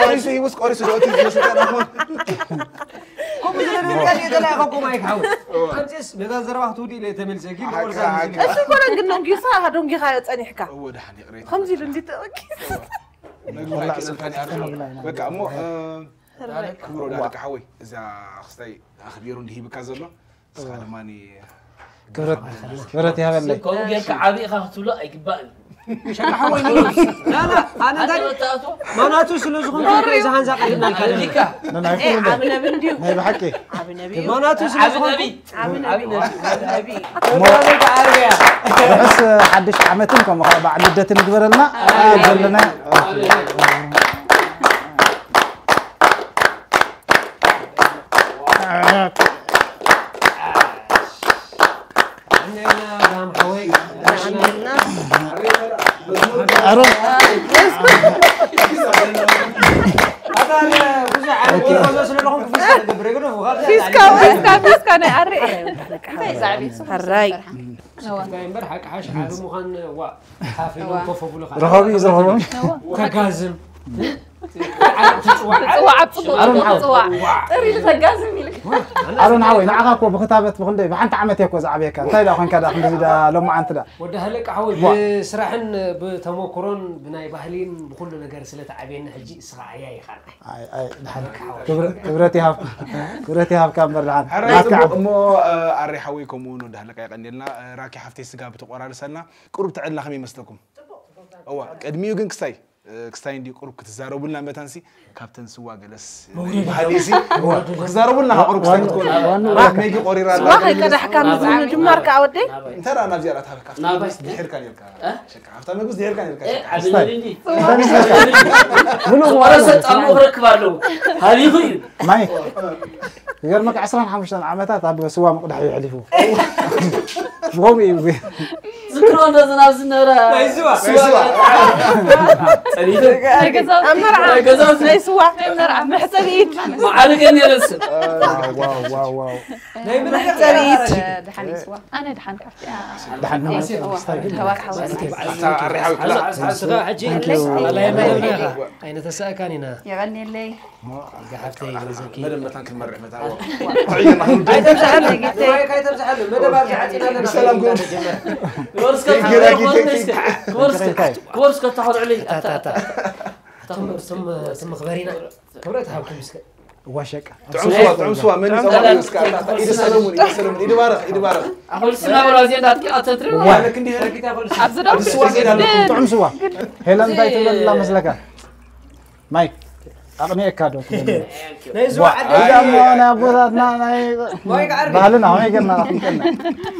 ቆሪሱ ይውስ ቆሪሱ ዶ እቲ ዝወስደ ነው። ከምኡ ዝነበርካ እየ ተላኢኸኩም ኣይክሓው። ኣምፅስ ነዛ ዘረባ ክትውድእ ኢለ ተመልሰ፣ ግን ሓቂ፣ ሓቂ። እሱ እኮ ግን ደንጊኻ፣ ደንጊኻ ጸኒሕካ። እወ፣ ደሓን፣ ይቕሬታ። ከምዚ ኢሉ እንዲህ ተወኪስ። መግቢ ኣይቀሰልካን እያ። በቃ፣ እሞ፣ እ፣ ሕራይ። ክቡር ወዳ ደቂ ሓወይ፣ እዛ ክስታይ ኣኽቢሩ እንዲህ ይብካ ዘሎ፣ ንስኻ ድማ ክብረት፣ ክብረት ይሃበለይ። ከምኡ ጌርካ ዓቢ ኢኻ ክትብሎ ኣይግባእን። ሸቃ ሓወይ፣ ላ፣ ላ፣ ኣነ እንታይ፣ ኣንተ ወጣቱ ማናቱ ስለ ዝኾንኩ እኮ እዛ ሃንዛ ቀሪብናልካ ኣለና። ኣሊካ። ነናይ ኩሉ ዓቢ ነቢ እንድዩ። ናይ ብሓቂ። ዓቢ ነቢ እዩ። ማናቱ ስለ ዓቢ ዝኾንኩ ነቢ። ዓቢ ነቢ። ዓቢ ነቢ። ዓቢ ነቢ። ሞ-፣ ዓቢ ነቢ። ርሑስ ሓድሽ ዓመትን ከምኡ ከዓ በዓል ልደትን ይግበረልና። ኣሜን። ዘለና። ኣሜን። ፊስካ፣ ፊስካ፣ ፊስካ ናይ ኣረ። እንታይ ዛዕቤት? ሕራይ። ስክፍታይ እምበር ሓቂ ሓሽ ዓቢ ምዃን ዋ ሓፍ ኢሎም ዋ። ኮፍ ኣብሉ ከዓ ረኸቢ እዩ ዝረኸቦም ተጋዝም ጽዋዕ ኣብ ጽቡቕ ኣሮን ዓው። ጽዋዕ ጥሪ ተጋዝም ኢልካ ኣሮን ሓወይ ንዓኻ እኮ ብክታበት ብክንደይ ብሓንቲ ዓመት እየ እኮ ዝዓብየካ እንታይ ዳ ኮንካ ዳ ክንዲ ዳ ሎማዓንቲ ዳ ወዲ ሃለቃ ሓወይ ብስራሕን ብተመክሮን ብናይ ባህሊን ብኩሉ ነገር ስለ ተዓብየኒ ሕጂ እስኻ ኣያ ኢኻ ንዓይ ኣይ ኣይ ድሓን ክብረ- ክብረት ይሃብካ ክብረት ይሃብካ እምበር ድሓን ሕራይ ናትካ ጽቡቅ ዓቢ እሞ ኣሬ ሓወይ ከምኡ እውን ወዲ ሃለቃ የቀንየልና ራኪ ሓፍተይ ስጋ ብትቆራርሰልና ቁሩብ ትዕልና ከመይ ይመስለኩም እዋ ቅድሚኡ ግን ክስታይ ክስታይ እንዲ ቁሩብ ክትዛረቡልና መታንሲ ካብተን ስዋ ገለስ ባህሊሲ ክትዛረቡልና ቁሩብ ክስታይ ክትኮኑ ራክ መጊ ቆሪራ ኣላ ስዋ ከይቀዳሕካ ምዝምድማር ከዓ ወደይ እንታይ ደኣ ናብዚኣ ዳኣ ትሃበካ ናባይ ድሒርካ ነርካ እ? ሸቃ ሃብታ መግቢ ድሒርካ ነርካ እ? ሸቃ ዓቢ ስታይ ነብኒ ምሉእ ዝቆረሰ ጻምኡ ክረክብ ኣለዎ ሃሊኹ እዩ ማይ ይገርመካ ዕስራን ሓሙሽተን ዓመታት ኣብ ስዋ ምቕዳሕ እዩ ሕሊፉ ብኸምኡ እዩ ዝክሮ እንዶ ዝናብ ዝነበረ ናይ ስዋ። ስዋ ጸኒተ ኣብ መርዓ ናይ ገዛውቲ ናይ ስዋ ናይ መርዓ መሕፀቢ ኢድ መዓልገን የለስ ዋው ዋው ዋው ናይ ምን መሕፀቢ ኢድ ድሓን ይስዋ ኣነ ድሓን ካብቲ ድሓን ተባክ ሓወስ ኣታ ኣሬ ሓወይ ክላ ስኻ ሕጂ ኣላየ መደብና ኢኻ ኣይነተሳእካን ኢና የቐንየለይ ጋሓፍተይ ነዘኪ መደብ መታን ክንመርሕ መታ ትዕየና ኣይተብዝሓሉ ንዋይካ ኣይተብዝሓሉ መደብ ኣብዚ ዓፂና ኣለና ሰላም ክበርስከ ክበርስከ ተኸልዕሉ ኣታታ ትም መኽበሪና ክብረት ሃብኩም እስከ ዋሸቃ ጥዑም ስዋ ጥዑም ስዋ መን ይጸውዕ እስካ ኢድ ሰለሙን ኢድ ሰለሙን ኢድ ባረኽ ኢድ ባረኽ ኣኹል ስና በላ እዚኣ እንዳትቂቓ ተትሪ ዋለክ እንዲህ ረኪታ ኣብዚ ዶ ጥዑም ስዋ ሄለን እንታይ ትብለላ መስለካ ማይክ ኣቕኒኤካ ዶ ትብለኒ? ናይ ስዋ ዓደ እዛ እሞ ናይ ኣቦታትና ናይ ማይክ ዓርቢ ባህልና ከመይ ጌርና ክንቀና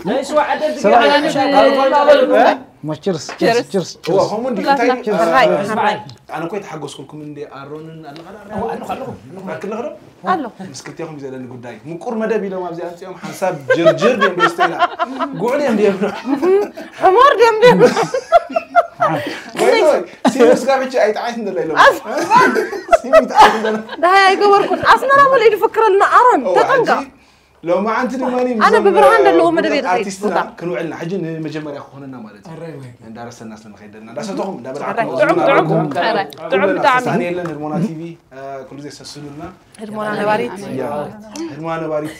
ናይ ስዋ ዓደ ሰብኣይ ትግርኛ ሞ ችርስ ችርስ ችርስ እዋ ከምኡ እንዲ እንታይ ሕራይ ኣነ እኮ የተሓጎስኩልኩም እንዲ ኣሮንን ኣለኻ ዳ ኣለኹ ኣለኹ ኣክልኽ ዶ ኣሎ ምስ ክልቴኹም እዩ ዘለኒ ጉዳይ ምቁር መደብ ኢሎም ኣብዚ ኣምፅኦም ሓንሳብ ጅርጅር ድዮም ዶ ስቴላ ጉዕል እዮም ድዮም ሕሞር ድዮም ድዮም ወይ ወይ ሲሪየስ ጋብቻ ኣይጠዓይት እንደላ ኢሎም ሲሚት ኣይደለ ደሃይ ኣይገበርኩን ኣስመራ ሙሉ ኢዱ ፍክረልና ኣሮን ተጠንቀቕ ሎማዓንቲ ድማ ኣነ ብብርሃን ዘለዎ መደብ እየ ዝኸይድ ኣርቲስትና ቦታ። ክንውዕልና ሕጂ ንመጀመርያ ክኾነና ማለት እዩ እንዳረሰና ስለንኸይድ ዘለና እንዳሰተኹም ሕራይ እንዳበላዕኩም ጥዑም ጥዑም ሕራይ ጥዑም ብጣዕሚ ሳኒ የለን ህድሞና ቲቪ ኩሉ ግዜ ሰስኑልና ህድሞና ነባሪት ህድሞና ነባሪት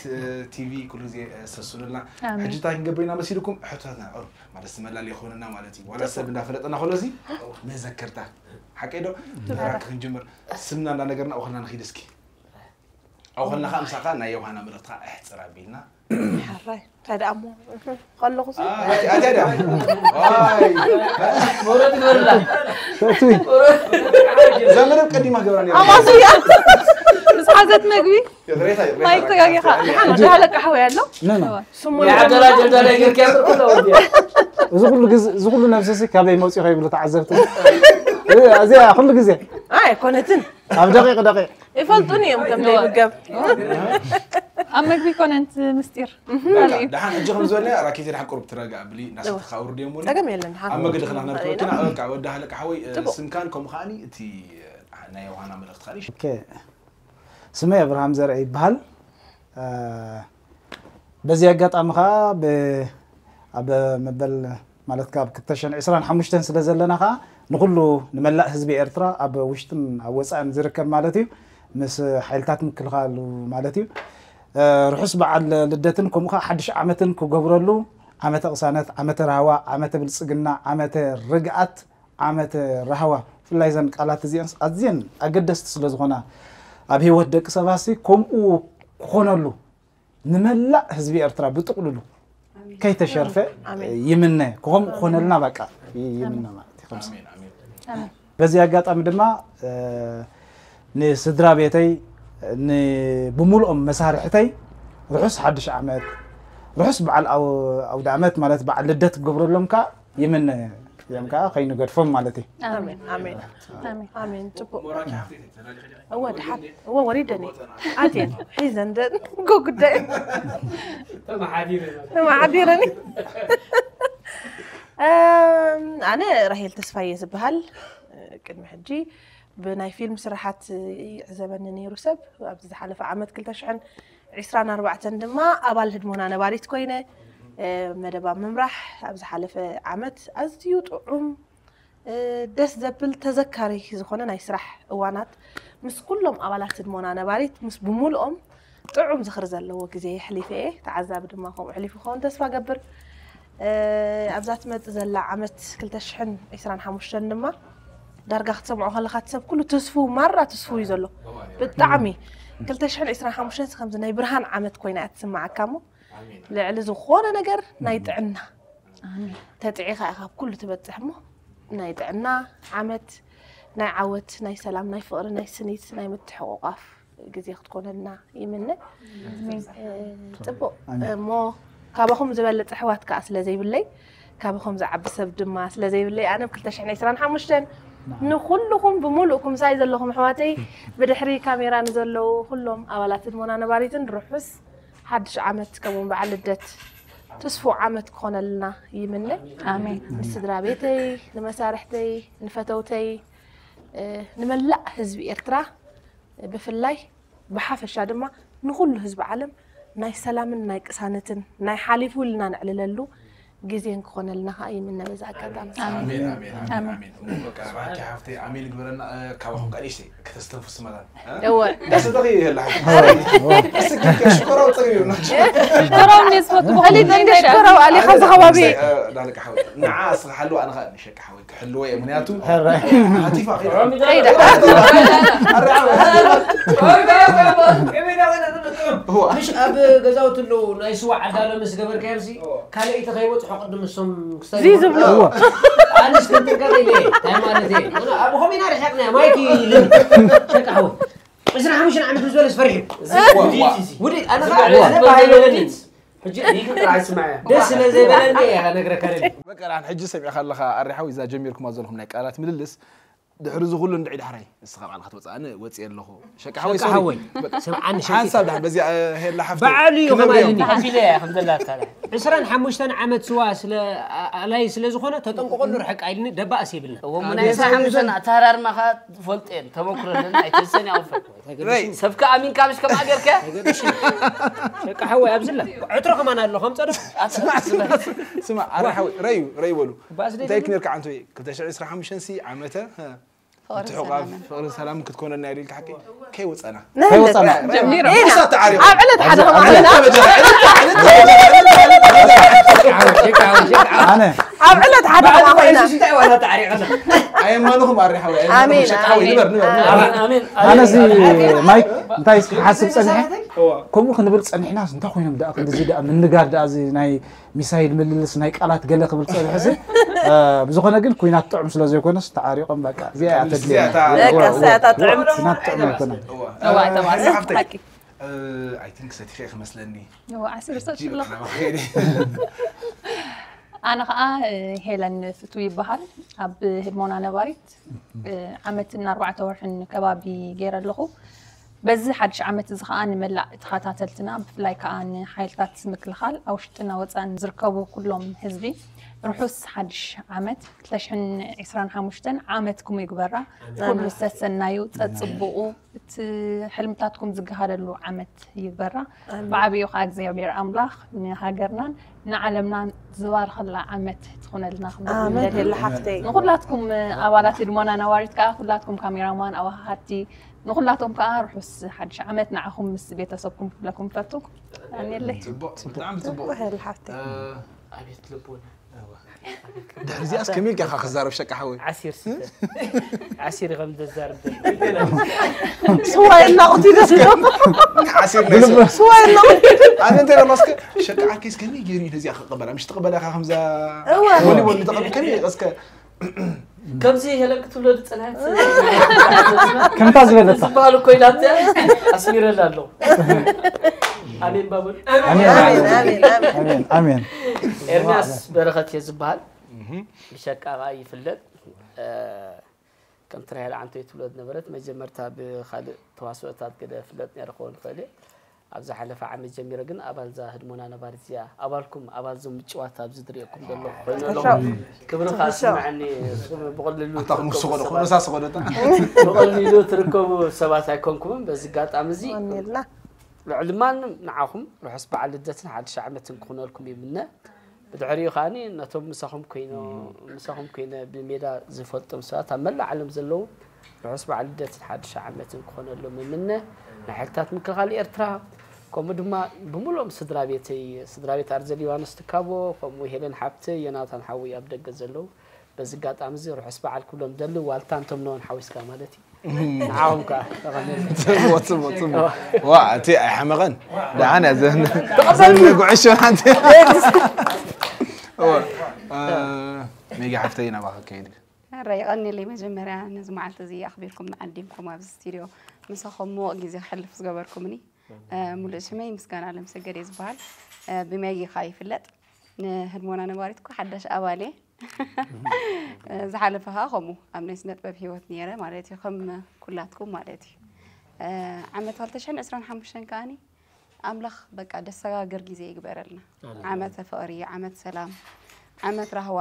ቲቪ ኩሉ ግዜ ሰስኑልና ኣሜን። ሕጂ እንታይ ክንገብር ኢና መሲልኩም ሕቶታትና ኦር ማለት መላለይ ክኾነና ማለት እዩ ዋላ ሰብ እንዳፈለጠና ከሎ እዚ መዘከርታ ሓቀይ ዶ ራክ ክንጅምር ስምና እንዳነገርና ኣውኸልና ንኺድ እስኪ ኣውኸልና ከዓ ምሳኻ ናይ ዮሃና መልእኽትኻ ኣሕፅር ኣቢልና ሕራይ እንታይ ደኣ እሞ ከለኹ ኣትያ ድያ መውረድ ይበላ ተእትዊ እዛ መደብ ቀዲማ ገብራ ነራ ኣማስያ ምስ ሓዘት መግቢ ይቕሬታ ይቕሬታ ማይ ተጋጊኻ ሓንቲ ሃለቃ ሓወይ ኣሎ ነነ ስሙ የዓደላ ጀልዳ ላይ ገርኪያ ብርኩ ነው እዚ ኩሉ ግዜ እዚ ኩሉ ነብሲ ሲ ካበይ መውፂ ከይብሉ ተዓዘብቲ እ፣ እዚኣ ኩሉ ግዜ ኣይኮነትን ኣብ ደቂቕ ደቂቕ ይፈልጡን እዮም ከም ዘይምገብ ኣብ መግቢ ኮነንት ምስጢር ደሓን ሕጂ ከም ዝበልና ራኬት ደሓን ቁሩብ ትረጋእ ብሊ እናሰተኻ ውርድ እዮም ጸገም የለን ሓ ኣብ መገዲ ክና ነርክበኪና በቃ ወዲ ሃለቃ ሓወይ ጽቡቕ። ስምካን ከምኡ ከዓኒ እቲ ናይ ዮሃና መልእኽቲ ካሊ ኦኬ። ስመይ ኣብርሃም ዘርአ ይበሃል። እ፣ በዚ ኣጋጣሚ ከዓ ብ- ኣብ መበል ማለት ካብ ክልተ ሽሕን ዕስራን ሓሙሽተን ስለ ዘለና ከዓ ንኩሉ ንመላእ ህዝቢ ኤርትራ ኣብ ውሽጥን ኣብ ወፃእን ዝርከብ ማለት እዩ ምስ ሓይልታት ምክልኻሉ ማለት እዩ እ፣ ርሑስ በዓል ልደትን ከምኡ ከዓ ሓድሽ ዓመትን ክገብረሉ ዓመተ ቅሳነት ዓመተ ራህዋ ዓመተ ብልፅግና ዓመተ ርግኣት ዓመተ ራህዋ ብፍላይ እዘን ቃላት እዚአን ኣዝየን ኣገደስቲ ስለ ዝኾና ኣብ ህይወት ደቂ ሰባት ሲ ከምኡ ክኾነሉ ንመላእ ህዝቢ ኤርትራ ብጥቕልሉ ከይተሸርፈ ይምነ ክኾም ክኾነልና በቃ ይምነ ማለት እዩ ከምዚ በዚ ኣጋጣሚ ድማ ንስድራ ቤተይ ብሙሉኦም መሳርሕተይ ርሑስ ሓድሽ ዓመት ርሑስ በዓል ኣውደ ዓመት ማለት በዓል ልደት ክገብረሎም ከዓ ይምነ እዮም ከዓ ከይንገድፎም ማለት እዩ ኣሜን ኣሜን ኣሜን ጽቡቅ እወ ድሓን እወ ወሪደኒ ኣትየን ሒዘን ጎ ጉዳይ ተመሓዲረኒ ኣነ ራሄል ተስፋየ ዝበሃል ቅድሚ ሕጂ ብናይ ፊልም ስራሓት ይዕዘበኒ ነይሩ ሰብ ኣብዚ ዝሓለፈ ዓመት ክልተ ሽሕን ዕስራን ኣርባዕተን ድማ ኣባል ህድሞና ነባሪት ኮይነ መደባ ምምራሕ ኣብ ዝሓለፈ ዓመት ኣዝዩ ጥዑም ደስ ዘብል ተዘካሪ ዝኾነ ናይ ስራሕ እዋናት ምስ ኩሎም ኣባላት ህድሞና ነባሪት ምስ ብምልኦም ጥዑም ዝኽሪ ዘለዎ ግዜ የሕሊፈ እየ። ተዓዛቢ ድማ ከምኡ ሕሊፉ ክኸውን ተስፋ ገብር። ኣብዛ ትመጽእ ዘላ ዓመት ክልተ ሽሕን ዕስራን ሓሙሽተን ድማ ዳርጋ ክትሰምዖ ከለኻ እቲ ሰብ ኩሉ ትስፉ ማራ ትስፉ እዩ ዘሎ። ብጣዕሚ ክልተ ሽሕን ዕስራን ሓሙሽተን ከምዚ ናይ ብርሃን ዓመት ኮይና እያ ትስምዓካ እሞ ልዕሊ ዝኾነ ነገር ናይ ጥዕና ተጥዒኻ ኢኻ ኣብ ኩሉ ትበጽሕ እሞ ናይ ጥዕና ዓመት ናይ ዓወት ናይ ሰላም ናይ ፍቕሪ ናይ ስኒት ናይ ምትሕቑቋፍ ግዜ ክትኮነልና ይምነ። ጽቡቕ እሞ ካባኹም ዝበልጽ ኣሕዋት ከኣ ስለ ዘይብለይ ካባኹም ዝዓቢ ሰብ ድማ ስለ ዘይብለይ ኣነ ብ ክልተ ሽሕን ዕስራን ሓሙሽተን ንኹልኹም ብምሉእኩም ሳይ ዘለኹም ኣሕዋተይ ብድሕሪ ካሜራ ንዘለዉ ኩሎም ኣባላት ህድሞና ነባሪትን ርሑስ ሓድሽ ዓመት ከምኡውን በዓል ልደት ትስፉው ዓመት ክኾነልና ይምነ። ኣሜን። ንስድራ ቤተይ፣ ንመሳርሕተይ፣ ንፈተውተይ፣ ንመላእ ህዝቢ ኤርትራ ብፍላይ ብሓፈሻ ድማ ንኹሉ ህዝቢ ዓለም ናይ ሰላምን ናይ ቅሳነትን ናይ ሓሊፉ ኢልና ነዕልለሉ ግዜን ክኾነልና ከዓ ይምነ በዚ ኣጋጣሚ። ኣሜን፣ ኣሜን፣ ኣሜን፣ ኣሜን። ኣሜን። እሞ በቃ፣ በቃ፣ ሓፍተይ፣ ኣሜን ግበረና። እ፣ ካባኹም ከዓ ንእሽተይ ከተስተንፍሱ መታን። እ? እወ። ደስ ትኽይ ይላል። ደስ ትኽይ ሽኮራው ጽግብ ይብልና። ሽኮራው እንደ ዝፈቱ በኹሉ እንደ ሽኮራው ኣሊ፣ ካብዚ ከባቢ። እ፣ ዳልቃ ሓወይ። ንዓ እስኻ ሓልዋ፣ ኣነ ኸኣ ንሸቃ ሓወይ ክሕልዎ እየ። ምኽንያቱ፣ ሕራይ። ሃቲፋ ኸይዳ። ኸይዳ። ኣረ፣ ዓወት። እዋ። ምሽ ኣብ ገዛውቲ ኣለዉ፣ ናይ ስዋ ዓዳሎ ምስ ገበርካዮምሲ፣ ካልኣይቲ ከይበጽሑ ቅድም እሶም ክሳይ እዚ ዝብሉ። እዎ። ኣንስ ክንጥንቀቕ ኢለ እየ። እንታይ ማለት እየ? ኣነ ኣብ ኾሚና ርሒቕና፣ ማይክ ኢልን። ሸቃ ሓወይ። ዕስራን ሓሙሽተን ዓመት ምስ በለስ ፈሪሑ። ዋ፣ ዋ። ውዲት፣ ኣነ ኸዓ፣ ኣነ ባህ ይበለኒ። ሕጂ ሪኢኺ ጥራሕ ስምዓያ። ደስ ስለ ዘይበለኒ እየ ነግረካ ደሊ። በቃ፣ ሕጂ ሰሚዕካ ኣለኻ፣ ኣሪ ሓወይ፣ እዛ ጀሚርኩማ ዘለኹም ናይ ቃላት ምልልስ፣ ድሕሪ እዚ ኩሉ እንድዒ ዳሕራይ፣ ንስኻ ባዕልኻ ትወጽእ፣ ኣነ ወጽየ ኣለኹ። ሸቃ ሓወይ፣ ሸቃ ሶሪ። ሓወይ፣ በቃ፣ ስምዓኒ፣ ሸቂ። ሓንሳብ ዳሕር፣ በዚኣ፣ እ፣ ሄላ ሓፍተይ፣ ባዕሉ እዩ ክነብር ከምኣ እዮም። ኢልኒ። ከፊለ እየ፣ ከም ዘላታ። ዕስራን ሓሙሽተን ዓመት ስዋ ስለ፣ ኣ-፣ ኣላይ ስለ ዝኾነ፣ ተጠንቀቐሉ ርሕቅ ኣይልኒ፣ ደባእስ የብልና። እዎ፣ ምን ዕስራን ሓሙሽተን ኣተሃራርማኻ ትፈልጦ እየን፣ ተመኩሮ ኣለና፣ ኣይትንሰን ይኣውፈል። ረይ። ሰብካ ኣሚንካ ምሽ ከምኣ ጌርካ? ሸቃ ሓወይ ኣብዝላ። ዕትሮ ከማን ኣሎ፣ ከም ጸደፍ። ስማ፣ ስማ፣ ስማ፣ ኣረ ሓወይ፣ ረዩ፣ ረዩ በሉ። ባስ እንታይ ደይ ክነርካ ዓንቶ እየ? ክልተ ሽሕ ዕስራን ሓሙሽተን ሲ ዓመተ፣ ሀ። ፍቕርን ምትሕቑቓፍ፣ ሰላምን። ፍቕርን ሰላምን ክትኮነልና እያ ኢልካ ሓቂ? ከይወጸና። ከይወጸና። ጀሚሮም። እሳት ተዓሪቑ። ኣብ ዕለት ሓደ ኣብ ከማን ዕለት ኮይና። ሓደ፣ ዕለት ሓደ፣ ዕለት ሓደ፣ ዕለት ሓደ። ኣነ። ኣብ ዕለት ሓደ ከማን ኮይና። እንታይ ዋላ ተዓሪቐና? ኣየማንኹም ኣሪ ሓወይ፣ ኣየማንኹም ኣሜን፣ ሸቃ ሓወይ፣ ኣሜን፣ ንበር፣ ንበር፣ ንበር። ኣሜን፣ ኣሜን። ኣነ እዚ ማይክ እንታይ ክሓስብ ጸኒሐ? እዋ። ከምኡ ክንብል ጸኒሕናስ እንታይ ኮይኖም ደኣ ክንድዚ ደኣ ምንጋር ደኣ እዚ ናይ ሚሳይል ምልልስ ናይ ቃላት ገለ ክብል ጸኒሐ እዚ፣ እ፣ ብዝኾነ ግን ኩናት ጥዑም ስለ ዘይኮነስ ተዓሪቖም በቃ እዚኣ እያ ተድልየና። እዚኣ እታ በቃ እዚኣ እታ ጥዕምቲ። ኩናት ጥዑም ኣይኮነን። እዋ። እዋ፣ እዋ፣ ተባረኽ። ሓፍተይ፣ ሓቂ። እ፣ I think ሰቲፈ ክመስለኒ። እዋ፣ ዓሲር ሕጂ ሰትሎ። በቃ ናባኺ ከይደ። ኣነ ኸኣ፣ እ፣ ሄለን ፍቱ ይበሃል። ኣብ ህድሞና ነባሪት፣ እ፣ ዓመትን ኣርባዕተ ወርሕን ከባቢ ገይረ ኣለኹ። በዚ ሓድሽ ዓመት እዚ ኸኣ ንመላእ ተኸታተልትና፣ ብፍላይ ከኣ ንሓይልታት ምክልኻል ኣብ ውሽጥና ወጻእን ዝርከቡ ኩሎም ህዝቢ ርሑስ ሓድሽ ዓመት ክልተ ሽሕን ዕስራን ሓሙሽተን ዓመትኩም ይግበራ። ኣሜን። ኩሉ ሰሰናዩ፣ ጸጽብቑ፣ እቲ ሕልምታትኩም ዝገሃደሉ ዓመት ይግበራ። ኣሜን። ብዓቢኡ ኸኣ እግዚኣብሔር ኣምላኽ ንሃገርናን ንዓለምናን ዝባርኸላ ዓመት ትኹነልና ክንብል ኣሜን። ንደሊ። ሄላ ሓፍተይ። ንኹላትኩም ኣባላት ህድሞና ነባሪት ከኣ፣ ኩላትኩም ካሜራማን፣ ኣወሃሃድቲ፣ ንኹላቶም ከኣ ርሑስ ሓድሽ ዓመት ንዓኹም ምስ ቤተሰብኩም ክብለኩም ፈቱ። ኣሜለይ። ጽቡቕ፣ ብጣዕሚ ጽቡቕ። ጽቡቕ ሄላ ሓፍተይ። እ፣ ኣቤት ልቦና። እዋ። ድሕሪ እዚኣስ ከመይ ኢልካ ኢኻ ክዛረብ ሸቃ ሓወይ? ዓሲር ስተ። ዓሲር ከም ዘዛርብ ደሊ። ስዋ የናቑት እዩ ደስ ዝብሎ። ዓሲር ናይ ስዋ። ስዋ የናቑት። ኣነ እንታይ ኢለ ማስከ ሸቃ ዓርከይስ ከመይ ገይሩ እዩ ነዚኣ ክቕበላ? ምሽ ትቕበላ ኢኻ ከምዛ እዋ። ቮሊቦል ንተቐብል ከመይ ኢልካ እስከ ከምዚ ሄለን ክትብሎ ዝጸንሐት ከምታ ዝበለታ። ዝበሃል እኮ ኢላትያ ኣስሚረላ ኣለኹ። ኣሜን ባቡል። ኣሜን፣ ኣሜን፣ ኣሜን፣ ኣሜን። ኣሜን፣ ኣሜን። ኤርምያስ በረኸት እየ ዝበሃል። እህ። ብሸቃ ኸኣ ይፍለጥ። እ፣ ከምቲ ራሄል ዓንቶይ ትብሎ ዝነበረት መጀመርታ ብኻልእ ተዋስኦታት ገለ ፍለጥ ነይረ ክኸውን ይኽእል እየ። ኣብ ዝሓለፈ ዓመት ጀሚረ ግን ኣባል እዛ ህድሞና ነባሪት እዚኣ፣ ኣባልኩም፣ ኣባል እዞም ምጭዋት ኣብዚ ዝርእየኩም ዘለኹ ኮይኑ ኣለኹ። ተሾም። ክብሪ ኸኣ ተሾም። ዝስምዐኒ፣ ንስኹም ብቐሊሉ ኣታ ትርከቡ ስቖዶ፣ ሰባት፣ ኩነሳ ስቖዶ፣ ኣታ። ብቐሊሉ ትርከቡ ሰባት ኣይኮንኩምን። በዚ ኣጋጣሚ እዚ ዋኒልና። ብዕልማን ንዓኹም ርሑስ በዓል ልደትን ሓድሽ ዓመትን ክኾነልኩም ይምነ። ብድሕሪኡ ከዓኒ ነቶም ምሳኹም ኮይኖ ምሳኹም ኮይነ ብሜዳ ዝፈልጦም ሰባት ኣብ መላእ ዓለም ዘለዉ ርሑስ በዓል ልደትን ሓድሽ ዓመትን ክኾነሎም ይምነ። ናይ ሓይልታት ምክልኻል ኤርትራ ከምኡ ድማ ብምሉኦም ስድራ ቤተይ ስድራ ቤት ኣርዘል ዮሃንስ ትካቦ ከምኡ ሄለን ሓብተይ ዮናታን ሓወይ ኣብ ደገ ዘለዉ በዚ ኣጋጣሚ እዚ ርሑስ በዓል ክብሎም ደሊ ዋልታ እንቶም ነውን ሓዊስካ ማለት እዩ። ንዓኹም ከኣ ተቐበል። ጽቡቕ ጽቡቕ ጽቡቕ። ዋ እቲ ኣይሓመቐን ደሓን እያ ዘን ዘን ጉዕሾ ሓንቲ። ዋ ሜጋ ሓፍተይ ናባኻ ከይድ። ረ ይቐኒለይ መጀመርያ ነዚ መዓልቲ እዚ ኣኽቢርኩም ንዓዲምኩም ኣብዚ ስቱድዮ ምሳኹም ምቕ ግዜ ክሕልፍ ዝገበርኩምኒ። ሙሉእ ሽመይ ምስጋና ኣለምሰገድ እየ ዝበሃል። ብመጊኻ ይፍለጥ። ንህድሞና ነባሪት እኮ ሓዳሽ ኣባል እየ። ዝሓለፈ ከዓ ከምኡ ኣብ ናይ ስነጥበብ ሂወት ነይረ ማለት እዩ ከም ኩላትኩም ማለት እዩ። ዓመት ክልተ ሽሕን ዕስራን ሓሙሽተን ከዓኒ ኣምላኽ በቃ ደሰጋግር ግዜ ይግበረልና። ዓመተ ፍቕሪ፣ ዓመት ሰላም፣ ዓመት ራህዋ፣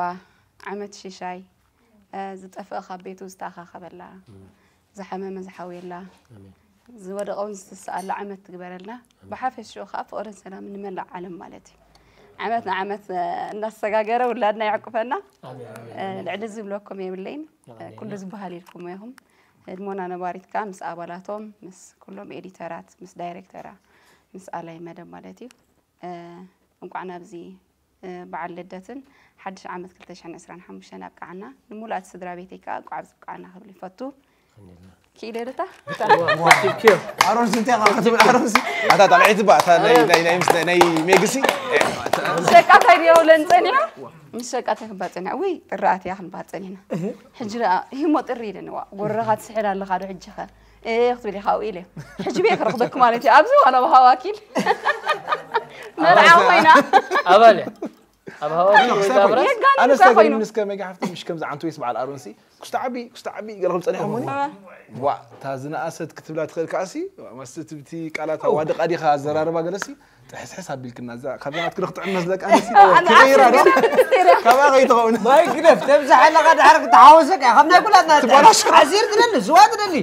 ዓመት ሽሻይ፣ ዝጠፍአ ካብ ቤቱ ዝተኣኻኸበላ፣ ዝሓመመ ዝሓውየላ፣ ዝወደቐ እውን ዝተስኣላ ዓመት ትግበረልና። ብሓፈሽኡ ከዓ ፍቕርን ሰላምን ንመላእ ዓለም ማለት እዩ። ዓመት ንዓመት እናሰጋገረ ውላድና ይዕቅፈና። ልዕሊ ዝብለኩም የብለይን። ኩሉ ዝበሃል ኢልኩም ኢኹም። ህድሞና ነባሪት ከዓ ምስ ኣባላቶም ምስ ኩሎም ኤዲተራት ምስ ዳይሬክተራ ምስ ኣላይ መደብ ማለት እዩ። እንቋዕ ናብዚ በዓል ልደትን ሓድሽ ዓመት ክልተ ሽሕን ዕስራን ሓሙሽተን ኣብቅዓና። ንሙሉኣት ስድራ ቤተይ ከዓ እንቋዕ ኣብዚ ኣብቅዓና ክብል ይፈቱ። ክኢለ ዶ እታ? ኣሮንሲ እንታይ ኢኻ ክትብል ኣሮንሲ? ኣታ ጣልዒት ባ ኣታ ናይ ናይ ናይ ምስ ናይ ሜግሲ ሸቃታይ ድየ ውለን ጸኒሐ። ምስ ሸቃታይ ክንባል ጸኒሐ። ውይ ጥሪ ኣትያ ክንባል ጸኒሕና። ሕጂ ደኣ ሂሞ ጥሪ ኢለኒ ዋ ጎረኻ ትስሕል ኣለኻ ዶ ሕጂ ኸ? እየ ክትብል ኢኻ ውኢለ። ሕጂ ብየ ክረኽበኪ ማለት እዩ። ኣብዚ ዋላ ብሃዋኪል መርዓ ኮይና። ኣባል እያ። ኣብ ሃዋኪል ወይ ጋብራ ኣነስ የጋንንካ ኮይኑ። ተገይምንስ ከመይ ሓፍቲ ምሽ ከምዚ ዓንቱ ወይስ በዓል ኣሮንሲ ክስቲ ዓቢ ክስቲ ዓቢ ገለኹም ጸኒሖሙኒ። ዋ እታ ዝነኣሰት ክትብላ ትኽእል ከዓሲ ማስትብቲ ቃላት ኣዋድቃ ዲኻ ኣዘራርባ ገለሲ ጥሕስሕስ ኣቢልክና እዛ ካብዛ ናትኪ ዶ ክትዕመስ ደቂ ኣንስትዮ ኣነ ትቕይራ ዶ ኣስቴርያ። ካብኣ ከይትኸውን ማይ ግደፍ ተብዝሕ ኣለኻ ድሓር ክትሓወሰካ እያ ካብ ናይ ኩላትና ትበላሾ። ዓሲር ትደሊ ስዋ ትደሊ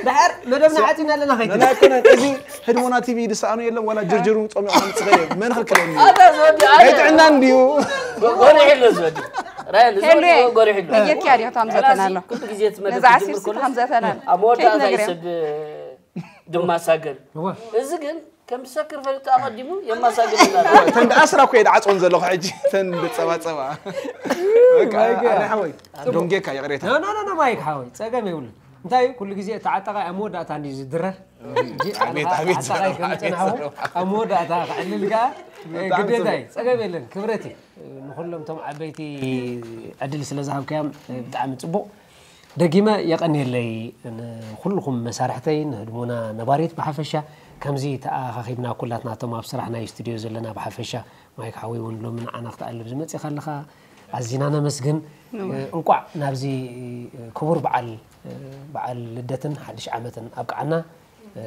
ድሓር መደብና ዓፂና ኣለና ከይትብል ነናይኮነ እዚ ህድሞና ቲቪ ድሰኣኑ የለን ዋላ ጅርጅሩ ጾሚቑ ምጽኸ መን ክልክለኒ ኣታ ዝወዲ ኣነ ናይ ጥዕና እንድዩ ጎሪሕ ኣሎ ዝወዲ ራይል ሄሉ ዝወዲ ጎሪሕ ኣሎ ቀየርኪ ኣዲኻ እቶም ዘተና ኣሎ ሕጂ ግዜ ነዚ ትመልክ ዓሲር ትምርኩ ስቲ ከም ዘተና ኣሎ ኣብ መወዳእታ ከይትነግርዮ ይሰድ ድማሳገል እዚ ግን ከም ዝሰክር ፈሊጡ ኣቐዲሙ የማሳግል ተን ኣስራ እኮ የድዓፅወን ዘለኹ ሕጂ ተን ጸባጸባ ሓወይ ዶንጌካ ይቕሬታ ኖ ኖ ኖ ማይክ ሓወይ ፀገም የብሉ እንታይ እዩ ኩሉ ግዜ እቲ ዓጠቃይ ኣብ መወዳእታ እንዲ ዝድረር ኣቤት ኣቤት ኣብ መወዳእታ ክዕልል ከዓ ግዴታ እዩ ፀገም የለን ክብረት እዩ ንኩሎም ቶም ዓበይቲ ዕድል ስለ ዝሃብካዮም ብጣዕሚ ፅቡቅ ደጊመ የቐንየለይ ንኩልኹም መሳርሕተይ ንህድሞና ነባሪት ብሓፈሻ ከምዚ ተኣኻኺብና ኩላትና ቶም ኣብ ስራሕ ናይ ስቱድዮ ዘለና ብሓፈሻ ማይክ ሓወይ እውን ሎሚ ንዓና ክትኣልብ ዝመፅእካ ኣለኻ ኣዚና ነመስግን እንቋዕ ናብዚ ክቡር በዓል በዓል ልደትን ሓድሽ ዓመትን ኣብቅዓና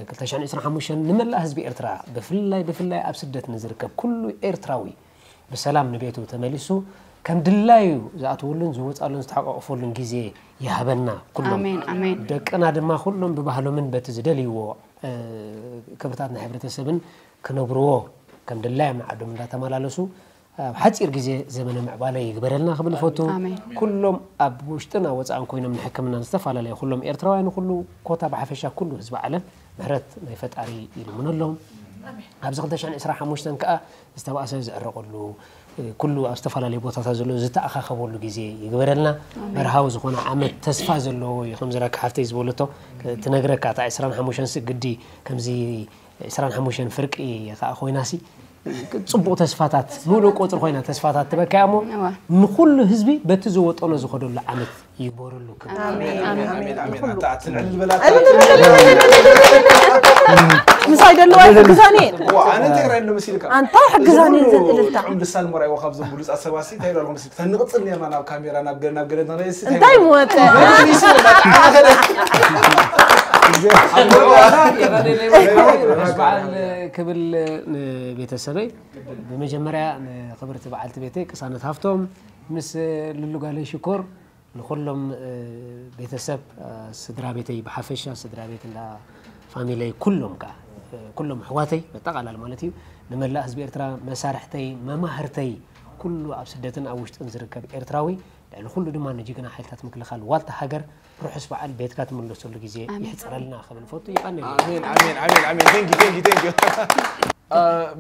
ክልተ ሽሕን ዕስራን ሓሙሽተን ንመላእ ህዝቢ ኤርትራ ብፍላይ ብፍላይ ኣብ ስደት ንዝርከብ ኩሉ ኤርትራዊ ብሰላም ንቤቱ ተመሊሱ ከም ድላዩ ዝኣትወሉን ዝወፃሉን ዝተሓቋቆፈሉን ግዜ ይሃበና ኩሎም ኣሜን ኣሜን ደቅና ድማ ኩሎም ብባህሎምን በቲ ዝደልይዎ ክብርታት ናይ ሕብረተሰብን ክነብርዎ ከም ድላዮም ንዓዶም እንዳተመላለሱ ኣብ ሓፂር ግዜ ዘመነ ምዕባለ ይግበረልና ክብል እፈቱ። ኣሜን። ኩሎም ኣብ ውሽጥን ኣብ ወፃእን ኮይኖም ንሕክምና ዝተፈላለዩ ኩሎም ኤርትራውያን ኩሉ ኮታ ብሓፈሻ ኩሉ ህዝቢ ዓለም ምሕረት ናይ ፈጣሪ ይልምነሎም። ኣብዚ ክልተ ሽሕን ዕስራን ሓሙሽተን ከዓ ዝተባእሰ ዝዕረቀሉ ኩሉ ኣብ ዝተፈላለዩ ቦታታት ዘሎ ዝተኣኻኸበሉ ግዜ ይግበረልና። መርሃዊ ዝኾነ ዓመት ተስፋ ዘለዎ እዩ። ከምዚ ራኪ ሓፍተይ ዝበለቶ ትነግረካ እታ ዕስራን ሓሙሽተን ስ ግዲ ከምዚ ዕስራን ሓሙሽተን ፍርቂ ከዓ ኮይናሲ ፅቡቕ ተስፋታት ሙሉእ ቁፅሪ ኮይና ተስፋታት ትበካ እሞ እዋ። ንኩሉ ህዝቢ በቲ ዝወጠኖ ዝኸደሉ ዓመት ይግበረሉ ክብል ኣሜን ኣሜን ኣሜን ኣሜን ኣታ ትልዕል ዝበላ ምሳይ ደለዋ ሕግዛኒ ዋ ኣነ ትግራይ ኣሎ መሲልካ ኣንታ ሕግዛኒ ዘን እልልታ ጥዑም ልሳን ሞራይ ወኻብ ዘን ብሉጻት ሰባሲ እንታይ ይብላልኩም መሲልካ ተንቕጽል ነርና ናብ ካሜራ ናብ ገለ ናብ ገለ ተመለስ እንታይ ይሞተ ኣብ መርዓዋ በዓል ክብል ንቤተሰበይ ብመጀመርያ ንክብርቲ በዓልቲ ቤተይ ቅሳነት ሃፍቶም ምስ ልሉጋለይ ሽኮር ንኩሎም ቤተሰብ ስድራ ቤተይ ብሓፈሻ ስድራ ቤት እንዳ ፋሚለይ ኩሎም ከዓ ኩሎም ኣሕዋተይ በጠቓላል ማለት እዩ፣ ንመላእ ህዝቢ ኤርትራ፣ መሳርሕተይ፣ መማህርተይ፣ ኩሉ ኣብ ስደትን ኣብ ውሽጥን ዝርከብ ኤርትራዊ፣ ልዕሊ ኩሉ ድማ ንጅግና ሓይልታት ምክልኻል ዋልታ ሃገር ርሑስ በዓል ቤትካ ትምለሰሉ ግዜ ኣሜን። ይሕጽረልና ክብል ፈቱ። ይቐንየለይ። ኣሜን ኣሜን ኣሜን ኣሜን። Thank you, thank you, thank you.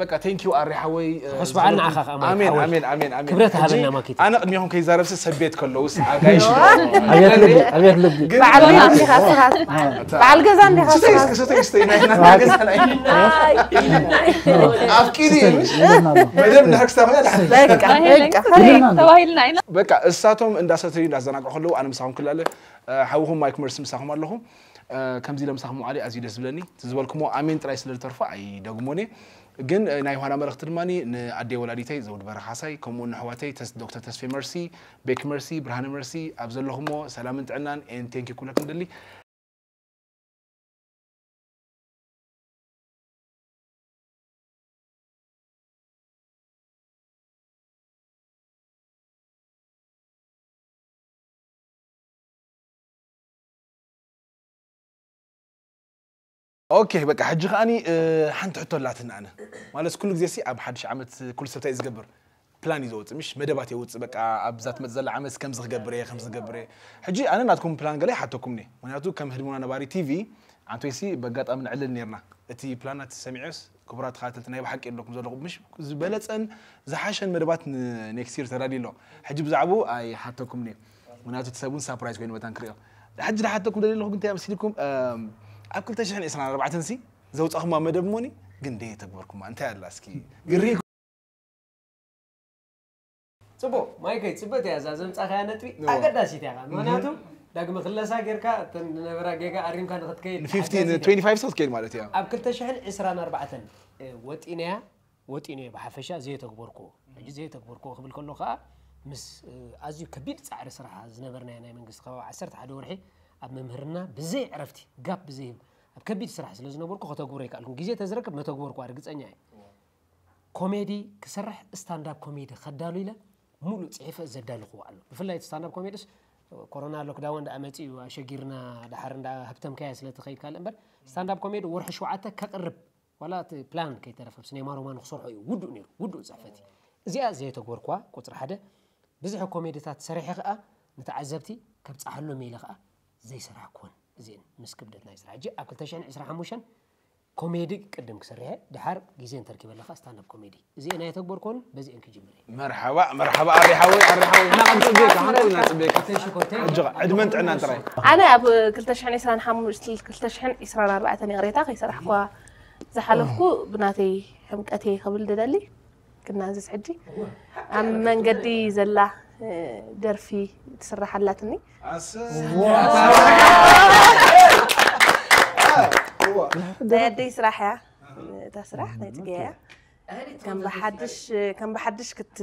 በቃ thank you ኣሪ ሓወይ። ርሑስ በዓል ንዓኻ ከኣ ማይክ ኣሜን ሓወይ። ኣሜን ኣሜን ኣሜን። ክብረት ሃበና ማኪት። ኣነ ቅድሚኹም ከይዛረብሲ ሰቤት ከለውስ ኣጋይሽ። ኣብየት ልቢ፣ ኣብየት ልቢ። በዓል ገዛ እንዲኻ ስኻ። በዓል ገዛ እንዲኻ ስኻ። ስተይ ስተይ ስተይ ናይ ናይ ገዛ ናይ ኣፍቂዲ። መደብ ንሕክስታ ኮይና። በቃ በቃ። ተባሂልና ኢና። በቃ እሳቶም እንዳሰተዩ እንዳዘናግዑ ከለዉ ኣነ ምሳኹም ክላለ ሓውኹም ማይክ መርሲ ምሳኹም ኣለኹ። ከምዚ ለምሳኹም መዓሊ ኣዝዩ ደስ ዝብለኒ። እቲ ዝበልኩሞ ኣሜን ጥራይ ስለ ዝተርፎ ኣይደግሞን እየ። ግን ናይ ዮሃና መልእኽቲ ድማ ንኣደይ ወላዲተይ ዘውድ በረኻሳይ፣ ከምኡ ንኣሕዋተይ ተስ- ዶክተር ተስፌ መርሲ፣ ቤክ መርሲ፣ ብርሃነ መርሲ፣ ኣብ ዘለኹሞ ሰላምን ጥዕናን and thank you ኩለኩም ደሊ። ኦኬ በቃ ሕጂ ከዓኒ ሓንቲ ሕቶ ኣላትና ኣነ ማለት ኩሉ ግዜ ሲ ኣብ ሓድሽ ዓመት ኩሉ ሰብታይ ዝገብር ፕላን እዩ ዘውፅእ ምሽ መደባት የውፅእ በቃ ኣብዛ ትመፅ ዘላ ዓመት ከምዚ ክገብር እየ ከምዚ ክገብር እየ። ሕጂ ኣነ ናትኩም ፕላን ገለ ይሓተኩም እየ ምክንያቱ ከም ህድሞና ነባሪ ቲቪ ኣንቶይሲ በጋጣሚ ንዕልል ነርና እቲ ፕላናት ሰሚዐስ ክቡራት ተኸታተልቲ ናይ ብሓቂ ኣለኩም ዘለኹም ምሽ ዝበለፀን ዝሓሸን መደባት ኔክስት ይር ተዳልዩ ኣሎ። ሕጂ ብዛዕባኡ ኣይሓተኩም እየ ምክንያቱ እቲ ሰብ እውን ሳፕራይዝ ኮይኑ መታን ክሪኦ። ሕጂ ዝሓተኩም ደልየ ኣለኹ ግን እንታይ መሲልኩም ኣብ ክልተ ሽሕን ዕስራን ኣርባዕተን ሲ ዘውፃኹማ መደብ ሞኒ ግን ደየ ተግበርኩማ እንታይ ኣላ እስኪ ግሪ ፅቡቅ ማይከይ ፅብቅቲ እያ እዛ ዘምፃኻያ ነጥቢ እዋ። ኣገዳሲት እያ ከዓ ምክንያቱ ዳግመ ክለሳ ጌርካ እተን ዝነበራ ጌጋ ኣሪምካ ንክትከይድ ን15 ሓጋዚት እያ። ን25 ሰው ትከይድ ማለት እያ ኣብ ክልተ ሽሕን ዕስራን ኣርባዕተን ወጢነያ ወጢነዮ ብሓፈሻ ዘየተግበርክዎ ሕጂ ዘየተግበርክዎ ክብል ከሎ ከዓ ምስ ኣዝዩ ከቢድ ፃዕሪ ስራሕ ዝነበርናዮ ናይ መንግስቲ ከባቢ ዓሰርተ ሓደ ወርሒ ኣብ መምህርና ብዘይ ዕረፍቲ ጋፕ ብዘይህብ ኣብ ከቢድ ስራሕ ስለ ዝነበርኩ ከተግብሮ ይከኣልኩን ግዜ ተዝረክብ መተግበርኩዋ ርግፀኛ እየ ኮሜዲ ክሰርሕ ስታንዳፕ ኮሜዲ ከዳሉ ኢለ ሙሉእ ፅሒፈ ዘዳልኽዎ ኣሎ። ብፍላይ እቲ ስታንዳፕ ኮሜዲስ ኮሮና ሎክዳውን ደኣ መፂኡ ኣሸጊርና ደሓር እንዳ ህብተምካያ ስለ ትኸይድ ካልእ እምበር ስታንዳፕ ኮሜዲ ወርሒ ሸውዓተ ከቕርብ ዋላ እቲ ፕላን ከይተረፈ ብስኔማ ሮማን ክሰርሖ እዩ ውዱእ ነይሩ ውዱእ ፅሕፈት እዩ። እዚኣ ዘየተግበርክዋ ቁፅሪ ሓደ ብዝሒ ኮሜዲታት ሰሪሐ ከዓ ንተዓዘብቲ ከብፃሓሎም ኢለ ከዓ ዘይሰራሕክወን እዚአን ምስ ክብደት ናይ ስራሕ ሕጂ ኣብ ክልተ ሽሕን ዕስራን ሓሙሽተን ኮሜዲ ቅድም ክሰርሐ ድሓር ግዜ እንተርኪበ ኣለካ ስታንዳፕ ኮሜዲ እዚአን ኣየተግበርኮን በዚአን ክጅምር እየ መርሓባ መርሓባ ኣሪ ሓወይ ኣሪ ሓወይ እና ከም ጽቤካ ሓንቆ እና ጽቤካ ተሽኮተይ ኣጆኻ ዕድመን ጥዕናን ጥራይ ኣነ ኣብ ክልተ ሽሕን ዕስራን ሓሙሽተ ክልተ ሽሕን ዕስራን ኣርባዕተን ይቕሬታ ከይሰራሕኳ ዝሓለፍኩ ብናተይ ሕምቀት እየ ክብል ድደሊ ክናዘዝ ሕጂ ኣብ መንገዲ ዘላ ደርፊ ትስራሕ ኣላትኒ ናይ ኣደይ ስራሕ እያ እታ ስራሕ ናይ ፅገያ እያ ከም ብሓድሽ ከም ብሓድሽ ክት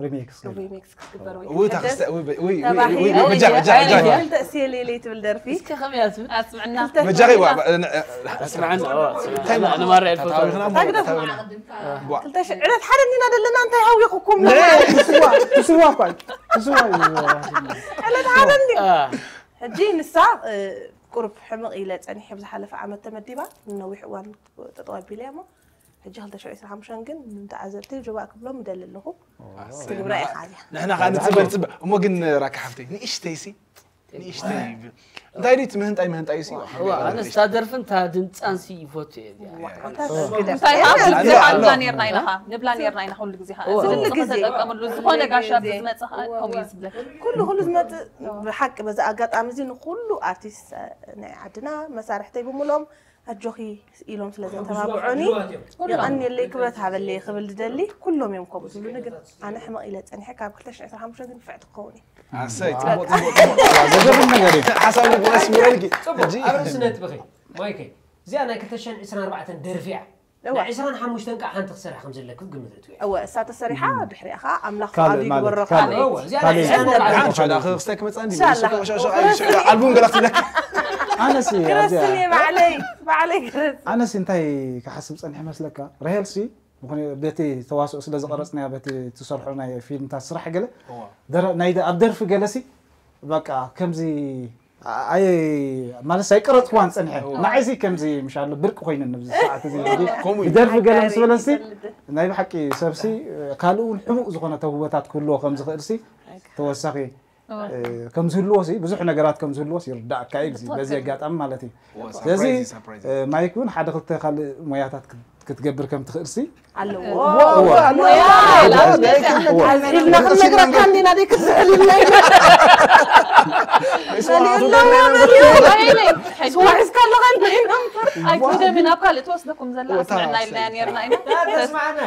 ሪሜክስ ሪሜክስ ክትግበር ወይ ተኸስተ ወይ ወይ ወይ ተባሂሉ ወይ በጃ በጃ በጃ ክልተ እሴ ሌሌ ትብል ደርፊ እስኪ ከመይ እያ ትብል ኣስምዕና በጃ ወይ ንማርያ ኣልፈቶ ዕለት ሓደ እንዲና ዘለና እንታይ ሃዊኹኩም ትስዋ እኳ እዩ ትስዋ እዩ ዕለት ሓደ እንዲ ሕጂ ንሳ ቁሩብ ሕምቕ ኢለ ጸኒሐ ብዝሓለፈ ዓመት ተመዲባ ንነዊሕ እዋን ጠጠው ኣቢለ እሞ ሕጂ ክልተ ሽሕ ዕስራን ሓሙሽተን ግን ንተዓዘብቲ ጆባእ ክብሎም እደሊ ኣለኹ ትግብራ ኢኻ እዚኣ ንሕና ከዓ ንፅበ ንፅበ እሞ ግን ራካ ሓፍተይ ንእሽተይ ሲ ንእሽተይ እንታይ ድዩ እቲ ምህንጣይ ምህንጣይ ሲ ኣነስ እታ ደርፍን እታ ድምፃን ሲ ይፈቱ እየ እዚኣ እንታይ ሃብ ንብላ ነርና ኢና ኻ ንብላ ነርና ኢና ኩሉ ግዜ ኻ እዚ ኩሉ ድምፂ ግዜ። ከተጠቀምሉ ዝኾነ ጋሻ ብዝመፅእ ኻ ከምኡ እዩ ዝብለካ ኩሉ ኩሉ ዝመፅእ ብሓቂ በዚ ኣጋጣሚ እዚ ንኩሉ ኣርቲስት ናይ ዓድና መሳርሕተይ ብምሎም ኣጆኺ ኢሎም ስለ ዘተባብዑኒ የቐንየለይ ክብረት ሃበለይ ክብል ዝደሊ ኩሎም እዮም ከምኡ ዝብሉኒ ግን ኣነ ሕመቕ ኢለ ፀኒሐ ካብ ክልተ ሽሕ ዕስራን ሓሙሽተን ግን ፍዕቲ ክኸውን እየ ኣሰይ ፅቡቅ ፅቡቅ ፅቡቅ ዘገርም ነገር እዩ ሓሳብ ልቦና ስምረልኪ ሕጂ ኣብ ርእሲ ነጥብኺ ማይከይ እዚኣ ናይ ክልተ ሽሕን ዕስራን ኣርባዕተን ደርፊ እያ ናይ ዕስራን ሓሙሽተን ከዓ ሓንቲ ክሰርሕ ከም ዘለኪ ግምት እትው እየ እወ እሳ ተሰሪሓ ድሕሪኣ ከዓ ኣምላኽ ካልእ ፍቓዱ ማለት ይግበሮ ካልእ ካልእ እወ እዚኣ ናይ ካልእ ዕስራን ኣርባዕተን ሓንሻ ዳ ክስተ ክመፃ እንዲ ኢንሻላህ ኣልቡም ገላ ክትብለካ ኣነሲ ኣብዚኣ ክርስትኒ ባዕለይ ባዕለይ ክርስ ኣነሲ እንታይ ክሓስብ ፀኒሐ መስለካ ራሄልሲ ምኾነ በቲ ተዋስኦ ስለ ዝቐረፅናዮ በቲ ትሰርሖ ናይ ፊልምታት ስራሕ ገለ ደረ- ናይ ደ- ኣብ ደርፊ ገለሲ በቃ ከምዚ ኣይ ማለት ኣይቀረጽኩዋን ጸኒሐ። ንዓይሲ ከምዚ ምሻሎ ብርቂ ኮይነኒ ኣብዚ ሰዓት እዚ። ሕጂ ከምኡ እዩ። ብደርፊ ገለ ምስ በለሲ ናይ ብሓቂ ሰብሲ ካልእ እውን ሕቡእ ዝኾነ ተውህቦታት ክህልዎ ከም ዝኽእልሲ ተወሳኺ ከም ዝህልዎሲ ብዙሕ ነገራት ከም ዝህልዎስ ይርዳእካ እዩ። በዚ ኣጋጣሚ ማለት እዩ። ስለዚ ማይክ እውን ሓደ ክልተ ካልእ ሞያታት ክትገብር ከም ትኽእልሲ ኣለዎ። ኢልና ክንነግረካ እንዲና ደይ ክትዝሕልና ኢና። ስዋ ሒዝካ ኣለኻ እንዲና። ኣይትውደሚ ናብ ካልእ ትወስደኩም ዘላ ኣስምዕና ኢልና ነርና ኢና። ኣስምዕና።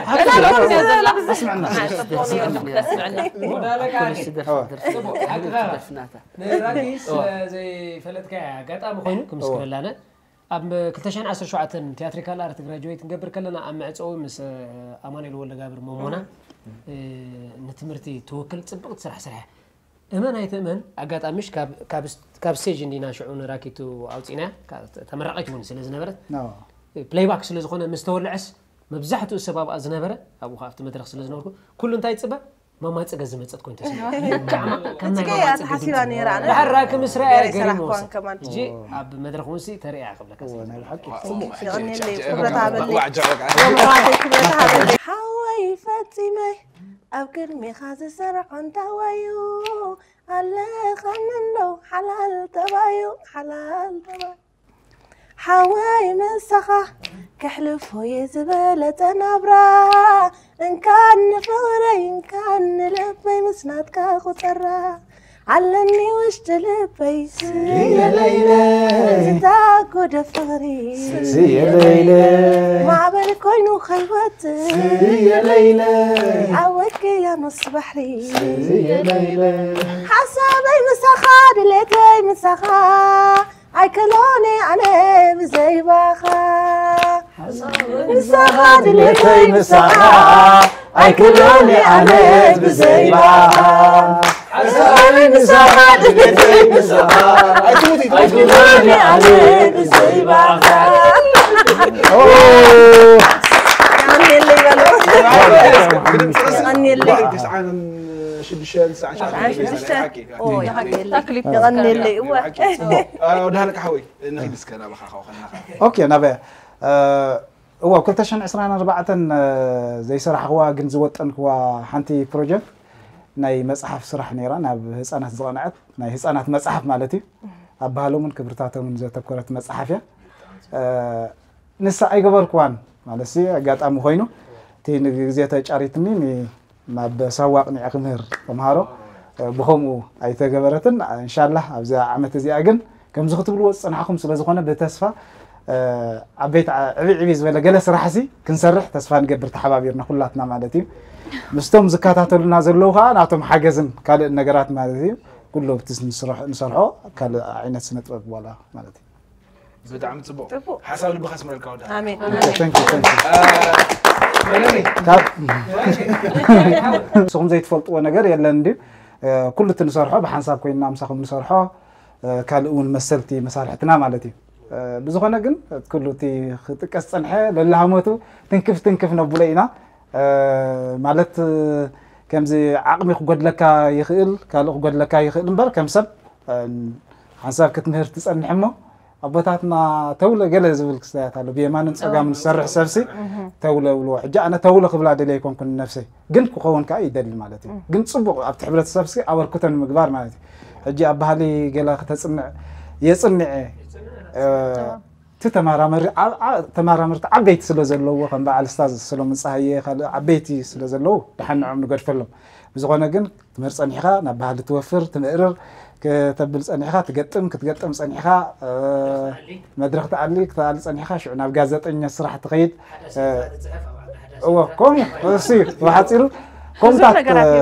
ንራኪ ስለ ዘይፈለጥካያ ኣጋጣሚ ኮይኑ ክምስክረላነ ኣብ ክልተ ሽሕን ዓሰርተ ሸውዓተን ቲያትሪካል ኣርት ግራጁዌት ክንገብር ከለና ኣብ መዕፀዊ ምስ ኣማኑኤል ወልደጋብር መሞና ንትምህርቲ ትውክል ፅብቕቲ ስራሕ ስርሐ። እመን ኣይትእመን ኣጋጣሚሽ ካብ ስቴጅ እንዲና ሽዑ ንራኪቱ ኣውፂናያ ተመራቂት እውን ስለ ዝነበረት ፕሌይባክ ስለ ዝኾነ ምስ ተወልዐስ መብዛሕትኡ ሰብ ኣብኣ ዝነበረ ኣብኡ ኣብቲ መድረክ ስለ ዝነበርኩ ኩሉ እንታይ ይፅበ ማማ ጽገ ዝመጸት ኮይን ተሰሚዑ። ልክዕ ከም ናይ ማማ ጽገ ተሓሲባ ነይራ ኣነ። ድሓር ራኪ ምስ ረኣየ ገሪሙ ወሰ። ሕጂ ኣብ መድረኽ እውን ሲ ተርእያ ክብለካ። የቐንየለይ ክብረት ሃበለይ። ክብረት ሃበለይ። ሓወይ ፈጺመ ኣብ ቅድሜኻ ዝሰርዖ እንታዋዩ ኣለኻኒ እንዶ ሓላል ጠባዩ ሓላል ጠባዩ ሓወይ ምሳኻ ከሕልፎ እየ ዝበለጸ ናብራ እንካን ንፍቕረይ እንካን ንልበይ ምስ ናትካ ቁጠራ ኣለኒ ውሽጢ ልበይ ስየለይለ ዝታጎደ ፍቕሪ ስየለይለ ማዕበል ኮይኑ ከይወጽእ ስየለይለ ኣብ ወቅያኖስ ባሕሪ ስየለይለ ሓሳበይ ምሳኻ ድሌተይ ምሳኻ ኣይክእሎን ኣነ ብዘይ ባኻ ምሳኻ ድሌተይ ምሳኻ ኣይክእሎን ኣነ ብዘይ ባኻ ሓሳበይ ምሳኻ ድሌተይ ምሳኻ ኣይክእሎን ኣነ ብዘይ ባኻ የቐንየለይ በሎ። የቐንየለይ። ሽዱሽተ የቐንየለይ። እወ። ወዳሃለካ ሓወይ ንኺድ እስከ ናባኻ ካው ከለኻ ኦኬ ናበ እወ ክልተ ሽሕን ዕስራን ኣርባዕተን ዘይሰራሕኽዋ ግን ዝወጠንክዋ ሓንቲ ፕሮጀክት ናይ መፅሓፍ ስራሕ ነይራ ናብ ህፃናት ዝቐንዐት ናይ ህፃናት መፅሓፍ ማለት እዩ ኣብ ባህሎምን ክብርታቶምን ዘተኮረት መፅሓፍ እያ ንሳ ኣይገበርክዋን ማለት ሲ ኣጋጣሚ ኮይኑ እቲ ንግዜ ተጫሪትኒ ናብ ሳዋ ኣቕኒዐ ክምህር ተምሃሮ ብኸምኡ ኣይተገበረትን እንሻላህ ኣብዛ ዓመት እዚኣ ግን ከምዚ ክትብልዎ ዝፀናሕኹም ስለ ዝኾነ ብተስፋ ዓበይቲ ዕብይ ዕብይ ዝበለ ገለ ስራሕ ሲ ክንሰርሕ ተስፋ ንገብር ተሓባቢርና ኩላትና ማለት እዩ ምስቶም ዝከታተሉና ዘለዉ ከዓ ናቶም ሓገዝን ካልእ ነገራት ማለት እዩ ኩሉ ኣብቲ ንሰርሖ ካልእ ዓይነት ስነ ጥበብ ዋላ ማለት እዩ ብጣዕሚ ጽቡቅ ሓሳብ ልብኻ ስመረልካ ወዳ ኣሜን ንስኹም ዘይትፈልጥዎ ነገር የለን እንድዩ ኩሉ እቲ ንሰርሖ ብሓንሳብ ኮይንና ምሳኹም ንሰርሖ ካልእ እውን መሰልቲ መሳርሕትና ማለት እዩ ብዝኾነ ግን ኩሉ እቲ ክጥቀስ ፀንሐ ለላሃመቱ ትንክፍ ትንክፍ ነብሎ ኢና ማለት ከምዚ ዓቕሚ ክጎድለካ ይኽእል ካልእ ክጎድለካ ይኽእል እምበር ከም ሰብ ሓንሳብ ክትምህር ትጸንሕ እሞ ኣቦታትና ተውለ ገለ ዝብል ክስተያት ኣሎ ብየማንን ፀጋምን ዝሰርሕ ሰብሲ ተውለ ብልዎ ሕጂ ኣነ ተውለ ክብላ ደልየ ኣይኮንኩን ነፍሰይ ግን ክኸውን ከዓ ይደሊ ማለት እዩ ግን ፅቡቅ ኣብቲ ሕብረተሰብ ሲ ኣበርክቶ ንምግባር ማለት እዩ ሕጂ ኣብ ባህሊ ገለ ክተፅንዕ የፅንዐ እቲ ተማራመሪ ተማራመርቲ ዓበይቲ ስለ ዘለዎ ከም በዓል ስታዝ ሰሎሞን ፀሃየ ካልእ ዓበይቲ ስለ ዘለዉ ደሓን ንዕኦም ንገድፈሎም ብዝኾነ ግን ትምህር ፀኒሕኻ ናብ ባህሊ ትወፍር ትምእርር ከተብል ፀኒሕኻ ትገጥም ክትገጥም ፀኒሕኻ መድረኽ ትኣሊ ክትኣሊ ፀኒሕኻ ሽዑ ናብ ጋዘጠኛ ስራሕ ትኸይድ እወ ከምኡ እሱ ብሓፂሩ ከምታት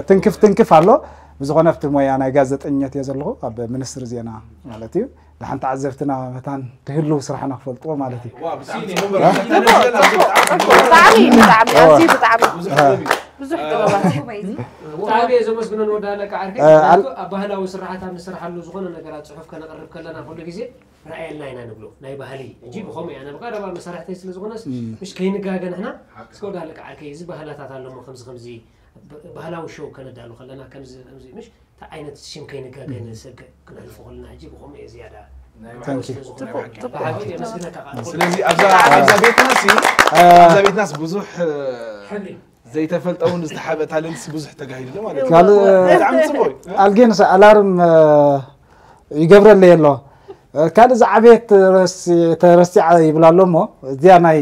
ትንክፍ ትንክፍ ኣሎ ብዝኾነ ኣብቲ ሞያ ናይ ጋዘጠኛት እየ ዘለኹ ኣብ ሚኒስትሪ ዜና ማለት እዩ ንሓንቲ ዓዘብትና መታን ትህልው ስራሕና ክፈልጥዎ ማለት እዩ ብጣዕሚ ብጣዕሚ ኣዝዩ ብጣዕሚ ብዙሕ ጥበባት ብጣዕሚ እየ ዘመስግኖ ንወዲ ኣለቃ ዓርከይ ኣብ ባህላዊ ስራሓት ኣብ ንስርሓሉ ዝኾነ ነገራት ፅሑፍ ከነቕርብ ከለና ኩሉ ግዜ ረኣየልና ኢና ንብሎ ናይ ባህሊ ሕጂ ብኸምኡ እያ ናብ ቀረባ መሳርሕተይ ስለ ዝኾነስ ምሽ ከይንጋገ ንሕና እስከ ወዲ ኣለቃ ዓርከይ እዚ ባህላታት ኣለሞ ከምዚ ከምዚ ብ- ባህላዊ ሾው ከነዳሉ ከለና ከምዚ ከምዚ ምሽ እንታይ ዓይነት ሽም ከይንጋገ ንሰግዕ ክነሕልፎ ከለና ሕጂ ብኸምኡ እየ ዝያዳ Thank you። ስለዝኾነ ብሓቂ የመስግነካ ከዓ። ስለዚ ኣብዛ ኣብዛ ቤትና ሲ ኣብዛ ቤትናስ ብዙሕ ሕልሚ ዘይተፈልጠ እውን ዝተሓበ ታለንት ብዙሕ ተጋሂዱ ማለት እዩ። ካልእ ብጣዕሚ ጽቡቅ እዩ። ኣልጌንስ ኣላርም ይገብረለይ ኣሎ። ካልእ ዝዓበየት ተረሲዓ ይብላ ኣሎ እሞ እዚኣ ናይ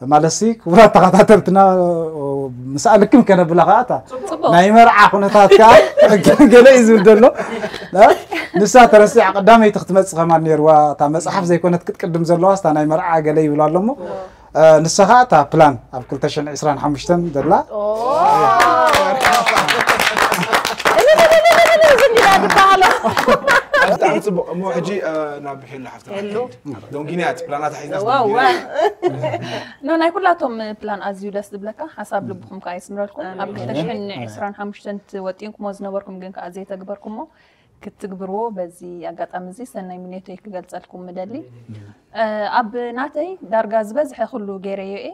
ማለት ሲ ክቡራት ተኸታተልትና ምስ ኣልክም ከነብላ ከዓ እታ ናይ መርዓ ኩነታት ከዓ ገለ እዩ ዝብል ዘሎ። ንሳ ተረሲዓ ቀዳመይቲ ክትመፅእ ከማን ነይርዋ። እታ መፅሓፍ ዘይኮነት ክትቅድም ዘለዋ ስታ ናይ መርዓ ገለ ይብላ ኣሎ እሞ ንሳ ከዓ እታ ፕላን ኣብ ክልተ ሽሕን ዕስራን ሓሙሽተን ዘላ ብጣዕሚ ጽቡቅ እሞ ሕጂ ናብ ሄሉ ሓፍትና ዶንጊንያ እቲ ፕላናት ሒዝና ኖ ናይ ኩላቶም ፕላን ኣዝዩ ደስ ዝብለካ ሓሳብ ልብኹም ከዓ ይስምረልኩም ኣብ ክልተ ሽሕን ዕስራን ሓሙሽተን ትወጢንኩሞ ዝነበርኩም ግን ከዓ ዘይተግበርኩሞ ክትግብርዎ በዚ ኣጋጣሚ እዚ ሰናይ ምኔቶይ ክገልፀልኩም ምደሊ ኣብ ናተይ ዳርጋ ዝበዝሐ ኩሉ ገይረዮ እየ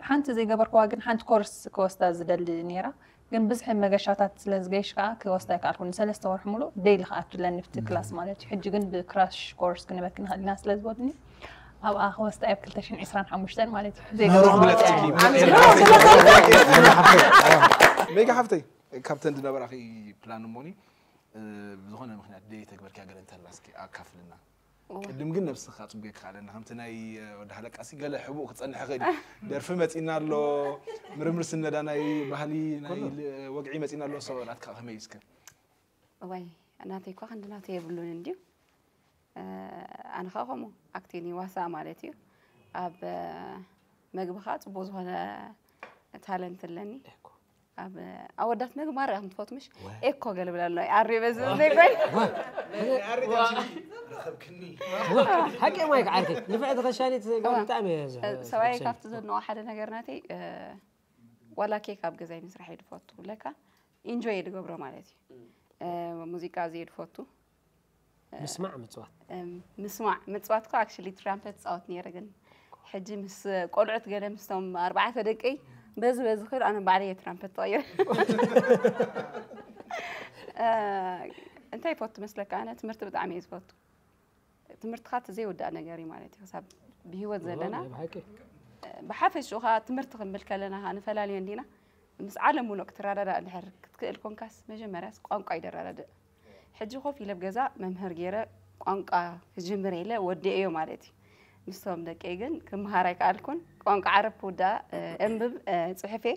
ሓንቲ ዘይገበርክዋ ግን ሓንቲ ኮርስ ክወስዳ ዝደሊ ነይራ ግን ብዝሒ መገሻታት ስለ ዝገይሽ ከዓ ክወስዳ ይከኣልኩ ንሰለስተ ወርሒ ሙሉእ ደይሊ ክኣቱ ለኒ ብቲ ክላስ ማለት እዩ ሕጂ ግን ብክራሽ ኮርስ ክንበክ ንኽእል ኢና ስለ ዝበሉኒ ኣብኣ ክወስዳ ኣብ ክልተ ሽሕን ዕስራን ሓሙሽተን ማለት እዩ መሮኽ ብለጥኪ ሜጋ ሓፍተይ ካብተን ዝነበራኺ ፕላን እሞኒ ብዝኾነ ምክንያት ደይ ተግበርኪያ ገለ እንተላ እስኪ ኣካፍልና ቅድም ግን ነብስኻ ጽቡቅ ክኻለና ከምቲ ናይ ወዲ ሃለቃ ሲ ገለ ሕቡእ ክጸንሕ ይኽእል እዩ። ደርፊ መጺና ኣሎ፣ ምርምር ስነዳ ናይ ባህሊ ናይ ወግዒ መጺና ኣሎ፣ ሰው ናትካ ከመይ እዩ እስከ? እዋይ ናተይ እኳ ክንዲ ናተይ የብሉን እንድዩ። ኣነ ኸዓ ከምኡ ኣክቲንግ ዋሳ ማለት እዩ። ኣብ መግቢ ኸዓ ጽቡቅ ዝኾነ ታለንት ኣለኒ። ኣብ ኣወዳት መግቢ ማርያ ከም ትፈቱ ምሽ ኤኮ ገልብል ኣሎ ኣሪ በዚ ዘይኮይ ሓቂ ማይ ክዓርኪ ንፍዕቲ ከሻኒት ብጣዕሚ ሰብኣይ ካብቲ ዘድንቆ ሓደ ነገር ናተይ ዋላ ኬክ ኣብ ገዛይ ምስራሕ እየ ዝፈቱ ለካ ኢንጆይ እየ ዝገብሮ ማለት እዩ ሙዚቃ እየ ዝፈቱ ምስማዕ ምፅዋት ምስማዕ ምፅዋት ኮ ኣክቹሊ ትራምፐት ፃወት ነይረ ግን ሕጂ ምስ ቆልዑት ገለ ምስቶም ኣርባዕተ ደቀይ በዚ በዚ ክብል ኣነ ባዕለይ እየ ትራምፐት ተቐይረ እንታይ ይፈቱ መስለካ ኣነ ትምህርቲ ብጣዕሚ እየ ዝፈቱ ትምህርትኻ እቲ ዘይውዳእ ነገር እዩ ማለት እዩ ክሳብ ብሂወት ዘለና ብሓፈሽኡ ከዓ ትምህርቲ ክንብል ከለና ከዓ ንፈላልዮ እንዲና ምስ ዓለም ሙሉእ ክትረዳዳእ እንድሕር ክትክእል ኮንካስ መጀመርያስ ቋንቋ እዩ ደረዳድእ ሕጂ ኮፍ ኢለ ኣብ ገዛ መምህር ገይረ ቋንቋ ክጅምር ኢለ ወዲኤዮ ማለት እዩ። ምስቶም ደቀይ ግን ክመሃር ኣይከኣልኩን። ቋንቋ ዓረብ ክውዳእ፣ ኣንብብ፣ ጽሕፍ እየ፣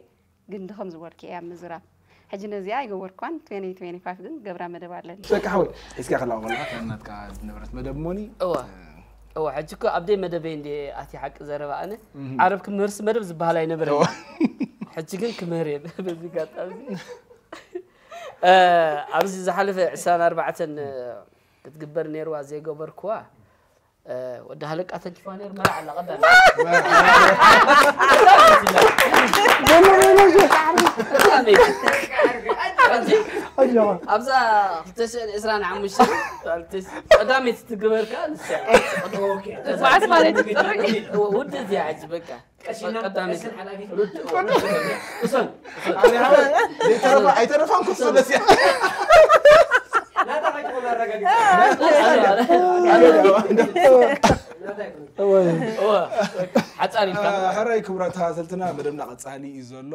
ግን ድኽም ዝበልኩ እየ ኣብ ምዝራብ። ሕጂ ነዚኣ ኣይገበርኳን፣ twenty twenty-five ግን ክገብራ መደብ ኣለኒ። ደቂ ሓወይ፣ ሒዝካ ከለኻ ከለኻ ከም ናትካ ዝነበረት መደብ እሞኒ፣ እወ። እወ፣ ሕጂ እኮ ኣብ ደይ መደበይ እንድየ ኣትየ ሓቂ ዘረባ ኣነ። ዓረብ ክምህርሲ መደብ ዝበሃል ኣይነበረን። ሕጂ ግን ክምህር እየ በዚ ኣጋጣሚ። ኣብዚ ዝሓለፈ ዕስራን ኣርባዕተን ክትግበር ነይርዋ ዘይገበርክዋ ወዲ ሃለቃ ተንኪፋ ነይር መርዓ ኣላ ቀዳሚ ኣብዛ ክልተ ሽሕን ዕስራን ሓሙሽተን ቀዳመይቲ ትግበርካ ንስያ ጓዓት ማለት እዩ ውድ እዚያ ሕጂ በቃ ቀዳመይቲ ኣይተረፋን ክትሰለስ ሓፃር ኢልካ ሕራይ ክቡራት ተኸታተልትና መደብና ቀፃሊ እዩ ዘሎ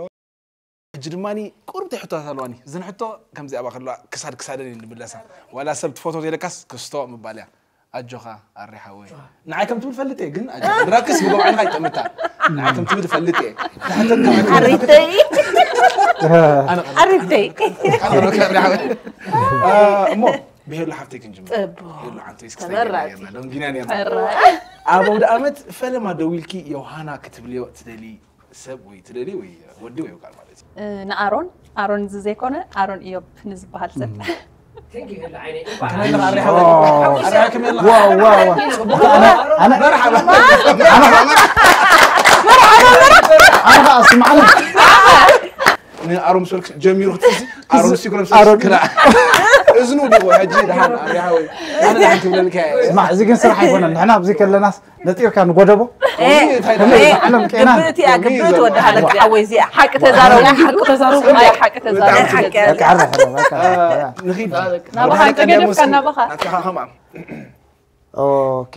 ሕጂ ድማ ቁሩብ ሕቶታት ኣለዋኒ እዘን ሕቶ ከምዚ ኣባ ከለዋ ክሳድ ክሳደን እዩ ንምለሳ ዋላ ሰብ ትፈቶ ዘይለካስ ክስቶ ምባል እያ ኣጆኻ ኣሪ ሓወይ ንዓይ ከም ትብል ፈልጥ እየ ግን ኣጆኻ ድራክስ ብጎብ ዓይንኻ ይጠምታ ንዓይ ከም ትብል ፈልጥ እየ ኣሪተይ ኣሪተይ እሞ ብሄሉ ሓፍተይ ክንጅምር ሄሉ ዓንቶ ስክስታ ዶንጊና ነርና ኣብ ኣውደ ኣመት ፈለማ ደዊልኪ ዮሃና ክትብልዮ ትደሊ ሰብ ወይ ትደሊ ወይ ወዲ ወይ ጓል ማለት እዩ ንኣሮን ኣሮን እዚ ዘይኮነ ኣሮን እዮብ ንዝበሃል ሰብ ኣነ ከዓ ስምዓኒ ንኣሮን ምስ በልክ ጀሚሩ ክትዚ ኣሮን ሲጉረም ኣሮን ክላ እዝኑ ዲኹ ሕጂ ደሓን ኣብሪሃ ወይ ኣነ ደሓን ትብለልካ እየ። ስማዕ፣ እዚ ግን ስራሕ ኣይኮነን። ንሕና ኣብዚ ከለናስ ነጢርካ ንጎደቦ። እ፣ ከምኡ እንታይ ደኣ? እ፣ ዓለም ቄና። ግብእቲ እያ፣ ግብእቲ ወዲ ሓለክ ሓወይ እዚኣ። ሓቂ ተዛረቡ። ሓቂ ተዛረቡ። ሓቂ ተዛረቡ። ብጣዕሚ ሓቂ ጽቡቅ። እያ። በቃ ዓረፍ፣ በቃ። እ፣ ንኺድ። ናባኻ ሓደ ቀደም ተገደፍካ ወስድ ናባኻ። ናትካ ከማን። ኦኬ።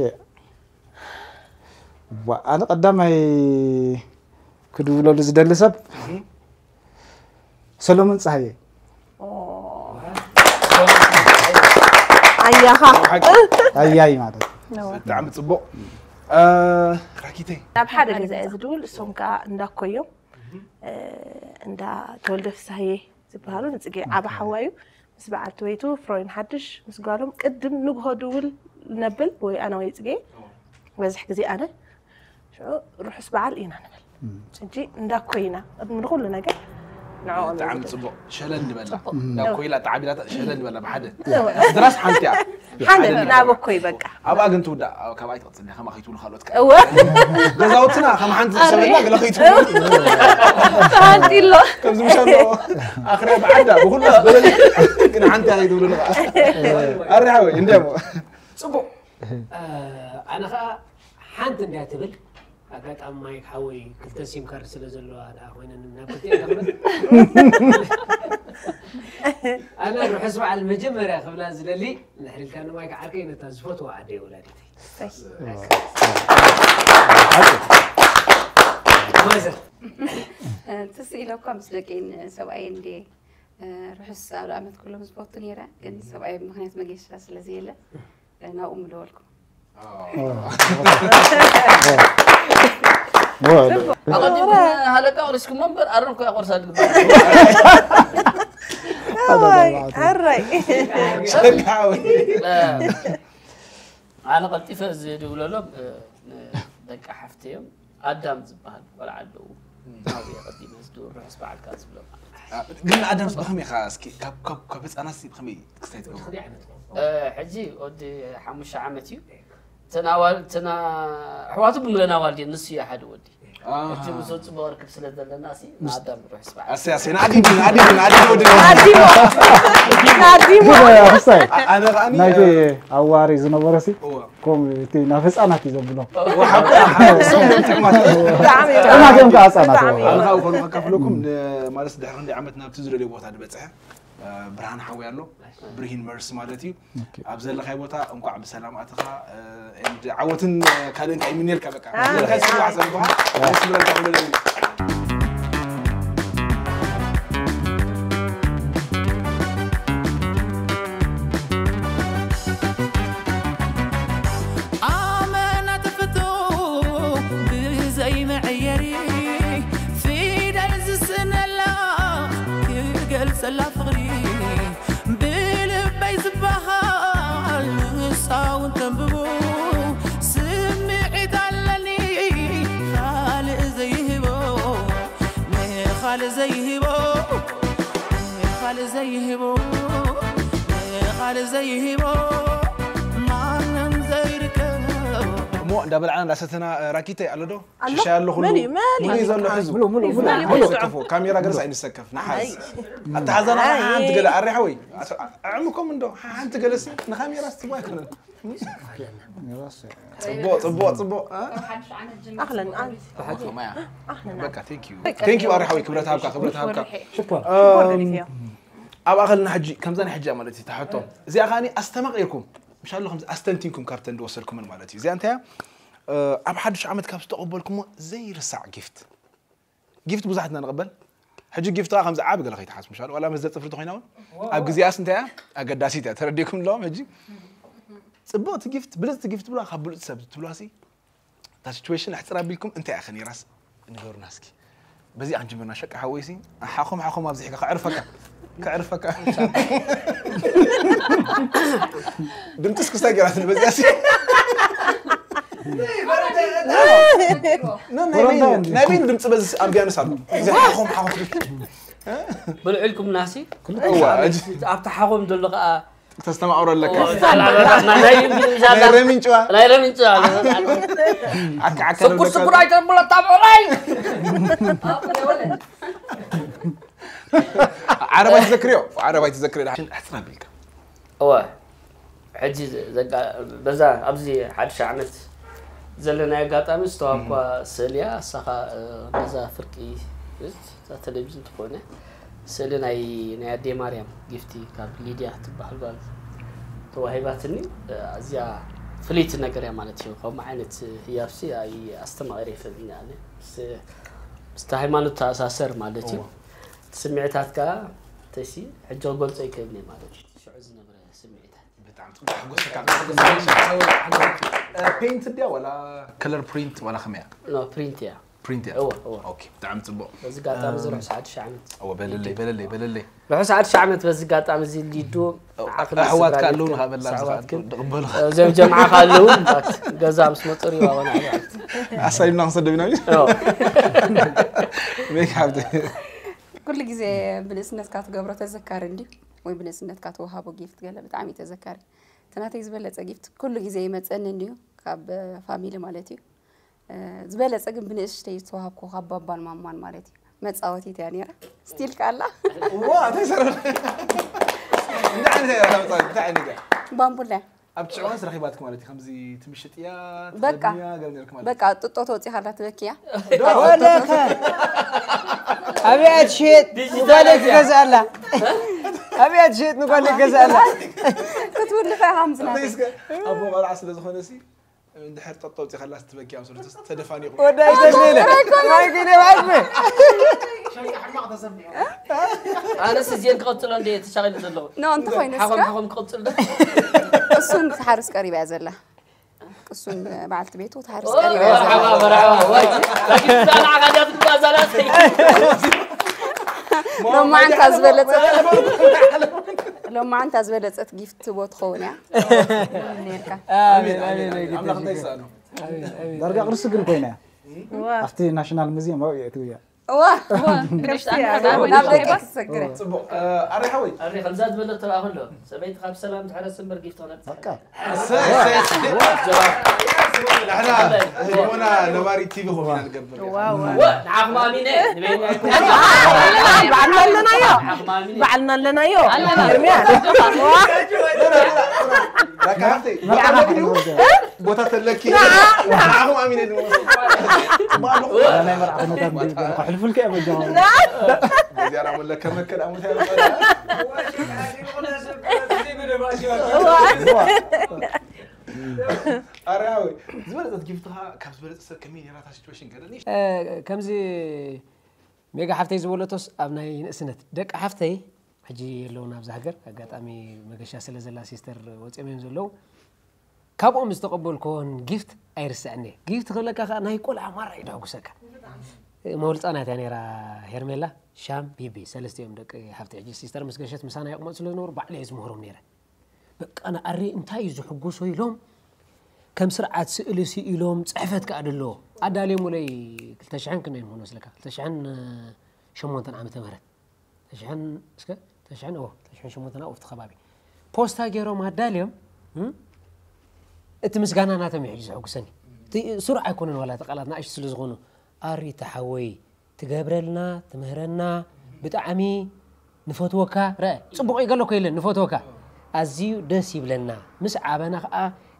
ዋ፣ ኣነ ቀዳማይ ክድውለሉ ዝደሊ ሰብ ሰሎሞን ፀሃየ። ኣያኻ። ኣያይ ማለት እዩ። ብጣዕሚ ጽቡቕ። ራኪተይ ናብ ሓደ ገዛ እየ ዝድውል፣ እሶም ከዓ እንዳኮዮም እንዳ ተወልደ ፍሳህየ ዝበሃሉ ንፅጌ ዓበ ሓዋዩ ምስ በዓልቲ ቤቱ ፍሮይን ሓድሽ ምስ ጓሎም ቅድም ንግሆ ድውል ነብል ወይ ኣነ ወይ ፅጌ በዝሕ ግዜ ኣነ ሽዑ ርሑስ በዓል ኢና ንብል። ሕጂ እንዳኮይና ቅድሚ ንኩሉ ነገር ንዕኦም እዩ ብጣዕሚ ዝብል። ጽቡቕ። ሸለል ንበላ ናብ ኮይላ ተዓቢላታ ሸለል ንበላ ብሓደ ድራስ ሓንቲ እያ። ሓደ ናብ እኮይ በቃ ኣብኣ ግን ትውዳእ ኣብ- ካብ ኣይትቕጽል ከማ ከይትብሉ ካልኦት ከ እወ ገዛውትና ከም ሓንቲ ዝሰበላ ገለ ከይትብሉ ሓንቲ ኣሎ ከምዚ ምሻሎ ኣኽርያ ብዓዳ ብኩሉ ዝበለኒ ግን ሓንቲ ኣይትብሉ ንኻ ኣርሓ ወይ እንዲያሞ ፅቡቅ ኣነ ከዓ ሓንቲ እንድያ ትብል ኣጋጣሚ ማይክ ሓወይ ክልተ ሲም ካርድ ስለ ዘለዋ ደኣ ኮይነን ናብ ክልተ እየ ከኽብል ኣነ ርሑስ በዓል መጀመርያ ክብላ ዝደሊ ንሕሪልካ ንማይክ ዓርከይ ነታ ዝፈትዋ ዓደይ ወላዲተይ ማዘር ትስ ኢለ እኳ ምስ ደቀይን ሰብኣይ እንዴ ርሑስ ኣውደ ዓመት ክብሎም ዝፈቱ ነይረ ግን ሰብኣይ ምክንያት መገሻ ስለ ዘየለ ናብኡ ምደወልኩ ኣቐዲም ሃለቃ ወሪስኩሞ እምበር ኣረም ኮያ ቆርሳ ድግባ ኣራይ ሸካዊ ኣነ ቀልጢፈ ዝድውለሎም ደቂ ሓፍቲ እዮም ኣዳም ዝበሃል ቆልዓ ኣለዉ ናብኡ ቀዲመ ዝድውል ርሑስ በዓልካ ዝብሎም ግን ኣዳምስ ብኸመይ ኢኻ እስኪ ካብ ካብ ካብ ህፃናት ሲ ብኸመይ ክስታይ ትገብሩ ሕጂ ወዲ ሓሙሽተ ዓመት እዩ ተናዋል ተና ኣሕዋቱ ብምለና ዋልዲ ንሱ እዩ ሓደ ወዲ እቲ ምስ ጽቡቅ ርክብ ስለ ዘለና ሲ ንኣዳም ርሑስ በዓል ኣሰይ ኣሰይ ንኣዲም ንኣዲም ንኣዲም ወዲ ኣዲሞ ክስታይ ኣነ ከኣኒ ናይቲ ኣዋሪ ዝነበረ ሲ እወ ከምኡ እቲ ናብ ህፃናት እዩ ዘብሎ ወሓቁ ጥዕማት ብጣዕሚ እዩ ጥዕማት እዮም ከዓ ህፃናት ብጣዕሚ እዩ። ኣነ ካብ ኮኑ ከካፍለኩም ማለት ድሕሪ ክንደይ ዓመት ናብቲ ዝደልዮ ቦታ ዝበፅሐ ብርሃን ሓዊ ኣሎ ብርሂን መርስ ማለት እዩ ኣብ ዘለኻይ ቦታ እንኳዕ ብሰላም ኣተኻ ዓወትን ካልእን እንታይ ይምንየልካ በቃ ዘለኻይ ስዋ ዘንኳ ስብረልካ ኣመና ተፈቶ ብዘይ መዐየሪ ፊደል ዝስእነላ ክገልጸላ ፍቕሪ ብልበይ ዝበሃል ንሳ እውን ተንብቦ ስምዒት ኣለኒ ካልእ ዘይህቦ ንኻልእ ዘይህቦ ንኻልእ ዘይህቦ ንኻልእ ዘይህቦ ማንም ዘይርከቦ እሞ እንዳበላዕና እንዳሰተና ራኪተይ ኣሎ ዶ ኣሎ? ሽሻይ ኣሎ ኩሉ መሊኡ፣ መሊኡ። ሙሉ እዩ ዘሎ ሕዙ ሙሉ ሙሉ ሙሉ መሊኡ ሙሉ ጥፉ ካሜራ ገለስ ኣይንሰከፍ ንሓዝ ኣተሓዛና ሓንቲ ገለ ኣሪሓ ወይ ኣዕምኮም እንዶ ሓንቲ ገለሲ ንካሜራ ስትቦ ኣይኮነን ጽቡቅ ጽቡቅ ጽቡቅ እ? ኣህለን ኣንቲ ማያ ኣህለን በቃ ቴንክ ዩ ቴንክ ዩ ኣሪሓ ወይ ክብረት ሃብካ ክብረት ሃብካ ሽኮር ኣብ ኣኸልና ሕጂ ከምዛ ናይ ሕጂ ማለት እዩ ተሕቶ እዚኣ ከዓኒ ኣስተማቒርኩም ምሻሎ ከምዚ ኣስተንቲንኩም ካብተን ዝወሰድኩምን ማለት እዩ እዚኣ እንታይ እያ ኣብ ሓዱሽ ዓመት ካብ ዝተቐበልኩሞ ዘይርሳዕ ጊፍት ጊፍት ብዙሓት ኢና ንቕበል ሕጂ ጊፍት ከዓ ከምዚ ዓብ ገለ ከይትሓስ ምሻሎ ዋላ መዘ ፅፍሪ ተኮይና እውን ኣብ ግዜኣስ እንታይ እያ ኣገዳሲት እያ ተረዲኩም ኣለዎም ሕጂ ፅቡቕቲ ጊፍት ብልፅቲ ጊፍት ብላ ካብ ብሉፅ ሰብ ትብላ ሲ እታ ሲቹዌሽን ኣሕፅር ኣቢልኩም እንታይ እያ ከነይራስ ንገሩና እስኪ በዚ ኣንጅምርና ሸቂ ሓወይሲ ሓኾም ሓኾም ኣብዚሕካ ከዕርፈካ ከዕርፈካ ድምፅስ ክስታይ ገራትኒ በዚኣ ሲ ናይ በይኑ ድምፂ በዚ ኣብ ቢያንስ ኣሎ እዚ ሓኾም ሓኾም በልዑ ኢልኩምና ሲ እዋ፣ ኣብቲ ሓኾም ዘሎ ከዓ ተስተማቕሮ ኣለካ ናይ እንግሊዝ ናይ ረሚን ጭዋ ናይ ረሚን ጭዋ ዓካ ዓካ ስኩር ስኩር ኣይተብሎ ታብዑራይ ዓረባይ ትዘክርዮ ዓረባይ ትዘክርዮ ሕፅር ኣቢልካ እወ፣ ሕጂ ዘጋ-፣ በዛ ኣብዚ ሓድሽ ዓመት ዘለናይ ኣጋጣሚ ዝተዋብኳ ስእሊ እያ። እሳኻ፣ እ፣ በዛ ፍርቂ እዛ ቴሌቪዥን ትኾነ ስእሊ ናይ፣ ናይ ኣዴ ማርያም ጊፍቲ ካብ ሊድያ ትበሃል ጓል ተዋሂባትኒ። እ፣ ኣዝያ ፍልይቲ ነገር እያ ማለት እዩ። ከምኡ ዓይነት ህያብሲ ኣይ-፣ ኣስተማቒረ ይፈልጥኒ ኣነ። ምስ፣ ምስቲ ሃይማኖት ተኣሳሰር ማለት እዩ። እወ። እቲ ስምዒታት ከኣ ተሲ ሕጂ ክገልጾ ይክእልኒ ማለት እዩ። ሽዑ ዝነበረ ስምዒታት። ብጣዕሚ ጽቡቅ። ሓጎሰካ፣ ሓጎሰካ። እ፣ ፔንት ድያ ዋላ ከለር ፕሪንት ዋላ ከመይ እያ? ኖ፣ ፕሪንት እያ። ፕሪንት እያ? እወ፣ እወ። ኦኬ፣ ብጣዕሚ ጽቡቅ። በዚ ኣጋጣሚ እዚ ርሑስ ሓድሽ ዓመት። እወ፣ በለለይ፣ በለለይ፣ በለለይ። ርሑስ ሓድሽ ዓመት በዚ ኣጋጣሚ እዚ ሊዱ፣ ኦ፣ ንዓኽን ኣሕዋትካ ስድራ ኣለዉ ቤትክን፣ ንኻ በላ ዝኻ-፣ ኣሕዋትክን። ድቕበሉ። እ፣ እዞም ጀምዓ ከ ኣለዉ፣ ባት ገዛ ምስ መጹ ሪባ ኾና። ኣሳይምና ክንሰደብ ኢና። እወ። ሜክ ሓብቲ። ኩሉ ግዜ ብንእስነትካ ትገብሮ ተዘካሪ እንድዩ፣ ወይ ብንእስነትካ ትወሃቦ ጊፍት ገለ ብጣዕሚ እዩ ተዘካሪ። እቲ ናተይ ዝበለጸ ጊፍት ኩሉ ግዜ ይመጸኒ እንድዩ፣ ካብ ፋሚሊ ማለት እዩ። እ፣ ዝበለጸ ግን ብንእሽተይ ዝተዋሃብኩ ካብ ባባን ማማን ማለት እዩ። መጻወቲት እያ ነይራ። ስቲል ከኣላ። እዋ፣ እንታይ ሰራ-፣ እንታይ ዓይነት እያ ታምጻ-፣ እንታይ ዓይነት እያ? ባምቡላ። ኣብ ትሽዕ እዋንስ ረኺባትኪ ማለት እዩ፣ ከምዚ ትምሽጥ እያ፣ በቃ። ትኸድንያ፣ ገለ ነርኪ ማለት እዩ። በቃ፣ ጥጦ ተወጺኻላ ትበኪያ። ዶ-፣ ወለኸ። ኣብያ ትሽየጥ፣ ዲጂታል ንጓለይ ኣዝያ። ትገዝኣላ። ኣብያ ትሽየጥ፣ ንጓለይ ትገዝኣላ። ክትውልፈ ከምዚ ናተይ። እስከ፣ ኣቦ ቆልዓ ስለ ዝኾነ ሲ፣ እንድሕር ጠጦ ኣውጺኻላ ስትበኪ ኣብ ስርቱ ተደፋኒቑ። ወዳይ ተገለ። ማይ ግን ይባል። ኣነስ እዚአን ክቐጽሎ እንደ ተሻቒሉ ዘለኹ። ኖ፣ እንተኾይነ ሓኾም፣ እስከ ሓኾም ክቐጽል ዶ? እሱን ትሓርስ ቀሪባ እያ ዘላ። እሱን በዓልቲ ቤቱ ትሓርስ ኦ፣ ቀሪባ እያ ዘላ። መርሓባ፣ መርሓባ። ወይ፣ ላኪን ንዓኻ ድያ ትግባእ እዛ ናተይ? ሎማዓንታ ዝበለጸት፣ ሎማዓንታ ዝበለጸት ጊፍት ትቦ ትኸውን እያ። ነርካ። ኣሜን፣ ኣሜን፣ ኣሜን። ኣምላኽ እንታይ ይስኣኖ? ኣሜን፣ ኣሜን። ዳርጋ ቅርሲ ግን ኮይና እያ። ዋ። ኣብቲ ናሽናል ሙዚየም ኣብኡ የእትውያ። ዋ፣ ዋ፣ ናብ ደገ ክትሰግረ። ጽቡቕ። እ፣ ኣረ ሓወይ። ኣረ ከምዛ ዝበለት ተባእኽ ኣሎ። ሰበይትኻ ብሰላም ትሕረስ እምበር ጊፍት ክነብጽሕ። በቃ። እሰይ፣ እሰይ፣ እሰይ። ንሕና ህዝቦና ነባሪ ቲቪ ኾም ኢና ንገብር። ዋው፣ ዋው። ዋ፣ ንዓኹም ኣሚነ፣ ንበይነይ ኣይኮንኩን። በዓልና ኣለናዮ። ንዓኹም ኣሚነ። በዓልና ኣለናዮ። ኣለና። ኤርምያስ። በቃ ሃብተይ፣ በቃ ሃብተይ። ቦታ ተለኪ። ንዓኹም ኣሚነ ድመስ። ጽቡቕ ኣለኹ። ናይ መርዓ ኩነታት እንዲ-፣ ሕልፍልከ እየ በጃኹም። በዚኣ ራሙለ ከመከል ኣሙታ ይባላል። ኣረ፣ ኣወይ፣ ዝበለጸት ጊፍትኻ ካብ ዝበለጸ ሰብ ከመይ ነይራ እታ ሲቹዌሽን ገለኒ? እ፣ ከምዚ ሜጋ ሓፍተይ ዝበለቶስ ኣብ ናይ ንእስነት ደቂ ሓፍተይ ሕጂ የለውን ኣብዚ ሃገር፣ ኣጋጣሚ መገሻ ስለ ዘላ ሲስተር ወጺኦም እዮም ዘለዉ። ካብኦም ዝተቐበልኩዎን ጊፍት ኣይርስዕን እየ። ጊፍት ክብለካ ከኣ ናይ ቆልዓ ማራ እዩ ደሕጉሰካ። መወልጻ ናታ ነይራ ሄርሜላ፣ ሻም፣ ቢቢ፣ ሰለስቲኦም ደቂ ሓፍተይ። ሕጂ ሲስተር ምስ ገሸት ምሳና ይቕመጡ ስለ ዝነበሩ ባዕለ እየ ዝምህሮም ነይረ። በቃ ንኣሪ እንታይ እዩ ዝሕጉሶ ኢሎም ከም ስርዓት ስእሊ ስኢሎም ጽሕፈት ከኣ ደሎ ኣዳልዮምለይ ክልተ ሽሕን ክንደይ ምኾኑ መስለካ? ክልተ ሽሕን ሸሞንተን ዓመተ ምህረት። ክልተ ሽሕን እስከ፣ ክልተ ሽሕን፣ ኦ፣ ክልተ ሽሕን ሸሞንተን ኣብኡ ኣብቲ ከባቢ። ፖስታ ገይሮም ኣዳልዮም፣ እም? እቲ ምስጋና ናቶም እዩ ሕጂ ዘሐጉሰኒ። እቲ ስሩዕ ኣይኮነን ዋላ እቲ ቃላት ንኣሽቱ ስለ ዝኾኑ። ኣሪ ተሓወይ፣ ትገብረልና፣ ትምህረና፣ ብጣዕሚ ንፈትወካ። ረአ፣ ጽቡቕ ይገሎ እኮ የለን፣ ንፈትወካ። ኣዝዩ ደስ ይብለና። ምስ ዓበና ኸኣ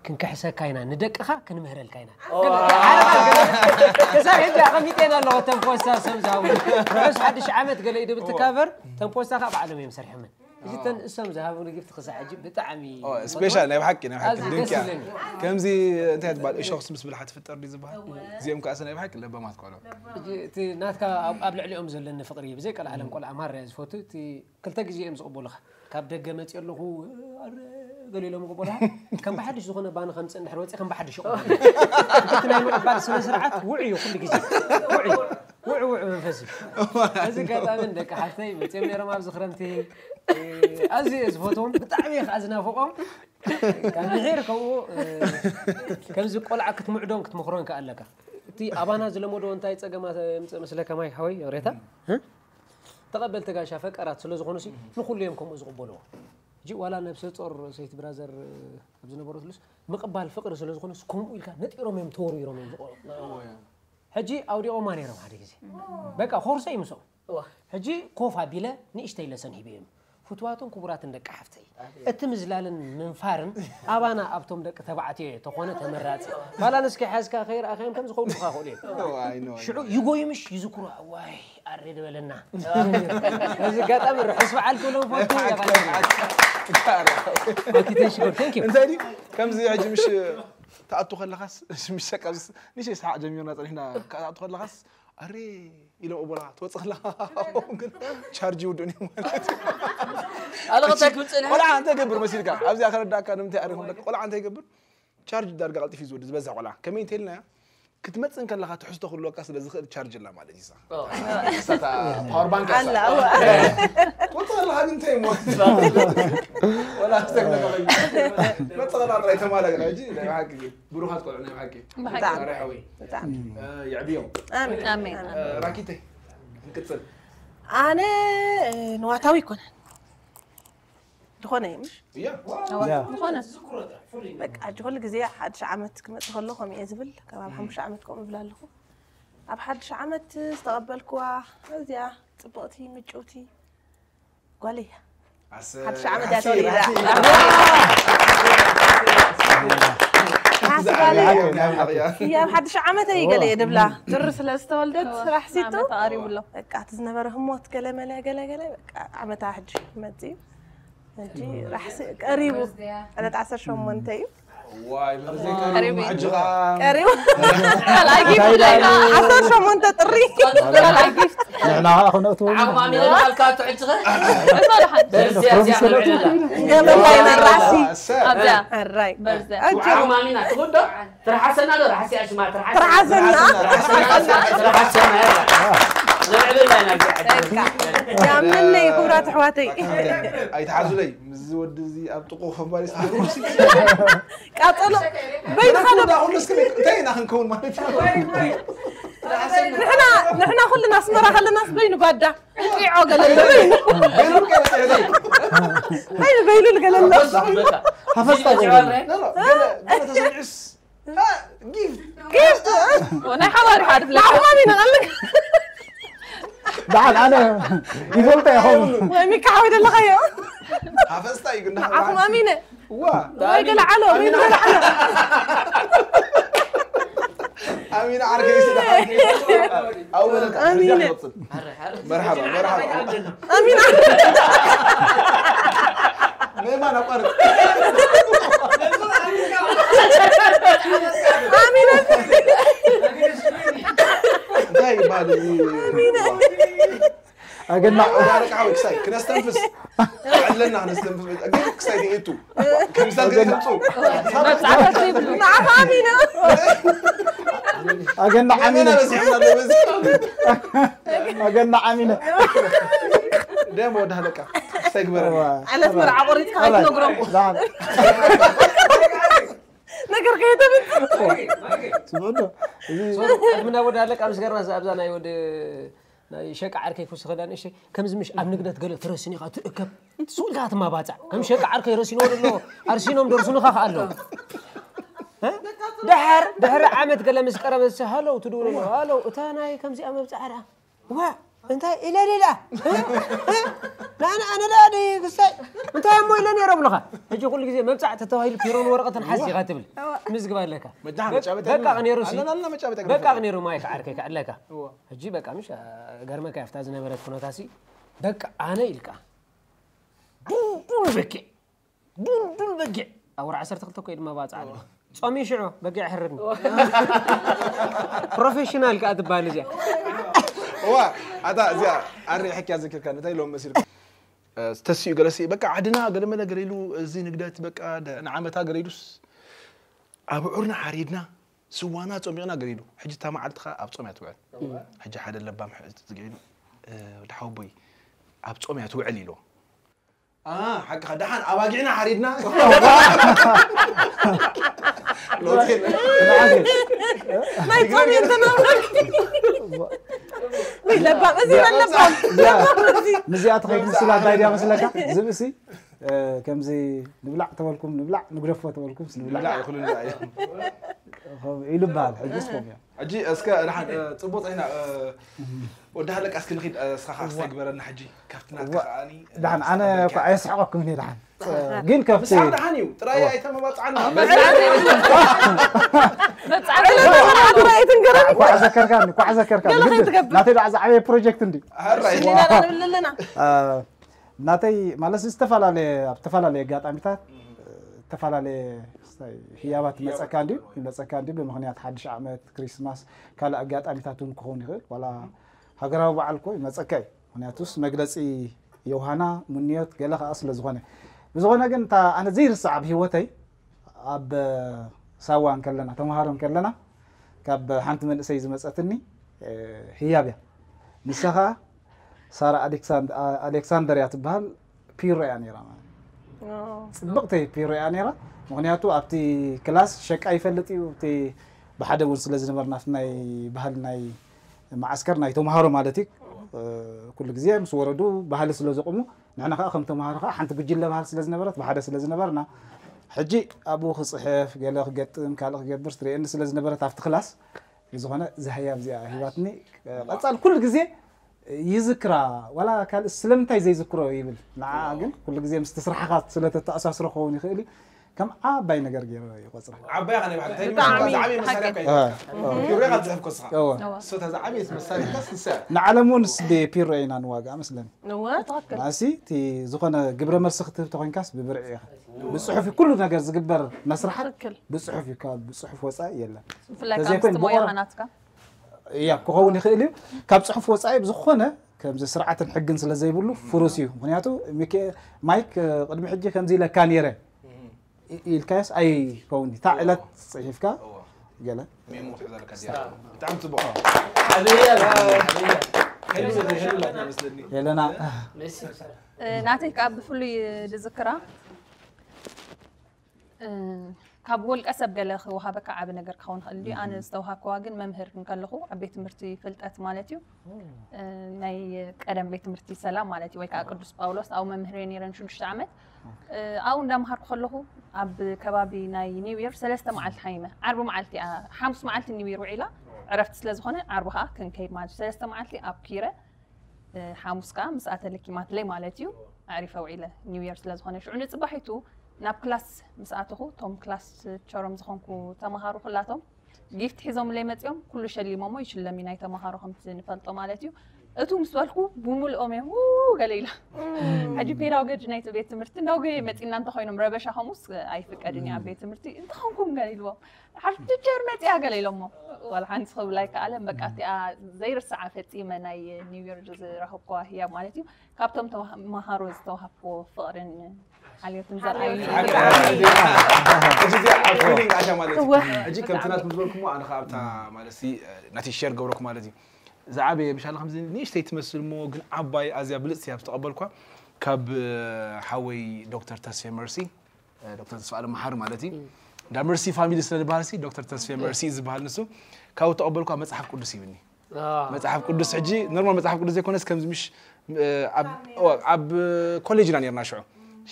ክንክሕሰካ ኢና፣ ንደቅኻ ክንምህረልካ ኢና። ኦ። ገለ፣ ገለ፣ ገለ፣ ክሳብ ሕጂ ኣቐሚጠን ኣለኹ፣ እተን ፖስታ እሶም ዝሃቡኒ። ርሑስ ሓድሽ ዓመት ገለ ኢሉ ብቲ ካቨር፣ እተን ፖስታ ኸኣ ባዕሎም እዮም ሰሪሖመን። ሕጂ እተን እሶም ዝሃቡኒ ጊፍት ክሳብ ሕጂ ብጣዕሚ ኦ፣ ስፔሻል፣ ናይ ብሓቂ፣ ናይ ብሓቂ፣ ኣዝዩ ደስ ድንቂ እያ። ይብለኒ። ከምዚ እንታይ ትበሃል፣ እሾኽስ ምስ ብልሓ ትፍጠር ድዩ ዝበሃል? እዚኦም ከኣ ናይ ብሓቂ ለባማት ቆልዑ። ሕጂ እቲ ናትካ ኣብ፣ ኣብ ልዕሊኦም ዘለኒ ፍቕሪ ብዘይ ቀልዓለም ቆልዓ ማራ እየ ዝፈቱ። እቲ ክልተ ግዜ እዮም ዝቕበሉኻ። ካብ ደገ መፅእ ኣለኹ፣ ኣረ፣ ገለ ኢሎም ይቕበሉኻ። ከም ብሓድሽ ዝኾነ ባኒ ከምፅእ እንድሕር ወፂእ፣ ከም ብሓድሽ ይቕበሉ። እቲ ናይ ምቕባል ስነ ስርዓት ውዑይ እዩ ኩሉ ግዜ። ውዑይ፣ ውዑ፣ ውዑ መንፈስ እዩ። እዚ ኣጋጣሚ ደቂ ሓፍተይ መፅኦም ነይሮም ኣብዚ ክረምቲ። ኣዝየ እየ ዝፈትዎም፣ ብጣዕሚ እየ ከዓ ዝናፍቖም። ካብ ድሒር ከምኡ፣ እ፣ ከምዚ ቆልዓ ክትምዕዶን ክትመኽሮን ከኣ ኣለካ። እቲ ኣባና ዝለመዶ እንታይ ጸገማት የምጽእ መስለካ ማይክ ሓወይ? ይቕሬታ። እ? ተቐበልቲ ጋሻ ፈቀራት ስለ ዝኾኑሲ ንኹሉ እዮም ከምኡ ዝቕበልዎ። ሕጂ ዋላ ነብሰ ጾር ሰይቲ ብራዘር ኣብ ዝነበረትሉስ ምቕባል ፍቕሪ ስለ ዝኾነስ ከምኡ ኢልካ ነጢሮም እዮም ተወርዊሮም እዮም ዝቖ-፣ ሕጂ ኣውዲቖማ ነይሮም ሓደ ግዜ። በቃ ኮርሰ ይምስኦም። እዋ። ሕጂ ኮፍ ኣቢለ ንእሽተይ ለሰን ሂበዮም። ፍትዋትን ክቡራትን ደቂ ሓፍተይ፣ እቲ ምዝላልን ምንፋርን ኣባና ኣብቶም ደቂ ተባዕትዮ ተኾነ ተመራጺ። ባላንስካ ሓዝካ ከይረኣኻዮም ከም ዝኸውዱኻ ይኽእሉ እዮም። Oh, I know. ሽዑ ይጎይምሽ ይዝክሩ። ዋይ ኣሬ ዝበለና። በዚ ኣጋጣሚ ርሑስ በዓል ክብሎም ፈቱ። እንታይ ድዩ ከምዚ ሕጂ ምሽ ትኣቱ ከለኻስ ምሽ ካብ ንሽ ሰሓቅ ጀሚርና ፀኒሕና ክትኣቱ ከለኻስ ኣሬ ኢሎም ኣቦላ ትወፅእ ከለኻ ግን ቻርጅ ይውድኡን እዮም ማለት ኣለ ክታይ ክብል ፀኒሐ ቆልዓ እንታይ ይገብር መሲልካ ኣብዚኣ ከረዳእካ ንምንታይ ኣሪኹም ደቂ ቆልዓ እንታይ ይገብር ቻርጅ ዳርጋ ቀልጢፍ እዩ ዝወዲ ዝበዝሕ ቆልዓ ከመይ እንተልና ክትመፅእ ከለኻ ትሕዝቶ ክህልወካ ስለ ዝኽእል ቻርጅ ላ ማለት እዩ ፓወር ባንክ ኣላ ወጥተለካ ግን እንታይ እሞ ወላ ኣስተግለካ መጥተላ ጥራይ ተማለካ ሕጂ ናይ ብሓቂ ግን ብሩኻት ቆልዑ ናይ ብሓቂ ብጣዕሚ። ዛሬ ሓወይ ብጣዕሚ የዕብዮም ኣሜን ራኪተይ ንቅፅል ኣነ ንዋታዊ ይኮነ ዝኾነ እዩ ምሽ እያ ዝኾነ በቃ ሕጂ ኩሉ ግዜ ሓድሽ ዓመት ክመፅእ ከሎ ከምኡ እየ ዝብል ከባብ ሓሙሽተ ዓመት ከምኡ እብል ኣለኹ ኣብ ሓድሽ ዓመት ዝተቐበልክዋ እዚኣ ፅብቕቲ ምጭውቲ ጓል እያ ሓድሽ ዓመት እያ ተወሊዳ ሓስባለ እያ ኣብ ሓድሽ ዓመት እየ ገለ እየ ድብላ ጥሪ ስለ ዝተወልደት ራሕሲቱ ተቃሪቡ ኣሎ በቃ እቲ ዝነበረ ህሞት ገለመለ ገለገለ በቃ ዓመታ ሕጂ መፅእ እዩ ሕጂ ራሕሲ ቀሪቡ ዕለት ዓሰርተ ሸሞንተ እዩ ዋይ መርዘይ ቀሪቡ ሕጂ ከዓ ቀሪቡ ካልኣይ ጊፍት ላይ ዓሰርተ ሸሞንተ ጥሪ ካልኣይ ጊፍት ንሕና ከዓ ክነእትዎ ዓቕማሚና ካልካ ትዕጅኸ እሶ ደሓን በዚያ ዚያ ንብዕልና ገበላይ መራሲ ሰብ ኣብዚያ ሕራይ በርዘ ኣጆኹም ዓቕማሚና ትኽዶ ትርሓሰና ዶ ርሓስያ ሽማ ትርሓሰና ትርሓሰና ትርሓሰና ንብዕልና ኢና ያምነይ ክቡራት ኣሕዋተይ ኣይትሓዙለይ ምዚ ወዲ እዚ ኣብ ጥቁ ፈባሪ ቃፀሎ በይንኻ ዶ ኩሉ እስከ እንታይ ኢና ክንከውን ማለት እዩ ንሕና ንሕና ኩልና ኣስመራ ከለናስ በይኑ ባዳ ጢዖ ገለ ኣሎ በይኑ በይኑ በይኑ ገለ ኣሎ ሃፈስታ ገለ ተሰሚዑስ ጊፍት ጊፍት ናይ ሓባሪ ሓድፍለ ኣሕማሚ ነቐልክ ደሓን ኣነ ይፈልጦ ይኸውን ወይ ሚካ ሓወይ ደለኻዮ ሃፈስታ እዩ ግን ኣሕማሚነ ዋ ወይ ገለ ዓሎ ወይ ገለ ዓሎ ኣሚና ዓርከይ ስለ ኣውበለካ ኣሚነ መርሓባ መርሓባ ኣሚና መማን ኣቋርጥ ኣሚነ እንታይ ይባል እዚ ኣገና ዳርቃ ሓወይ ክሳይ ክነስተንፍስ ኣለና ክነስተንፍስ ግን ክሳይ ትእቱ ክምሳል ገንጽ ንዓኻ ኣሚነ ኣገና ዓሚነ በዚሕና በዚ ኣገና ዓሚነ ደሞ ወዳህለቃ ክሳይ ግበረ ዓለት መርዓ ቆሪፅካ ኣይትነግሮም ነገር ከየተምፅ ስምዑ ዶ እዚ ቅድሚ ናብ ወዲ ኣለቃ ምስ ገርና ኣብዛ ናይ ወዲ ናይ ሸቃ ዓርከይ ኩስ ኸዳ ንእሽተይ ከምዚ ምሽ ኣብ ንግደት ገለ ትረስን ኢኻ ትእከብ ስኡልካ ትማባፃዕ ከም ሸቃ ዓርከይ ረሲኖ ኣሎ ኣርሲኖም ደርሱንኻ ከ ኣለዉ ደሓር ድሕሪ ዓመት ገለ ምስ ቀረበ ሃለው ትድውሉ ሃለው እታ ናይ ከምዚኣ መብፃዕ ደኣ ዋ እንታይ ኢለ ሌላ ንኣነ ኣነ ደኣ ክስታይ እንታይ እሞ ኢለ ነይረ ብልኻ ሕጂ ኩሉ ግዜ መብፃዕ ተተባሂሉ ፒሮን ወረቐትን ሓዚኻ ትብል ምዝግባ ኣለካ መጃ መጫበጥ በቃ ነይሩ ሲ ኣለና መጫበጥ በቃ ነይሩ ማይ ከዓርከይ ከዕለካ ሕጂ በቃ ምሽ ገርመካ ኣብታ ዝነበረት ኩነታሲ በቃ ኣነ ኢልካ ዱንዱን በጊዕ ዱንዱን በጊዕ ኣውራ ዓሰርተ ክልተ ኮይ ድማ ባፅዓ ኣለዎ ጾሚ ሽዑ በጊዕ ሕርድኒ ፕሮፌሽናል ከዓ ትበሃል እዚኣ እዋ ኣታ እዚኣ ኣረ ሕክያ ዘኪርካ እንታይ ኢሎም መሲልካ ተሲኡ ገለሲ በቃ ዓድና ገለመለ ገለ ኢሉ እዚ ንግደት በቃ ንዓመታ ገለ ኢሉስ ኣብዑርና ሓሪድና ስዋና ጾሚቕና ገለ ኢሉ ሕጂ እታ መዓልቲ ከዓ ኣብ ጾም እያ ትውዕል ሕጂ ሓደ ለባም ዝገ ኢሉ ወዲ ሓወቦይ ኣብ ጾም እያ ትውዕል ኢልዎ ሓቅኻ ደሓን ኣባጊዕና ሓሪድና ናይ ጾም የንተናምረክ ለባም እዚ ለባም ምስዚኣ ተኸይድ ምስላ እንታይ ድያ መስለካ ዝብእሲ ከምዚ ንብላዕ ተበልኩም ንብላዕ ንግደፎ ተበልኩም ንብላዕ ኢሉ በሃል ሕጅስ ኮም እዮም ሕጂ እስከ ደሓን ጽቡቅ ጸይና ወዲ ሃለቃ እስኪ ንኺድ። እስኻ ከዓ ክስታይ ግበረና ሕጂ ካብቲ ናትካ ከዓኒ ደሓን ኣነ እኮ ኣየስሕቐኩም እኔ ደሓን ግን ከብቲ ምሳሕ ደሓን እዩ። ጥራይ ኣይተመባጽዓና። መብጻዕቲ ኳዕ ዘከርካኒ ኳዕ ዘከርካኒ ናተይ ደኣ ዝዓበየ ፕሮጀክት እንዲ ሊናና ንብል ኣለና። ናተይ ማለት ዝተፈላለየ ኣብ ዝተፈላለየ ኣጋጣሚታት ዝተፈላለየ ህያባት ይመፀካ እንዲ ይመፀካ እንዲ ብምክንያት ሓድሽ ዓመት ክሪስማስ ካልእ ኣጋጣሚታት እውን ክኸውን ይኽእል ዋላ ሃገራዊ በዓል እኮ ይመፀካ እዩ። ምክንያቱስ መግለፂ የውሃና ምንዮት ገለ ከዓ ስለ ዝኾነ ብዝኾነ ግን እታ ኣነ ዘይርሳዕ ኣብ ህይወተይ ኣብ ሳዋ እንከለና ተምሃሮ እንከለና ካብ ሓንቲ መንእሰይ ዝመፀትኒ ህያብ እያ። ንሳ ከዓ ሳራ ኣሌክሳንደር እያ ትበሃል። ፒሮ እያ ነይራ ማለት ጽብቕቲ ፒሮ እያ ነይራ። ምክንያቱ ኣብቲ ክላስ ሸቃ ይፈልጥ እዩ እቲ ብሓደ እውን ስለ ዝነበርና ናይ ባህል ናይ መዓስከር ናይ ተምሃሮ ማለት እዩ። ኩሉ ግዜ ምስ ወረዱ ባህሊ ስለ ዘቑሙ ንሕና ከዓ ከም ተምሃሮ ከዓ ሓንቲ ጉጅለ ባህል ስለ ዝነበረት ብሓደ ስለ ዝነበርና ሕጂ ኣብኡ ክፅሕፍ ገለ ክገጥም ካልእ ክገብር ትርእየኒ ስለ ዝነበረት ኣብቲ ክላስ ብዝኾነ እዛ ህያብ እዚኣ ሂባትኒ ቀፃል ኩሉ ግዜ ይዝክራ ዋላ ካልእ ስለምንታይ ዘይዝክሮ ይብል ንዓ ግን ኩሉ ግዜ ምስቲ ስራሕኻ ስለተተኣሳስሮ ክኸውን ይኽእል እዩ ከም ዓባይ ነገር ገይረ ይቆፅራ ዓባይ ኸነ ይባሕል እንታይ ብጣዕሚ ዝዓበየ መሳርያ እኳ ይበልካ ፒሮኻ ትፅሕፍ ኮስኻ እወ እሱ እታ ዝዓበየት መሳርያ ንሳ ንዓለም እውን ብፒሮ ኢና ንዋግኣ መስለኒ እወ ትኽክል ናሲ እቲ ዝኾነ ግብረ መልሲ ክትህብ ተኾይንካስ ብብርዒ ኢኻ ብፅሑፍ እዩ ኩሉ ነገር ዝግበር መስርሓት ትኽክል ብፅሑፍ እዩ ካብ ብፅሑፍ ወፃኢ የለን ብፍላይ ካብ ተዘይኮይኑ ምስቲ ሞያኻ ብቆሮ- ናትካ እያ ክኸውን ይኽእል እዩ ካብ ፅሑፍ ወፃኢ ብዝኾነ ከምዚ ስርዓትን ሕግን ስለ ዘይብሉ ፍሩስ እዩ ምክንያቱ ሚኪ- ማይክ ቅድሚ ሕጂ ከምዚ ኢለካ ነይረ ኢ- ኢልካዮስ ኣይከውን እዩ እታ ዕለት ፅሒፍካ ገለ ሜሞ ክትሕዘለካ ድያ ብጣዕሚ ፅቡቅ ሓዘያ ሓዘያ ሄሉ ሄሉ ናትና መስለኒ ሄለና መሲ ይሰራ ናተይ ከዓ ብፍሉይ ዝዝክራ ካብ ወልቀ ሰብ ገለ ክወሃበካ ዓቢ ነገር ክኸውን ይኽእል ድዩ ኣነ ዝተውሃብከዋ ግን መምህር እንከለኹ ኣብ ቤት ትምህርቲ ፍልጠት ማለት እዩ ናይ ቀደም ቤት ትምህርቲ ሰላም ማለት እዩ ወይ ከዓ ቅዱስ ጳውሎስ ኣብኡ መምህር እየ ነይረ ንሽዱሽተ ዓመት ኣብኡ እንዳምሃርኩ ከለኹ ኣብ ከባቢ ናይ ኒው ይር ሰለስተ መዓልቲ ሓሚመ ዓርቢ መዓልቲ እያ ሓሙስ መዓልቲ ኒው ይር ውዒላ ዕረፍቲ ስለ ዝኾነ ዓርቢ ከዓ ክንከይድ ማለት እዩ ሰለስተ መዓልቲ ኣብ ኪረ ሓሙስ ከዓ ምስኣ ተለኪማትለይ ማለት እዩ ኣዕሪፈ ውዒለ ኒው ይር ስለ ዝኾነ ሽዑ ንፅባሒቱ ናብ ክላስ ምስ ኣተኹ እቶም ክላስ ቸሮም ዝኾንኩ ተምሃሩ ኩላቶም ጊፍት ሒዞምለይ መፂኦም ኩሉ ሸሊሞሞ ይሽለም እዩ ናይ ተምሃሮ ከምቲ ንፈልጦ ማለት እዩ እቱ ምስ በልኩ ብሙሉኦም እዮም ው ገለ ኢላ ሕጂ ፔዳጎጂ ናይቲ ቤት ትምህርቲ እንዳውገየ መፂና እንተኮይኖም ረበሻ ከምኡስ ኣይፍቀድን እዩ ኣብ ቤት ትምህርቲ እንተኾንኩም ገለ ኢልዎም ሓንቲ ቸር መፂኣ ገለ ኢሎሞ ዋላ ሓንቲ ክብል ኣይከኣለን በቃ እቲኣ ዘይርስዓ ፈፂመ ናይ ኒው ዮርክ ዝረኸብኩዋ ህያብ ማለት እዩ ካብቶም ተምሃሮ ዝተዋሃብክዎ ፍቕርን ሓልዮትን ዘርኣዩኒ ሕጂ ከምቲ ናትኩም ዝበልኩሞ ኣነ ከዓ ኣብታ ማለት ናተይ ሸር ገብረኩ ማለት እዩ ዝዓበየ ምሻለ ከምዚ ንእሽተይ ትመስል እሞ ግን ዓባይ ኣዝያ ብልፅቲ ኣብ ዝተቐበልኳ ካብ ሓወይ ዶክተር ተስፌ መርሲ ዶክተር ተስፋ ኣለምሓር ማለት እዩ እንዳ መርሲ ፋሚሊ ስለ ዝበሃል ሲ ዶክተር ተስፌ መርሲ ዝበሃል ንሱ ካብኡ ተቐበልኳ መፅሓፍ ቅዱስ ይብኒ መፅሓፍ ቅዱስ ሕጂ ኖርማል መፅሓፍ ቅዱስ ዘይኮነስ ከምዚ ምሽ ኣብ ኮሌጅ ኢና ነርና ሽዑ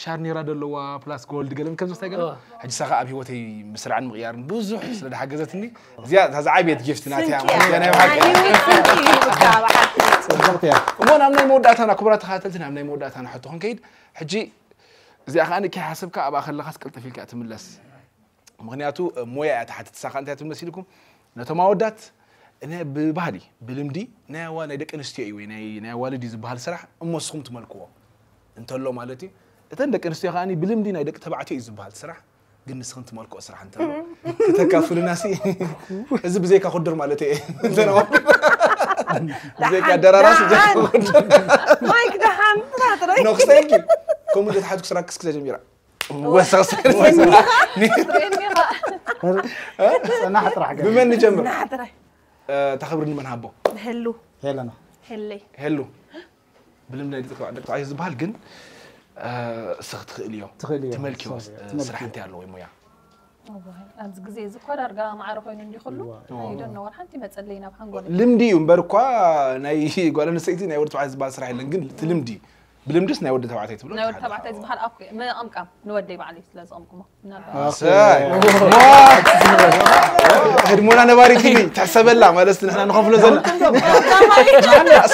ሻርኔራ ደለዋ ፕላስ ጎልድ ገለ ከምዚ እንታይ ገለ ሕጂ ሳኻ ኣብ ህይወተይ ምስራዕን ምቕያርን ብዙሕ ስለ ዝሓገዘትኒ እዚኣ እታ ዝዓብየት ጊፍት ናትያ ማለት እያ ናይ ብሓቂ እሞ ናብ ናይ መወዳእታና ክቡራት ተኸታተልቲ ናብ ናይ መወዳእታና ሕቶ ክንከይድ ሕጂ እዚኣ ከዓ ንኪ ሓሰብካ ኣብኣ ከለኻስ ቅልጥፍ ኢልካ ትምለስ ምክንያቱ ሞያ እያ ትሓትት ሳኻ እንታይ ትብል መሲልኩም ነቶም ኣወዳት እነ ብባህሊ ብልምዲ ናይ ኣዋ ናይ ደቂ ኣንስትዮ እዩ ወይ ናይ ናይ ኣዋልድ እዩ ዝበሃል ስራሕ እሞ ንስኹም ትመልክዎ እንተሎ ማለት እዩ እተን ደቂ ኣንስትዮ ከዓ ብልምዲ ናይ ደቂ ተባዕትዮ እዩ ዝበሃል ስራሕ ግን ንስኽን ትመልክኦ ስራሕ እንተሎ ክተካፍሉና ሲ እዚ ብዘይካ ክዱር ማለት እየ ብዘይካ ደራራስ ማይክ ደሓን ጥራጥራይ ኖክሰልኪ ከምኡ ተትሓትኩ ስራሕ ክስክ ተጀሚራ ጽናሕ ጥራሕ ገለ። ብመን ንጀምር? ጥራይ። እታ ክብሪ ንመን ሃቦ? ህሉ። ሄለና። ህለይ። ህሉ። ብልምድ ናይ ደቂ ተባዕትዮ ዝበሃል ግን እስኺ ትኽእልዮ። ትኽእልዮ። ትመልክዮ። ስራሕ እንታይ ኣለዎ ሞያ? ኣብዚ ግዜ እዚ እኳ ዳርጋ ማዕረ ኮይኑ እንዲ ኩሉ ኣይዶን ነበር ሓንቲ መፀለይ ናብ ሓንጎል ልምዲ እዩ እምበር እኳ ናይ ጓል ኣንስተይቲ ናይ ወዲ ተባዕታይ ዝበሃል ስራሕ የለን ግን እቲ ልምዲ ብልምድስ ናይ ወዲ ተባዕታይ ትብሎ? ናይ ወዲ ተባዕታይ ዝበሃል ኣኩ መቐምቃም ንወደይ ባዕለይ ስለ ዝቐምቅሞ። ምናልባት ኣሰይ። ህድሞና ነባሪት ኒ ትሕሰበላ ማለት ንሕና ንኸፍሎ ዘለና።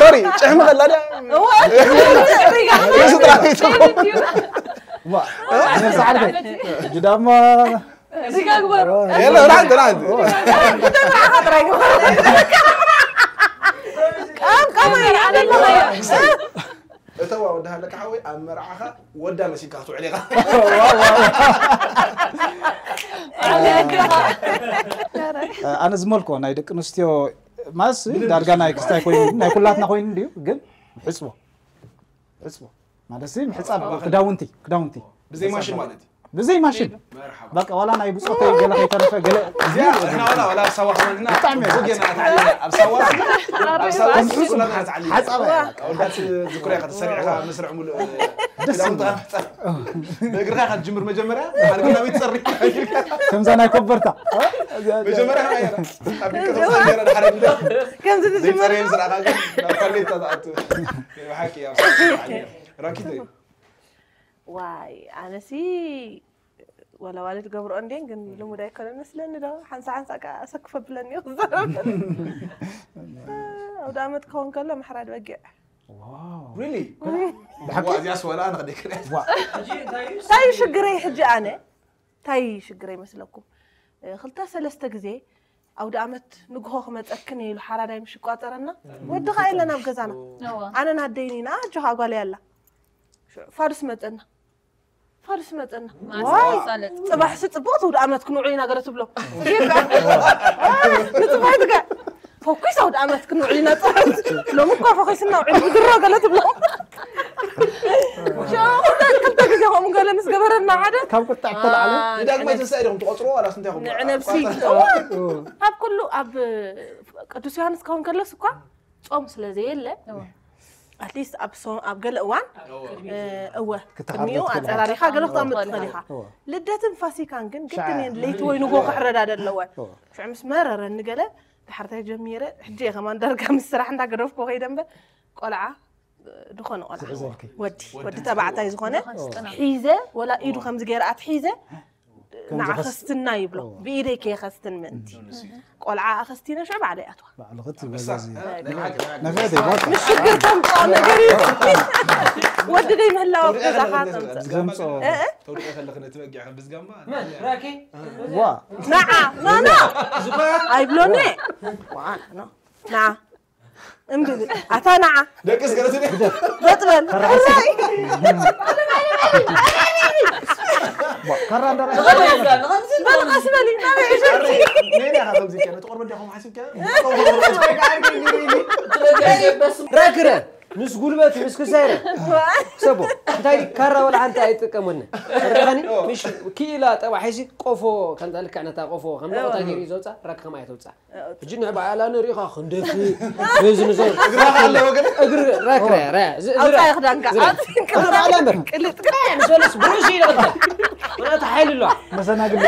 ሶሪ ጭሕሚ ከላ ድያ? እወ፣ ስድራ ቤት ዋ ነብሲ ዓርከይ ሕጂ ዳማ ስጋ ግበሩ። የለ ራንት ራንት ጥራሕ ግበሩ። ቀምቀም ኣይደለኸዮ። እተዋ ወዲ ሃለካ ሓወይ ኣብ መርዓኻ ወዳ መሲልካ ክትውዕል ኢኻ። ኣነ ዝመልኮ ናይ ደቂ ኣንስትዮ ማስ ዳርጋ ናይ ክስታይ ኮይኑ ናይ ኩላትና ኮይኑ እንድዩ ግን ሕፅቦ ሕፅቦ ማለት ሲ ምሕፃብ ክዳውንቲ ክዳውንቲ ብዘይ ማሽን ማለት እዩ። ብዘይ ማሽን መርሓባ በቃ ዋላ ናይ ብፆተይ ገለ ከይተረፈ ገለ እዚኣ ንሕና ዋላ ዋላ ኣብ ሳዋ ከማን ንሕና ብጣዕሚ እየ ብዙ ጌና ተዓሊምና ኣብ ሳዋ ኣብ ሳዋ ኩላና ተዓሊምና ሓፃባ እያ በቃ። ኣወዳት ዝኩራ ኢኻ ተሰሪዕኻ መስርዕ ሙሉእ ክዳውንትኻ ምሕፃብ ብእግርኻ ኢኻ ትጅምር መጀመርያ ሓደ ግና ቤት ጸሪ ከምዛ ናይ ኮበርታ መጀመርያ ኢኻ ኣቢልካ ተወፅእ ነይራ ድሓረ ግዳ ከምዚ ትጅምር ዘይፀረየ ምስራኻ ግን ናብ ካሌታ ዝኣቱ ብሓቂ ኣብ ሳዋ ተዓሊምና ራኪተይ ዋይ ኣነሲ ወላ ዋለ ትገብርኦ እንዴን ግን ልሙድ ኣይኮነን መስለኒ ዶ ሓንሳ ሓንሳ ከ ኣሰክፈ ብለኒ ክዘረብ ኣውደ ኣመት ክኸውን ከሎ ምሕራድ በጊዕ ሪሊ ብሓቂ እዚኣ ስወላ ንኸደክርያ እንታይ እዩ ሽግረይ ሕጂ ኣነ እንታይ እዩ ሽግረይ መስለኩም ክልተ ሰለስተ ግዜ ኣውደ ኣመት ንግሆ ክመፀክን ኢሉ ሓራዳይ ምሽ ይቋፀረና ወዲ ኸዓ የለን ኣብ ገዛና ኣነ ናደይኒ ኢና ኣጆኻ ጓል ያላ ፋዱስ መፀና ፋዱስ መፀና ዋይ ፅባሕሲ ፅቡቅ ትውድ ኣመት ክንውዕል ኢና ገለ ትብሎ ንፅባሕቲ ከ ፈኩስ ኣውድ ኣመት ክንውዕል ኢና ፅባሕሲ ሎሚ እኳ ፈኪስና ውዕል ብድሮ ገለ ትብሎ ክልተ ግዜ ከምኡ ገለ ምስ ገበረና ሓደ ካብ ቁጣዕ ተላዕለ ንዳግማይ ትንሳኤ ዲኹም ትቆፅሮ ዋላስ እንታይ ኹም ንዕነብሲ ኣብ ኩሉ ኣብ ቅዱስ ዮሃንስ ክኸውን ከለስ እኳ ጾም ስለ ዘየለ ኣትሊስት ኣብ ሶ- ኣብ ገለ እዋን እወ ቅድሚኡ ኣፀራሪኻ ገለ ክተምጥ ትኽእል ኢኻ ልደትን ፋሲካን ግን ግድን እየን ለይቲ ወይ ንጎ ክሕረዳ ደለወ ሽዑ ምስ መረረኒ ገለ ድሓርታይ ጀሚረ ሕጂ እየ ከማን ዳርጋ ምስ ስራሕ እንዳገደፍኩ ከይደ እምበር ቆልዓ ዝኾነ ቆልዓ ዝሕዘልኪ ወዲ ወዲ ተባዕታይ ዝኾነ ሒዘ ወላ ኢዱ ከምዚ ገይረ ኣትሒዘ ንዓ ኸስትና ይብሎ ብኢደይ ከየኸስትን ምእንቲ ቆልዓ ኣኸስቲነ ሽዑ ባዕለይ ኣትዋ ባዕልኺ ትበዛዚ ነፈተይ ባካ ምስ ሽግር ተምፅኦ ነገር እዩ ወዲ ደይ ምህላው ኣብ ገዛኻ ተምፅእ ዘምፅኦ እ- እ- ተውድቀ ከለክ ነቲ በጊዕ ከም ብዝጋማ ራኪ ዋ ንዓ ኖ ኖ ኣይብሎኒ ዋ፣ ኖ። ንዓ እምብብል ኣታ ንዓ ደቅስ ገለትኒ በጥበል ካራ እንዳራ በልቐስ በሊ ናበይ ዕሸልቲ ነይና ኢኻ ከምዚ ከ ነቲ ቆርበት ዲኹም ሓሲብካ ራክረ ምስ ጉልበት ምስ ክሳይረ ሰቦ እንታይ ካራ ወላ ሓንቲ ኣይጥቀመነ ርኻኒ ምሽ ክኢላ ጠባ ሓይሲ ቆፎ ከምዛ ልክዕ ነታ ቆፎ ከም ነቆታ ገይሩ እዩ ዘውፃ ራክ ከማ እየ ተውፃ ሕጂ ንዕ በዓላ ንሪኢኻ ክንደፊ እዚ ንዘው እግርኻ ኣለዎ ግን እግሪ ራክ ራያ ራያ ኣውፃ ክዳንካ በዓላ እምበር ቅልጥ ቅልጥ ንዘለስ ብሩሽ ኢለ ቅልተ ምናተ ሓይሊ ኣለዋ መሰናግል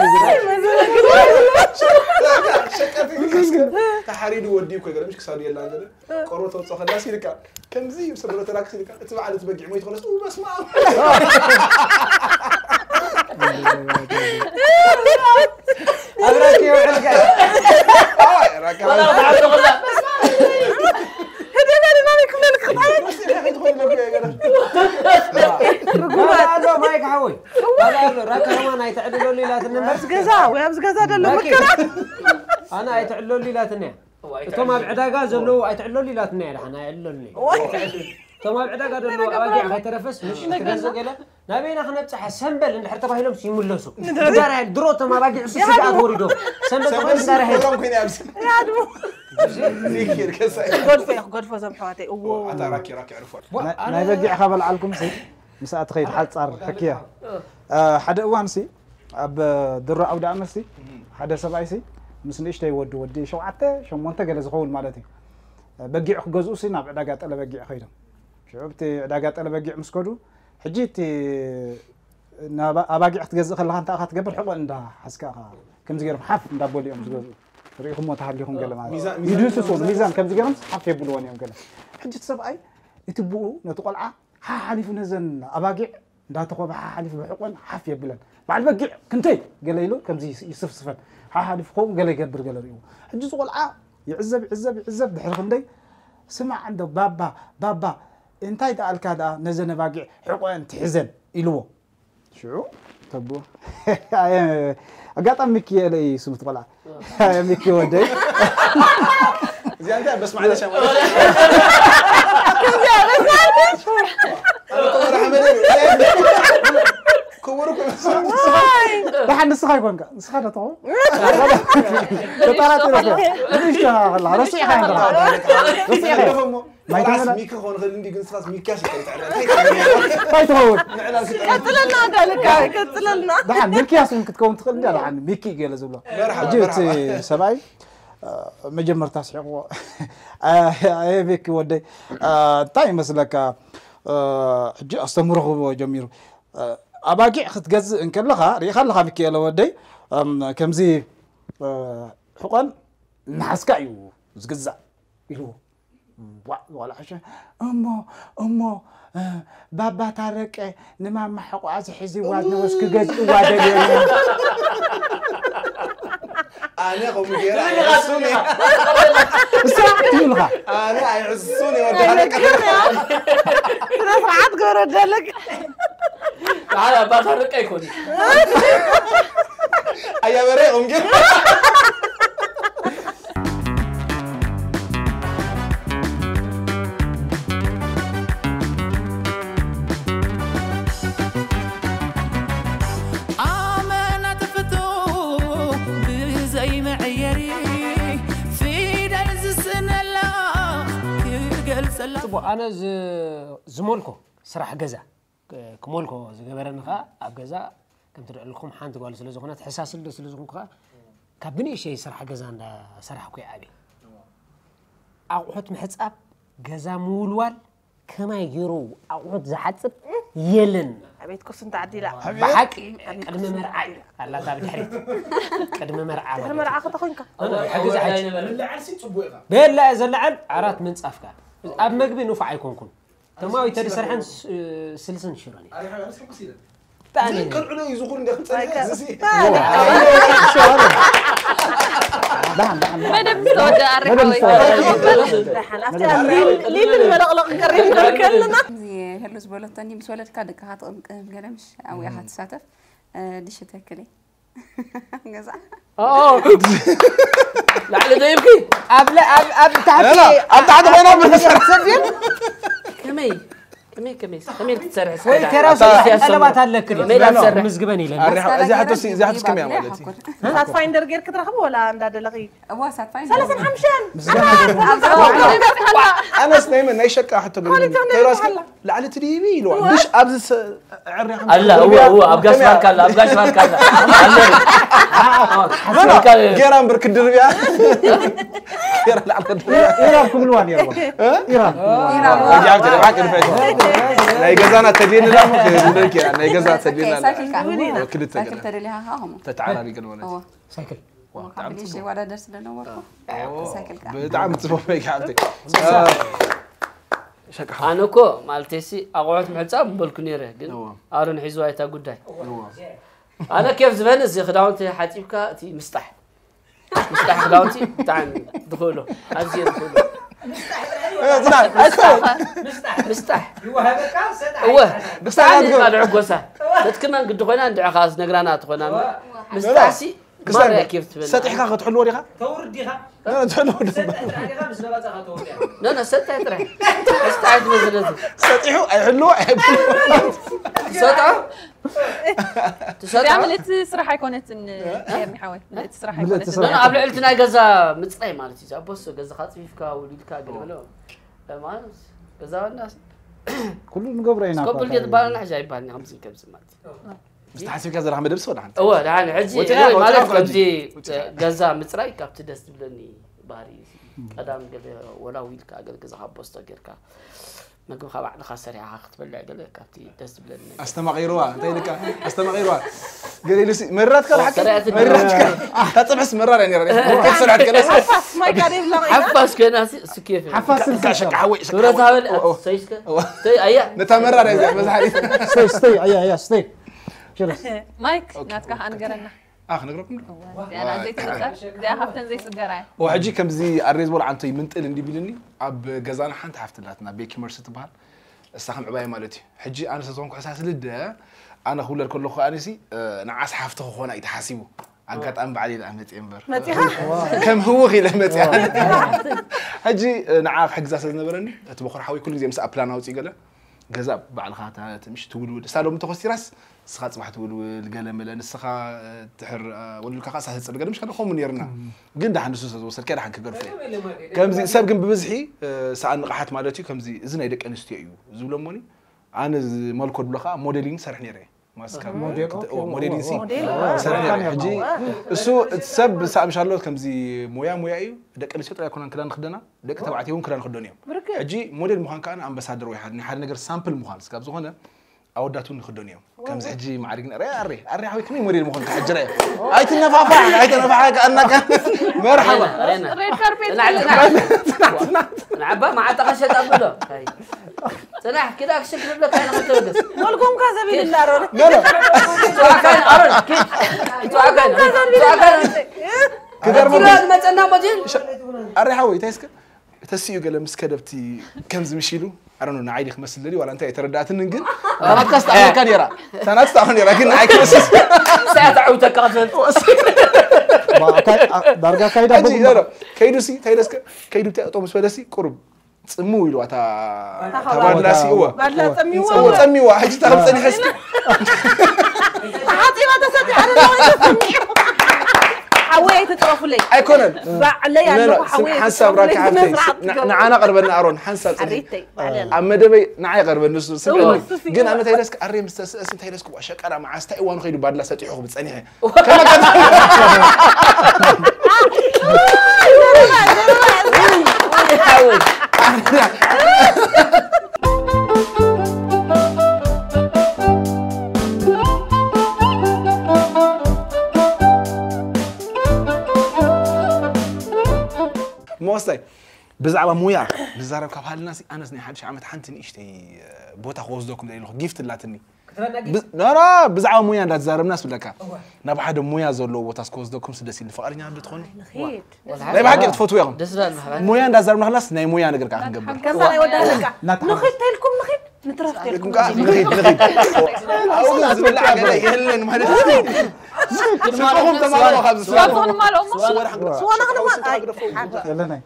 ተሓሪዱ ወዲ እኮ ገለ ምሽ ክሳዱ የላ ገለ ቆርበት ተውፅኦ ከላ ሲልካ ከምዚ ሰብሎ ተራክ ሲልካ እቲ በዓል እቲ በጊዕ ሞይት ኮለስ በስማ ኣብራክ የውዕልካ ህደና ድማ ክፍለልክ ኣሎ ማይክ ሓወይ ኣሎ ራካ ከማን ኣይትዕድለሉ ኢላትኒ እምበር ኣብዚ ገዛ ወይ ኣብዚ ገዛ ደሎ ምክራ ኣነ ኣይትዕድለሉ ኢላትኒ እያ እቶም ኣብ ዕዳጋ ዘለዉ ኣይትዕድለሉ ኢላትኒ እያ ደሓን ኣይዕድለሉ እቶም ኣብ ዕዳጋ ዘለዉ ኣባጊዕ ከይተረፈስ ምሽ ክትገዝእ ገለ ናበይና ክነብፅሓ ሰንበል እንድሕር ተባሂሎም ይምለሱ ዳርያ ድሮ እቶም ኣባጊዕ እሱ ስግኣት ወሪዶ ሰንበል ተኾይኑ ዳርያ ሄድ ገድፎ እየ ክገድፎ ዞም ኣሕዋተይ እዎ ኣታ ራኪ ራኪ ዕርፎ ናይ በጊዕ ካበልዓልኩም ሲ ምስኣ ትኸይድ ሓፃር ሕክያ ሓደ እዋን ሲ ኣብ ድሮ ዓውዲ ዓመት ሲ ሓደ ሰብኣይ ሲ ምስ ንእሽተይ ወዲ ወዲ ሸውዓተ ሸሞንተ ገለ ዝኸውን ማለት እዩ በጊዕ ክገዝኡ ሲ ናብ ዕዳጋ ጠለ በጊዕ ከይዶም ሽዑ ኣብቲ ዕዳጋ ጠለ በጊዕ ምስ ከዱ ሕጂ እቲ ኣባጊዕ ክትገዝእ ከለካ እንታይ ኢኻ ትገብር ሕቆ እንዳ ሓዝካ ኢኻ ከምዚ ገይሮም ሓፍ እንዳበሉ እዮም ዝገዝኡ ርኢኹሞ ተሃሊኹም ገለ ማለት ይድህስሱ ሚዛን ከምዚ ገይሮም ሓፍ የብልዎን እዮም ገለ ሕጂ እቲ ሰብኣይ እቲ ብኡ ነቲ ቆልዓ ሓሓሊፉ ነዘን ኣባጊዕ እንዳተኾበ ሓሓሊፉ ብሕቆን ሓፍ የብለን። በዓል በጊዕ ክንተይ ገለ ኢሉ ከምዚ ይስፍስፈን። ሓሓሊፉ ከምኡ ገለ ይገብር ገለ ርእዩ። ሕጂ እዚ ቆልዓ ይዕዘብ ይዕዘብ ይዕዘብ ድሕሪ ክንደይ ስማዕ እንዶ ባባ ባባ እንታይ ደኣልካ ደኣ ነዘን ኣባጊዕ ሕቆን ትሕዘን ኢልዎ። ሽዑ ተቦ ኣጋጣሚ ሚኪ የለ እዩ ስሙ እቲ ቆልዓ። ሚኪ ወደይ እዚኣ እንታይ በስማዕ ደሻ ማለት ክቡር ሓመድ ክቡር ደሓን ንስኻ ይኮንካ ንስኻ ዶ ትኸውን ተጣራጢረ ንእሽቶ ከላ ረሲዕካ ረሲዕካ ማይ ተመላ ሚኪ ክኸውን ይኽእል እንዲ ግን ስኻስ ሚኪያስ ይከይድ እንታይ ትኸውን እንታይ ትኸውን ንዕላል ክጠ ቀጥለልና ዳልካ ቀጥለልና ደሓን ሚልክያስ እውን ክትከውን ትኽእል እንዲ ደሓን ሚኪ ገለ ዝብሎ መርሓባ ሕጂ እቲ መርሓባ ሰብኣይ መጀመርታ ስሒቕዎ ኣየ ሚኪ ወደይ እንታይ ይመስለካ ሕጂ ኣስተምህሮ ክህቦ ጀሚሩ ኣባጊዕ ክትገዝእ እንከለኻ ርኢኻ ኣለኻ ሚኪኤለ ወደይ ከምዚ ሕቆን እናሓዝካ እዩ ዝግዛእ ኢልዎ ዋዕ ዝቆልዓ ሸ እሞ እሞ ባባ ታረቀ ንማማ ሕቆኣ ዝሕዝዋ ዝነበስ ክገዝእዋ ደልዮም እዮም ኣነ ከምኡ ገይረ ኣይሕሱን እየ እሳ ትብልካ ኣነ ኣይሕሱን እየ ወዲ ሓረቀ ስነ ስርዓት ገረደልክ በዓል ኣባ ታረቀ ኣይኮን ኣያበረ ከምኡ ገይረ ኣመና ትፍቱ ብዘይ መዐየሪ ፊደል ዝስነላ ክገልጸላ ጽቡቕ ኣነ ዝ- ዝሞልኮ ስራሕ ገዛ ክ- ክሞልኮ ዝገበረኒ ከዓ ኣብ ገዛ ከምቲ ደዕልኩም ሓንቲ ጓል ስለ ዝኾነት ሕሳስ ልደ ስለ ዝኾንኩ ከዓ ካብ ብንእሸይ ስራሕ ገዛ እንዳሰራሕኩ ይዓብየ ኣቑሑት ምሕፃብ ገዛ ምውልዋል ከማይ ገይሩ ኣቑሑት ዝሓፅብ የለን ኣቤት ቁርሲ እንተዓዲላ ብሓቂ ቅድሚ መርዓይ ኣላታ ብድሕሪት ቅድሚ መርዓ ድሕሪ መርዓ ከተኾይንካ ሕግዝ ሓጂ ምልዓል ሲ ጽቡቅ ኢኻ ቤላ እየ ዘለዓል ዓራት ምንፃፍካ ኣብ መግቢ ንፉዕ ኣይኮንኩን ተማዊ ተድሰርሐን ስልስን ሽሮን እዩ ኣሪሓ ማለት ሕጉስ ኢለ ብጣዕሚ ቀልዕሎ እዩ ዝኹን እንደ ክፀንሐ እዚ መደብ ዝተወደ ኣርሓወይ ሊልን መለቕለቕ ንቀሪብ ንበር ከለና ከምዚ ሄሉ ዝበለቶኒ ምስ ወለድካ ደቅኻ ትቕምቅም ገለ ምሽ ኣብያኻ ትሳተፍ ድሽ ተክል ገዛ ላዕሊ ደይብኪ ኣብ ለ- ኣብ ኣብ ታሕቲ ላ፣ ኣብ ታሕቲ ኮይና ኣብ ብትሰርሕ። ሰብ ድዩ? ከመይ ከመይ ከመይ ከመይ ክትሰርሕ ወይ ስከዳ? ከራሱ ኣታ ሲያሰሙ። ጠለባት ኣለክን ሜዳ ትሰርሕ እዚ ሕቶስ እዚ ሕቶስ ከመይ ማለት እዩ ሳትፋይንደር ጌርክ ትረኽቦ ወላ እንዳደለኺ ሳትፋይንደር ጌርክ ትረኽቦ ወላ እንዳደለኺ እዋ ሳትፋይን ሰላሳን ሓሙሽተን ኣነስ ናይ መን ናይ ሸቃ ሕቶ ገለ ኮሊታ ተይራስ ሓላ ላዕሊ ትድይቢ ኢልዋ ድሽ ኣብዚ ሰ- ዕርያ ከም ኣላ እወ እወ ኣብ ጋሽ ባርካ ኣላ ኣብ ጋሽ ባርካ ኣላ ኣላ ጌራ እምበር ክድርብያ ጌራ ላዕሊ ክድርብያ ኢራን ክብልዋ ነይርዎ ኢራን ወዲዓም ተደብዓ ቅድፈ ናይ ገዛና ተድልየኒ ዳ ክብለኪ ናይ ገዛ ተድልየና ሳይክል ከዓ ክልተ ሳይክል ገለ ተደሊኻ ከዓ ከምኡ ተተዓራሪ ገለ ማለት እዎ ሳይክል እዎ ካብ ብልሽ ይወዳደር ስለ ነበርኩ ሳይክል ከዓ ብጣዕሚ ጽቡቅ ወይ ካብቲ ሸቃ ኣነ እኮ ማለተሲ ኣቑሑት ምሕፃብ ምበልኩ ነይረ ግን እዎ። ኣሮን ሒዝዋ እታ ጉዳይ እዎ። ኣነ ኬፍ ዝበኒ እዚ ክዳውንቲ ሓፂብካ እቲ ምስጣሕ ምስጣሕ ክዳውንቲ ብጣዕሚ ዝኽእሎ ኣዝየ ዝኽእሎ ዝና ኣይኮ ምስጣሕ ይወሃበካ ሰጥ እወ ብስራሕ ብጣዕሚ ትገብር። ኢና ንዕጎሳ በቲ ክመን ግዲ ኮይና እንድዕኻ ዝነግራና ትኾና ምስጣሕሲ ክሳብ ማርያ ኬፍ ትበኒ ሰጢሕካ ክትሕልዎ ዲኻ ተውርድ ዲኻ ትሕልዎ ሰጥ ዲኻ ምስ ለባፃኻ ተውርድ ኢኻ ኖ ኖ ሰታይ ጥራሕ ምስጣሕ ኣይትመዝነቱ ሰጢሑ ኣይሕልዎ ኣይብሉ ሰጣ ትሰጣ ቢያምል እቲ ስራሕ ኣይኮነትን ኤርሚ ሓወይ እቲ ስራሕ ምልእቲ ኣይኮነትን ስራሕ ኖ ኣብ ልዕልቲ ናይ ገዛ ምፅራይ ማለት እዩ ኣቦሶ ገዛኻ ፅፊፍካ ውሊድካ ገለ ማለት ገዛ ዋና ኩሉ ንገብሮ ኢና ስኮብል እኮ። ትበሃል ና ሕጂ ኣይበሃል ከምዚ ከምዚ ማለት እዩ ምስ ተሓሲብካ ዘረኻ መደብ ስወዳሓን እወ ደሓን ሕጂ ወፂና እወ ወፂና ማለት ወፂና ከምዚ ገዛ ምፅራይ ካብቲ ደስ ዝብለኒ ባህሪ እዩ ቀዳም ገለ ወላ ዊልካ ገለ ገዛኻ ቦስቶ ጌርካ መግብኻ ባዕልኻ ሰሪሕኻ ክትበልዕ ገለ ካብቲ ደስ ዝብለኒ ነገር። ኣስተማቒርዋ እንታይ ኢልካ ኣስተማቒርዋ ገለ ኢሉሲ መራትካ ብሓቂ ሰሪሐት መራትካ ታጽብሕስ መራር እያ ነይራ ከይት ሰሪሐት ገለስ ሓፋስ ማይ ካደ ይብላ ሓፋስ ኮይና ሲ- ስኬፍ እያ። ሓፋስ ስልሳ ሸቃ ሓወይ ሸቃ ክብረት ሓወይ። ሃበል ኦ፣ ኦ። ሰይስከ ኦ። ሰይ ኣያ ነታ መራር እያ እዚኣ መዝሓሊት። ስተይ ስተይ ኣያ ኣያ ስተይ ጀለስ ማይክ ናትካ ከኣ ንገረና። ኣኽ ነግረኩም ዶ እዚኣ ዘይትጽገር እዚኣ ካብተን ዘይጽገራ እያ። ሕጂ ከምዚ ኣሬ ዝበሎ ዓንቶይ ምንጥል እንዲቢልኒ ኣብ ገዛና ሓንቲ ሓፍቲ ኣላትና ቤኪ መርሲ ትበሃል እሳ ከም ዕባይ ማለት እዩ ሕጂ ኣነ ስለዝኾንኩ ሕሳስ ልደ ኣነ ክውለድ ከለኹ ኣነሲ ንዓስ ሓፍቲ ክኾና እዩ ተሓሲቡ ኣጋጣሚ ባዕል ኢለ መፅየ እምበር ከም ህውኽ ኢለ መፅያ ሕጂ ንዓ ክሕግዛ ስለ ዝነበረኒ እቲ በኹር ሓወይ ኩሉ ግዜ ምስ ኣፕላን ኣውፅኡ ገለ ገዛ ባዕልኻ ትምሽ ትውልውል እሳ ሎሚ ተኾሲራስ ንስኻ ፅባሕ ትውልውል ገለ መለ ንስኻ ድሕር ወልድካ ከዓ ሳተፅር ገለ ምሽ ከምኡ ነርና ግን ዳሓን ንሱ ዝወሰድካ ዳሓን ክገርፎ እዩ ከምዚ ሰብ ግን ብብዝሒ ሰኣን ንቕሓት ማለት እዩ ከምዚ እዚ ናይ ደቂ ኣንስትዮ እዩ ዝብሎ እሞኒ ኣነ መልኮ ድብሎ ከዓ ሞዴሊንግ ሰርሕ ነይረ ማስካ ሞዴሊንግ ሲ ሰርሕ ነይረ ሕጂ እሱ ሰብ ሳእምሻሎ ከምዚ ሞያ ሞያ እዩ ደቂ ኣንስትዮ ጥራይ ኮነን ክዳን ክደና ደቂ ተባዕትዮ እውን ክዳን ክደኑ እዮም ሕጂ ሞዴል ምዃን ከዓ ኣምባሳደር ወይ ሓደ ነገር ሳምፕል ምዃን ስጋብ ዝኾነ ኣወዳት እውን ክደኑ እዮም ከምዚ ሕጂ ማዕሪግና ረ ኣሬ ኣሬ ሓወይ ከመይ ሞዴል ምኾን ክሕጅራ እዮም ኣይትነፋፋ ኣይተነፋሓ ከኣናካ መርሓባ ንዓባ መዓጣ ከሸጣ ብሎ ፅናሕ ክዳ ክሽክ ንብለካ ኢና ከተበገስ መልጎምካ ዘቢልና ሮ ክገርመ ዝመፀና ሞዴል ኣሬ ሓወይ እንታይ እስከ ተሲኡ ገለ ምስ ከደብቲ ከምዚ ምሽ ኢሉ ኣረኖ ንዓይ ዲ ክመስል ደልዩ ዋላ እንታይ ኣይተረዳእትንን ግን ናትካ ስተኣኸልካ ነራ እታ ናት ስተኣኸ ነራ ግን ንዓይ ክመስል ሳያ ተዓውተካ ክትፈልጥ ዳርጋ ካይዳ ሕጂ ኖ፣ ኖ፣ ከይዱ ሲ እንታይ ኢለስከ ከይዱ እንታይ እጦ ምስ በለሲ ቁሩብ ፅምው ኢሉ ኣታ ተባድላሲ እወ ባድላ ጸሚዋ ፅምው ጸሚዋ ሕጂ እታ ከም ፀኒሐ እስከ ተሓፂባ ተሰቲሓ ሓወይ ኣይትፅረፉለይ ኣይኮነን ባዕለይ ኣለኹ ሓወይ ሓንሳብ ራካ ሓብተይ ንዓና ቀርበና ኣሮን ሓንሳብ ፀኒሐ ኣብ መደበይ ንዓይ ቀርበኒ ንሱ ስምዕኒ ግን ኣነ እንታይ ኢለስክ ኣሬ ምስ ተስእስ እንታይ ኢለስክ ዋ ሸቀላ መዓስ እንታይ እዋኑ ከይዱ ባድላ ሰጢሑ ክብል ጸኒሐ ሞስታይ ብዛዕባ ሙያ ንዛረብ ካብ ሃልና ኣነስ ናይ ሓድሽ ዓመት ሓንቲ ንእሽተይ ቦታ ክወስደኩም ደሊ ኣለኹ ጊፍት ኣላትኒ ኖኖ ብዛዕባ ሙያ እንዳተዛረብና ስብለካ ናብ ሓደ ሙያ ዘለዎ ቦታ እስከወስደኩም ስደስ ኢሉ ፍቃደኛ ዶ ትኾኑ ናይ ብሓቂ ክትፈትዉ ኢኹም ሙያ እንዳተዛረብና ከላስ ናይ ሙያ ነገር ከዓ ክንገብር ከዛ ናይ ወዳ ኣለካ ንኽድ ተልኩም ንኽድ ንትረፍ ተልኩም ንኽድ ንኽድ ኣብኡ ግን ዝብላዕ ገለ የለን ማለት ስልኩም ተማልኦ ካብዚ ስዋና ክንማልኦ ስዋና ክንማል የለናይ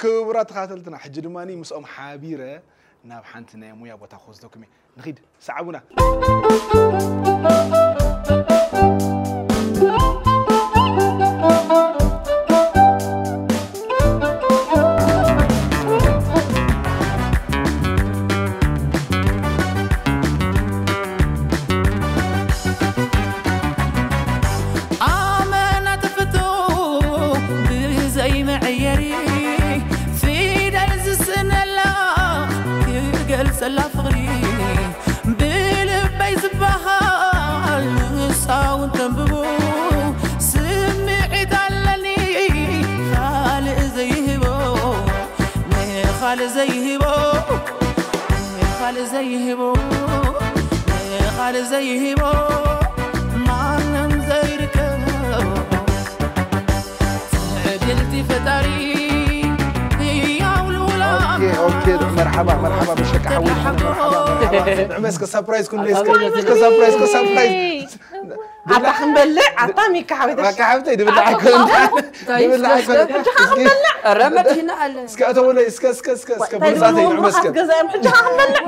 ክቡራት ተኻተልትና ሕጂ ድማ ምስኦም ሓቢረ ናብ ሓንቲ ናይ ሙያ ቦታ ክወስደኩም እየ ንኺድ ሰዓቡና ኣመና ትፍቶ ብዘይመዐየሪ ፊደል ዝስእነላ ክገልጸላ ፍቕሪ ብልበይ ዝበሃል ንሳ እውን ተንብቦ ስምዒት ኣለኒ ካልእ ዘይህቦ ንኻልእ ዘይህቦ ንኻልእ ዘይህቦ ንኻልእ ዘይህቦ ማንም ዘይርከቦ ትዕድልቲ ፈጣሪ ህያው ልኡላ ኦኬ ኦኬ መርሓባ መርሓባ ብሸቃ ሓወይ መርሓባ መርሓባ እስከ ሳፕራይዝ ኩን እስከ እስከ ሳፕራይዝ እስከ ሳፕራይዝ ኣታ ክንበልዕ ኣታ ሚካ ሓወይ በቃ ሓብተይ ድብላ ኣይኮን ድብላ ኣይኮን ረመት ይና ኣለ እስከ እተውለይ እስከ እስከ እስከ እስከ ብዛተይ ንዕመስከ ገዛዮም ሕጂ ክንበልዕ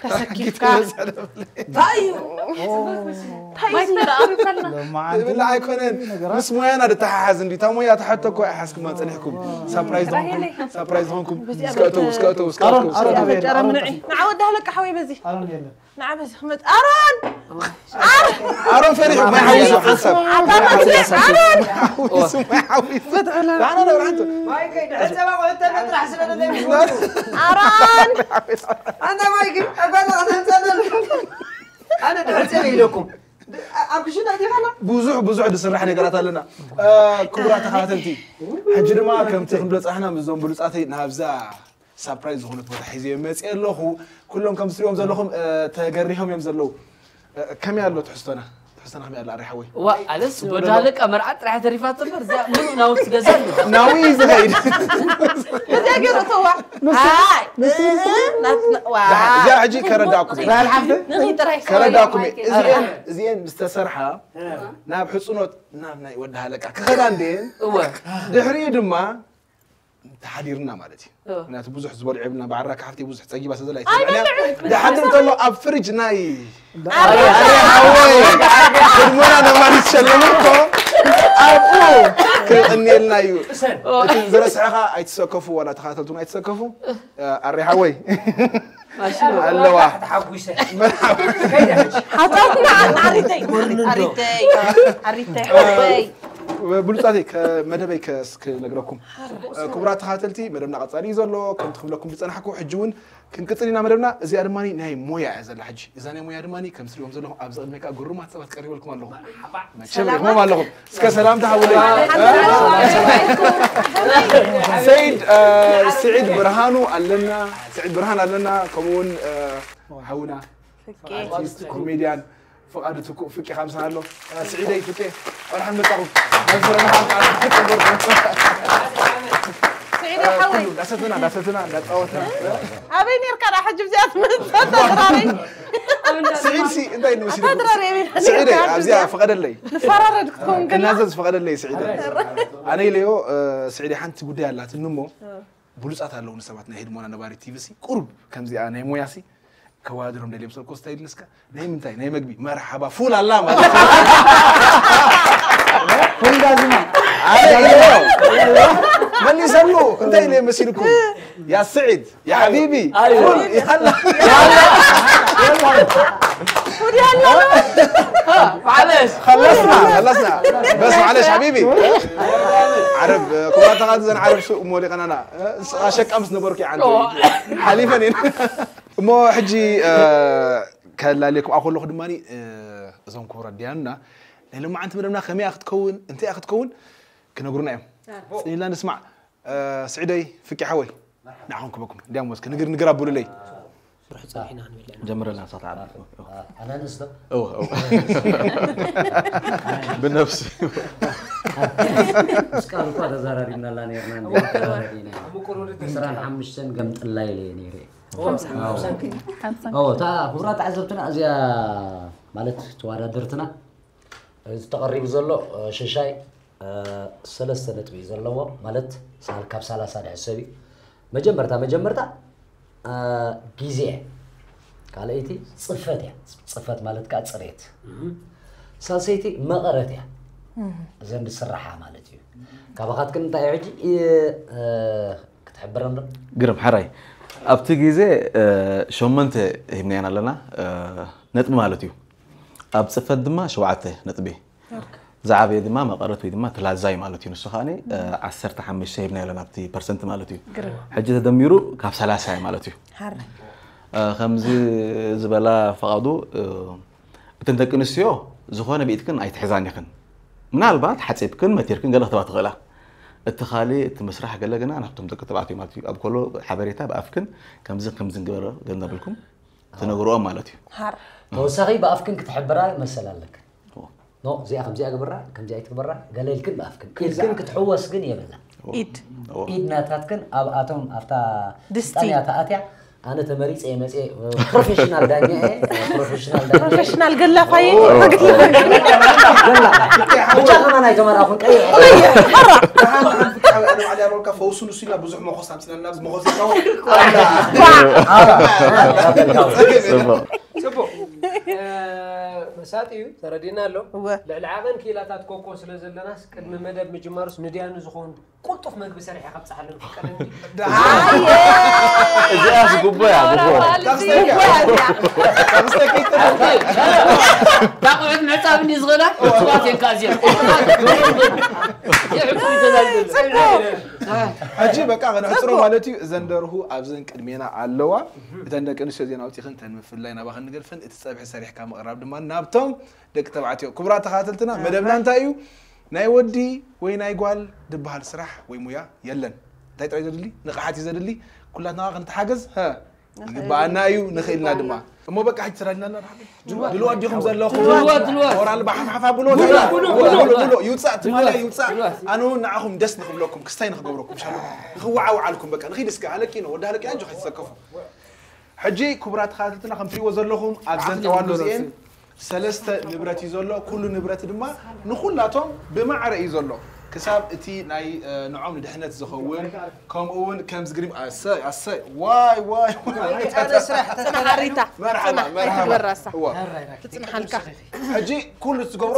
ተሰኪፍካ። እንታይ እዩ? እንታይ እዩ ዝመጣ? ብላ ኣይኮነን። ምስ ሞያና ድተሓሓዝ እንዲ እታ ሞያ ተሓቶ እኮ ኣይሓዝኩማ ጸኒሕኩም። ሳፕራይዝ ዝኾንኩም ሳፕራይዝ ዝኾንኩም እስከ እተው እስከ እተው እስከ እተው እስከ እተው። ንዓ ወዲ ሃለቃ ሓወይ በዚ። ንዓ በዚ ክመጽ ኣሮን። ኣሮን ፈሪሑ ማይ ሓዊሱ ሓንሳብ። ኣሮን። ኣሮን። ኣነ ድሕር ጸበ ኢለኩም ኣብ ክሽና ዲኻና ብዙሕ ብዙሕ ዝስራሕ ነገራት ኣለና። ክቡራት ተኸታተልቲ፣ ሕጂ ድማ ከምቲ ክንብሎ ጻሕና ምስዞም ብሉጻተይ ናብዛ ሳፕራይዝ ዝኾነት ቦታ ሒዘ መጽእ ኣለኹ። ኩሎም ከም ትሪኦም ዘለኹም ተገሪሆም እዮም ዘለዉ። ከመይ ኣሎ ትሕዝቶና? ትሕዝቶና ከመይ ኣሎ ኣሪ ሓወይ? ዋ ኣለስ ወዳለ ቀመርዓ ጥራሕ ተሪፋት እምበር እዚኣ ምሉእ ናውቲ ገዛ ኣሎ። ናዊ ዝኸይድ እዚኣ ገይሩ ተዋ። ኣይ ናትና ዋ እዚኣ ሕጂ ከረዳእኩም እየ። ንኺ ጥራይ ከረዳእኩም እየ። እዚኤን እዚኤን ምስ ተሰርሓ ናብ ሕጽኖት ናብ ናይ ወዲ ሃለቃ ክኸዳ እንዴን እወ ድሕሪኡ ድማ ተሓዲርና ማለት እዩ። ምክንያቱ ብዙሕ ዝበልዑ የብልና ብዓራ ካሕፍቲ ብዙሕ ፀጊባ ስለ ዘላ ኣይትበልዕን እያ። ድሓድር ከሎ ኣብ ፍሪጅ ናይ ኣሬ ሓወይ ቅድሞና ነማኒ ዝሸለመ እኮ ኣብኡ ክቕንየልና እዩ። እቲ ዝረስሐኻ ኣይትሰከፉ ዋላ ተኸታተልቱን ኣይትሰከፉ። ኣሬ ሓወይ ኣለዋ ሓታትና ኣሪተይ ኣሪተይ ኣሪተይ ሓወይ ብሉፃተይ ከመደበይ ከስክነግረኩም ክቡራት ተኸታተልቲ መደብና ቀፃሊ እዩ ዘሎ። ከምቲ ክብለኩም ዝፀናሕኩ ሕጂ እውን ክንቅፅል ኢና መደብና። እዚኣ ድማ ናይ ሞያ እያ ዘላ ሕጂ። እዛ ናይ ሞያ ድማ ከም ትሪኦም ዘለኹም ኣብዚ ቅድሜ ከዓ ግሩማት ሰባት ቀሪበልኩም ኣለኹ። መቸም ሪኹሞም ኣለኹም። እስከ ሰላም ተሃቡለይ። ሰይድ ስዒድ ብርሃኑ ኣለና። ስዒድ ብርሃን ኣለና። ከምኡ እውን ሓውና ኣርቲስት ኮሜድያን ፍቓዱ ትኩእ ፍቄ ካብ ምሳና ኣሎ። ስዒደይ ፍቄ እንኳን ደሓን መጻኹም። ናብ ዙርያና ሓንሳብ ስዒደይ ሓወይ እንዳሰትና እንዳሰትና እንዳጻወትና ኣበይ ኔርካ ደኣ ሕጂ ብዚኣ ትመጽእ ተድራረይ ስዒድ ሲ እንታይ ንመስል ኣታ ድራር የቤት ስዒደይ ኣብዚኣ ፍቐደለይ ንፈራረድ ክትከውን ከላ እናዘዝ ፍቐደለይ ስዒደይ ኣነ ኢለዮ ስዒደይ ሓንቲ ጉዳይ ኣላትኒ እሞ ብሉጻት ኣለዉ ንሰባት ናይ ህድሞና ነባሪ ቲቪ ሲ ቁሩብ ከምዚኣ ናይ ሞያ ሲ ከዋድሮም ደልየ ምሰልኮ ስታይል ንስካ ናይ ምንታይ ናይ መግቢ መርሓባ ፉል ኣላ ማለት እዩ። ፉል ዳዝማ ኣረ ኢለዮ መሊሰሉ እንታይ ኢለ መሲልኩም ያ ስዒድ ያ ሓቢቢ ፉል ይሃላ ፉል ይሃላ معلش خلصنا خلصنا بس معلش حبيبي عرب كبرات غادي زن عرب سوق مولي قنانا ሸቃ ምስ ነበርኩ ይዓንተ ሓሊፈን እየን እሞ ሕጂ ከላልየኩም ኣብ ከለኹ ድማ እዞም ክቡራት ዲያኑና ናይ ሎማዓንቲ መደብና ከመይ ክትከውን እንታይ ክትከውን ክነግሩና እዮም ፅኒላ ንስማዕ ስዒደይ ፍቂ ሓወይ ንዓኹም ክበኩም እንዲያም ወስከ ንግር ንግር ኣቡሉለይ ጀምረልና ሳት ዓቢ ኣናንስቶ ብነፍሲ እስካል እኳ ተዛራሪብናላ ነርና ስራን ሓሙሽተን ገምጥላ ኢለ ነይረ እታ ክቡራ ተዓዘብትና እዚኣ ማለት ተዋዳደርትና እዚ ተቐሪቡ ዘሎ ሽሻይ ሰለስተ ነጥቢ እዩ ዘለዎ ማለት ካብ ሰላሳ ድሕሰብ እዩ መጀመርታ መጀመርታ ግዜ ካልኣይቲ ፅፈት እያ ፅፈት ማለት ከዓ ፅሬት ሳልሰይቲ መቐረት እያ እዘን ዝስራሓ ማለት እዩ ካባኻትክን እንታይ ሕጂ ክትሕብረን ዶ ግርም ሓራይ ኣብቲ ግዜ ሸመንተ ሂብናየን ኣለና ነጥቢ ማለት እዩ ኣብ ፅፈት ድማ ሸውዓተ ነጥቢ ዝዓበየ ድማ መቐረት ወይ ድማ ትላዛይ ማለት እዩ ንሱ ከዓ ዓሰርተ ሓሙሽተ ሂብና ኣለና ኣብቲ ፐርሰንት ማለት እዩ ሕጂ ተደሚሩ ካብ ሰላሳ ማለት እዩ ከምዚ ዝበላ ፈቓዱ እተን ደቂ ኣንስትዮ ዝኾነ ብኢድክን ኣይትሕዛን ኢኽን ምናልባት ሓፂብክን መቲርክን ገለ ክትባ ትኽእላ እቲ ካሊእ እቲ ምስራሕ ገለ ግና ናብቶም ደቂ ተባዕትዮ ማለት እዩ ኣብ ኮሎ ሓበሬታ ብኣፍክን ከምዚ ከምዚ ንግበሮ ገለ እናበልኩም ትነግርኦም ማለት እዩ ተወሳኺ ብኣፍክን ክትሕብራ መሰል ኣለክን ኖ እዚኣ ከምዚኣ ግብራ ከምዚኣ ይትግበራ ገለ ኢልክን ብኣፍክን ኢልክን ክትሕወስ ግን የብላ ኢድ ኢድ ናታትክን ኣብኣቶም ኣብታ ድስቲ ስልጣንያ ተኣትያ ኣነ ተመሪፀ እየ መፅየ ፕሮፌሽናል ዳኛ እየ ፕሮፌሽናል ዳኛ እየ። ፕሮፌሽናል ገላፋይ ገላ ብጫ ከማን ኣይተመርኣኹን ቀይሕ ያበልካ ፈውሱ ንሱ ኢልና ብዙሕ መኾስ ኣምፅናልና ኣብዚ መኾስ ጽቡቅ መሳጢ እዩ ተረዲና ኣሎ። ልዕሊ ዓቐን ክኢላታት ኮኮ ስለ ዘለናስ ቅድሚ መደብ ምጅማሩስ ንድያኑ ዝኾን ቁልጡፍ መግቢ ሰሪሐ ከብፅሓሉ ፍቀደኒ። እዚኣስ ጉቦ እያ ጉቦ። ዳቁዕት ምዕፃብ እንዲ ዝኽእላ ስዋት የንካ እዚኦም ሕጂ በቃ ከነሕፅሮ ማለት እዩ። እዘን ደርሁ ኣብዘን ቅድሜና ኣለዋ። እተን ደቂ ኣንስትዮ ዜና ኣውፂኽን እተን ምፍላይ ናባኽን ንገድፈን እቲ ፀብሒ ሰሪሕካ ምቕራብ ድማ ናብቶም ደቂ ተባዕትዮ። ክቡራት ተኸታተልትና መደብና እንታይ እዩ? ናይ ወዲ ወይ ናይ ጓል ዝበሃል ስራሕ ወይ ሙያ የለን። እንታይ ጥራይ ዘድሊ ንቕሓት እዩ ዘድሊ። ኩላትና ክንተሓገዝ ይግባኣና እዩ፣ ንኽእልና ድማ። እሞ በቃ ሕጂ ተዳሊና ኣላ። ድልዋት ዲኹም ዘለኹም? ሞራል ብሓፍሓፍ ኣብሎ። ይውፃእ ትማሊ ይውፃእ። ኣነ እውን ንዓኹም ደስ ንክብለኩም ክስታይ ንክገብረኩም ሻሎ ንክወዓውዓልኩም በቃ ንኺድ እስከ ኣለቂ ነው ወዲ ኣለቂ ኣጆ ከይትሰከፉ። ሕጂ ክቡራት ተኸታተልትና ከም ትሪእዎ ዘለኹም ኣብዘን ጠዋሉ እዚኤን ሰለስተ ንብረት እዩ ዘሎ። ኩሉ ንብረት ድማ ንኹላቶም ብማዕረ እዩ ዘሎ። ክሳብ እቲ ናይ ንዖም ንድሕነት ዝኸውን ከምኡ እውን ከም ዝግሪም ኣሰይ ኣሰይ ዋይ ዋይ ሓደ ስራሕ ተተናሪታ መርሓባ መርሓባ ትበራሳ ትጽንሓልካ ሕጂ ኩሉ ትገብሮ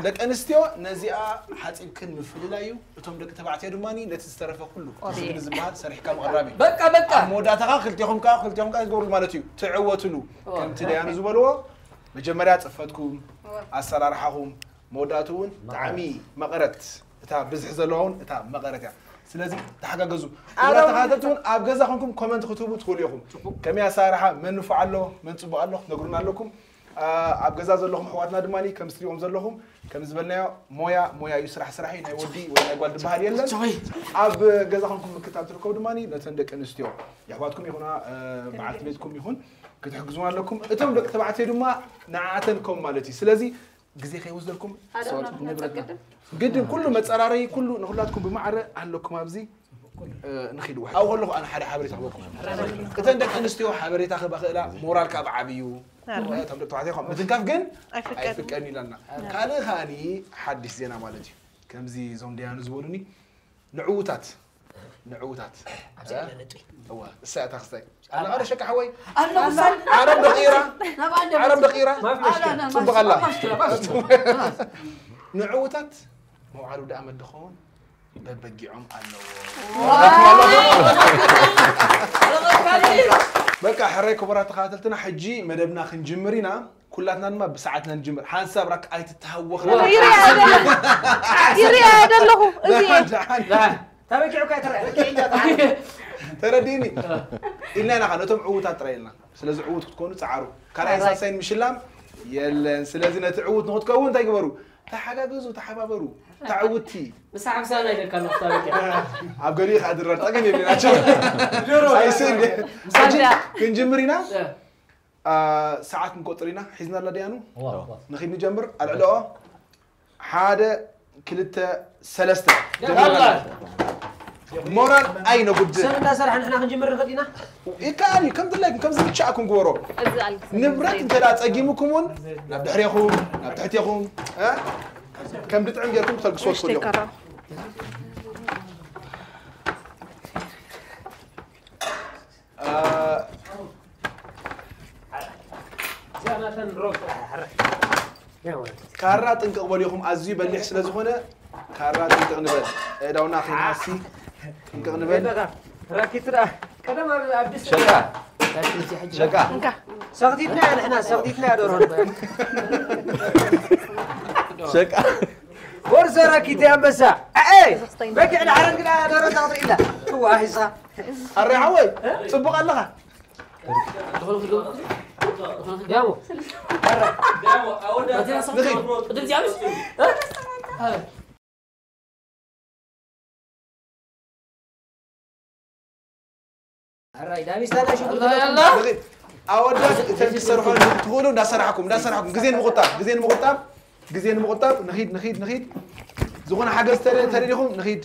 ደቂ ኣንስትዮ ነዚኣ ሓፂብክን ምፍልላይ እዩ። እቶም ደቂ ተባዕትዮ ድማ ነቲ ዝተረፈ ኩሉ ስግዲ ዝበሃል ሰሪሕካ ምቕራብ እዩ። በቃ በቃ ኣብ መወዳእታኻ ክልቴኹም ከዓ ክልቴኹም ከዓ ዝገብሩ ማለት እዩ ትዕወትሉ። ከምቲ ደያኑ ዝበልዎ መጀመርያ ፅፈትኩም፣ ኣሰራርሓኹም፣ መወዳእቱ እውን ጣዕሚ መቐረት እታ ብዝሒ ዘለዋ እውን እታ መቐረት እያ። ስለዚ ተሓጋገዙ። ክቡራት ተኸታተልቲ እውን ኣብ ገዛ ኮንኩም ኮመንት ክትህቡ ትኽእሉ ኢኹም። ከመይ ኣሰራርሓ መን ንፉዕ ኣሎ መን ፅቡቕ ኣሎ ክትነግሩና ኣለኩም። ኣብ ገዛ ዘለኹም ኣሕዋትና ድማ ከም ትሪእዎም ዘለኹም ከም ዝበልናዮ ሞያ ሞያ እዩ፣ ስራሕ ስራሕ እዩ፣ ናይ ወዲ ወይ ናይ ጓል ዝበሃል የለን። ኣብ ገዛ ኮንኩም ምክታብ ትርከቡ ድማ ነተን ደቂ ኣንስትዮ የሕዋትኩም ይኹና በዓልቲ ቤትኩም ይኹን ክትሕግዙና ኣለኩም። እቶም ደቂ ተባዕትዮ ድማ ንዓተን ከም ማለት እዩ። ስለዚ ግዜ ከይወስደልኩም ንብረት ግድን ኩሉ መፀራረይ ኩሉ ንኩላትኩም ብማዕረ ኣለኩም ኣብዚ ንኺድ ውሕ ኣብኡ ከለኹ ኣነ ሓደ ሓበሬታ ክበኩም እተን ደቂ ኣንስትዮ ሓበሬታ ክባ ክእላ ሞራል ካብ ዓብዩ እቶም ደቂ ተባዕትዮ ካብ ምትንካፍ ግን ኣይፍቀድን ኢላና። ካልእ ከኣኒ ሓድሽ ዜና ማለት እዩ። ከምዚ እዞም ደያኑ ዝበሉኒ ንዕዉታት ንዕዉታት ኣብዚኣ ነጥቢ እዋ እሳ እታ ክስታይ ኣላ ኣረ ሸቃ ሓወይ ኣለኹ ዓረብ ደቂራ ዓረብ ደቂራ ጽቡቕ ኣላ ንዕዉታት መውዓሉ ደኣ መድኸውን በበጊዖም ኣለዎ በቃ ሕራይ ክቡራት ተኸታተልትና ሕጂ መደብና ክንጅምር ኢና ኩላትና ድማ ብሰዓትና ንጅምር ሓንሳብ ራክ ኣይትተሃወኽና ይሪኣ ደለኹ እዚ ተበጊዑካ ይትረአ ተረዲኒ ኢልና ኢና ነቶም ዕዉታት ጥራይ ኢልና ስለዚ ዕዉት ክትኮኑ ፃዓሩ ካልኣይ ሳልሳይን ምሽላም የለን ስለዚ ነቲ ዕዉት ንክትከውን እንታይ ግበሩ ተሓጋገዙ ተሓባበሩ ተዕውቲ ምሳ ሓምሳና ኢለካ ኣለኹ ተበጊዑ ኣብ ገሊኡ ከዓ ድራር ፀገም የብልናቸው ኣይስን ክንጅምር ኢና ሰዓት ንቆፅር ኢና ሒዝና ኣላ ድያኑ ንኺድ ንጀምር ኣልዕልኦ ሓደ ክልተ ሰለስተ ሞራል ኣይነጉድል ሰብ እንዳሰራሕ ንሕና ክንጅምር ንኽእል ኢና ይከኣል እዩ ከም ድላይኩም ከም ዝምችኣኩም ግበሮ ንብረት እንተ ደኣ ጸጊሙኩም እውን ናብ ድሕሬኹም ናብ ትሕቴኹም ከም ድጥዕም ጌርኩም ክተልግስዎ ትኽእሉ ኢኹም ካራ ጥንቅቕ በሉ ኢኹም ኣዝዩ በሊሕ ስለ ዝኾነ ካራ ጥንቅቕ ንበል ኣእዳውና ከይንሃሲ ጥንቅቕ ንበል ረኪትና ቀደም ኣብ ኣዲስ ሸቃ ሸቃ ሰኽቲትና ንሕና ሰኽቲትና ደሮ ሸቃ ወርሰ ረኪተ ኣንበሳ ኣኤ በኪዕ ንዓረን ግዳ ደሮ ታቕጥዒላ እዋ ሂሳ ኣረ ሓወይ ጽቡቕ ኣለኻ ኣወዳት እተን ትሰርሖ ትኽእሉ እንዳሰራሕኩም እንዳሰራሕኩም ግዜ ንምቑጣብ ግዜ ንምቑጣብ ግዜ ንምቑጣብ ንኺድ ንኺድ ንኺድ ዝኾነ ሓገዝ ተደሊኹም ንኺድ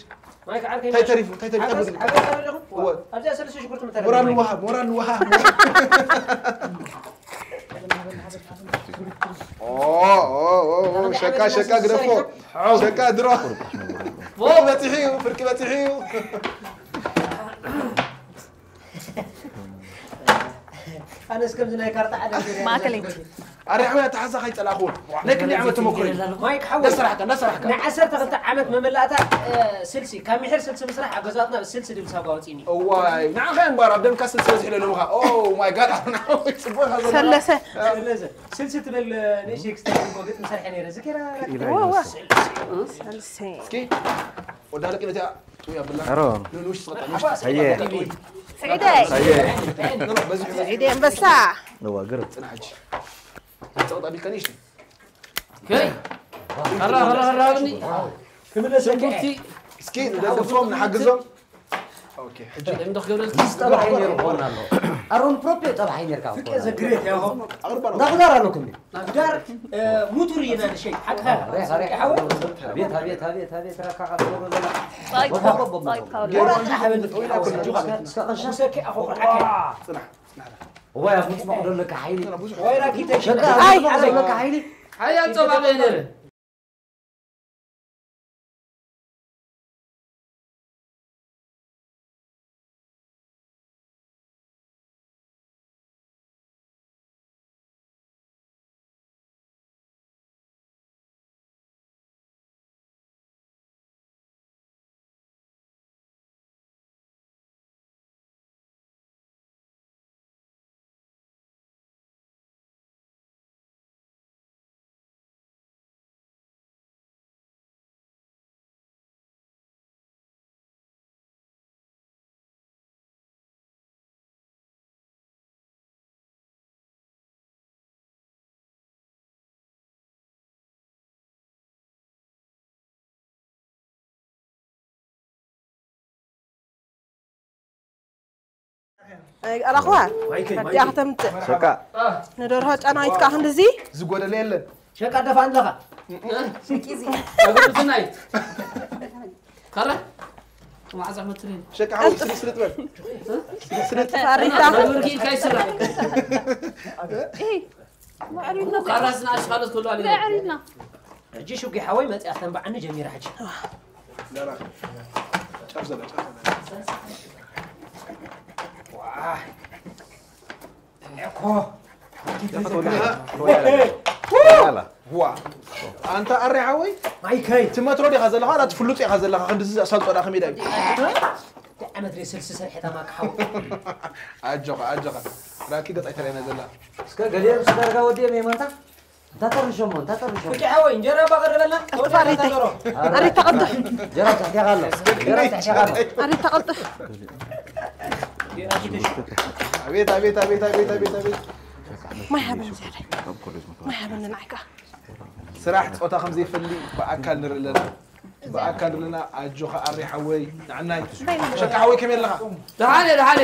እንታይ ተሪፉ እንታይ ተሪፉ እንታይ ጉድል ኣብዚኣ ሰለስተ ሽጉርቲ ምተረፈ ሞራል ንወሃብ ሞራል ንወሃብ ሸቃ ሸቃ ግደፎ። ሸቃ ድሮ። በፂሑ እዩ፣ ፍርቂ በፂሑ እዩ። ኣነስ ከምዚ ናይ ካርታ ዓለም ገለ ማእከለይቲ ኣረ ሓወይ ኣተሓዛ ከይፀላእኽዎ ናይ ክንደይ ዓመት ተመክሮ እዩ። ማይክ ሓወይ እንዳሰራሕካ እንዳሰራሕካ ናይ ዓሰርተ ክልተ ዓመት መመላእታ እ፣ ስልሲ ካብ ምሕር ስልሲ ምስራሕ ኣብ ገዛትና ስልሲ ድብል ሳጓ ወፂኒ እዋይ ንዓኻ እምበኣር ኣብ ደምካ ስልሲ በዚሑ ለለምኻ ኦ ማይ ጋድ ኣሁን ሓወይ ፅቡቅ ኢኻ ዘለኻ ሰለሰ ስለዚ ስልሲ ትብል ንእሽተይ ክስተይ እኮ ግጥሚ ሰርሐ ነይረ ዝኪራ ወዋ ሰልሴ እስኪ ወዳ ለቂ ነቲያ ጥውይ ኣብላ ሮ ንንውሽ ትቐጣ ኣየ ስዒደይ በዚሑ ስዒደይ ኣንበሳ እዋ ግርም ፅና ሕጂ ፀቕጣ ቢልካ ንእሽተይ ከይ ሀራ ሀራ ሀራ ብኒ ክምለሰ ሽንኩርቲ እስኪ ንደግፎም ንሓግዞም ኦኬ ሕጂ እንዶ ክገብረልኪ ምስ ጠባሓይ ነይሩ ክኸውን ኣሎ ኣሮን ፕሮፕ ጠባሓይ ነርካ ዘግሬት ያሆ ኣቕርባ እንዳኽዳር ኣለኩም ናግዳር ሙቱር ይና ንሸይ ሓቅኻ ሬኻ ሬኻ ቤት ቤት ቤት ቤት ረካ ካብ ዘሎ ጸይቅ ጸይቅ ካውለ ወራታ ሓበን ጁኻ እስከ ቀሻ ሙሰኪ ኣኾ ቁርዓከ ፅናሕ ፅናሕ ዋይ ኣብ ምፅማቕ ደለካ ሓይሊ ብዙሕ ሸቃ ኣይ፣ ዘለካ ሓይሊ ሓያ ጸባቐ ነረ ኣራኽዋ ኣዲኣ ከተምፅእ ሸቃ ንደርሆ ጨናዊት ከዓ ክንድዚ ዝጎደለ የለን ሸቃ ደፋ ኣለኻ እግርትናይ ካረ ማዕዛ መትሪን ሸቃ ሓወይ ስልጥ ስልጥ በል ተፋሪታ መግብርኪ ኢልካ ይስራሕ ካራ ዝናኣሽ ካልኦት ክህሉ ኣለ ዕሪድና ሕጂ ሽጉ ሓወይ መፅኣ ተንባዓኒ ጀሚራ ሕጂ ጨፍ ዘለ ጨፍ ዘለ እኮ ዋ ኣንታ ኣሬ ሓወይ ማይከይ እቲ መትሮ ዲኻ ዘለኻ ዋላ እቲ ፍሉጥ ኢኻ ዘለኻ ክንዲ ኣሳልጦ ዳ ከመይ ዳ እዩ ዓመት ሬ ስልሲ ሰርሐ ተማካ ሓወይ ኣጆኻ ኣጆኻ ራኪ ገፅ ኣይተረኣየና ዘላ እስከ ገሊኦም ስጋርጋ ወዲኦም የማንታ እንታተርሾሞ እንታተርሾሞ ፍቂ ሓወይ እንጀራ ባቀረበልና ቀልጥፍ ኣሪተይ ኣሪት ተቐልጥፍ ጀራ ትሕቴኻ ኣሎ ጀራ ትሕቴኻ ኣሎ ኣሪት ተቐልጥፍ ኣቤት ኣቤት ኣቤት ኣቤት ኣቤት ኣቤት ማይ ሃበኒ ዝያዳይ ማይ ሃበኒ ንዓይ ከዓ ስራሕ ፆታ ከም ዘይፈሊ ብኣካል ንርኢ ኣለና ብኣካል ኣለና ኣጆኻ ኣሬ ሓወይ ንዓናይ ሸቃ ሓወይ ከመይ ኣለኻ ደሓነ ደሓነ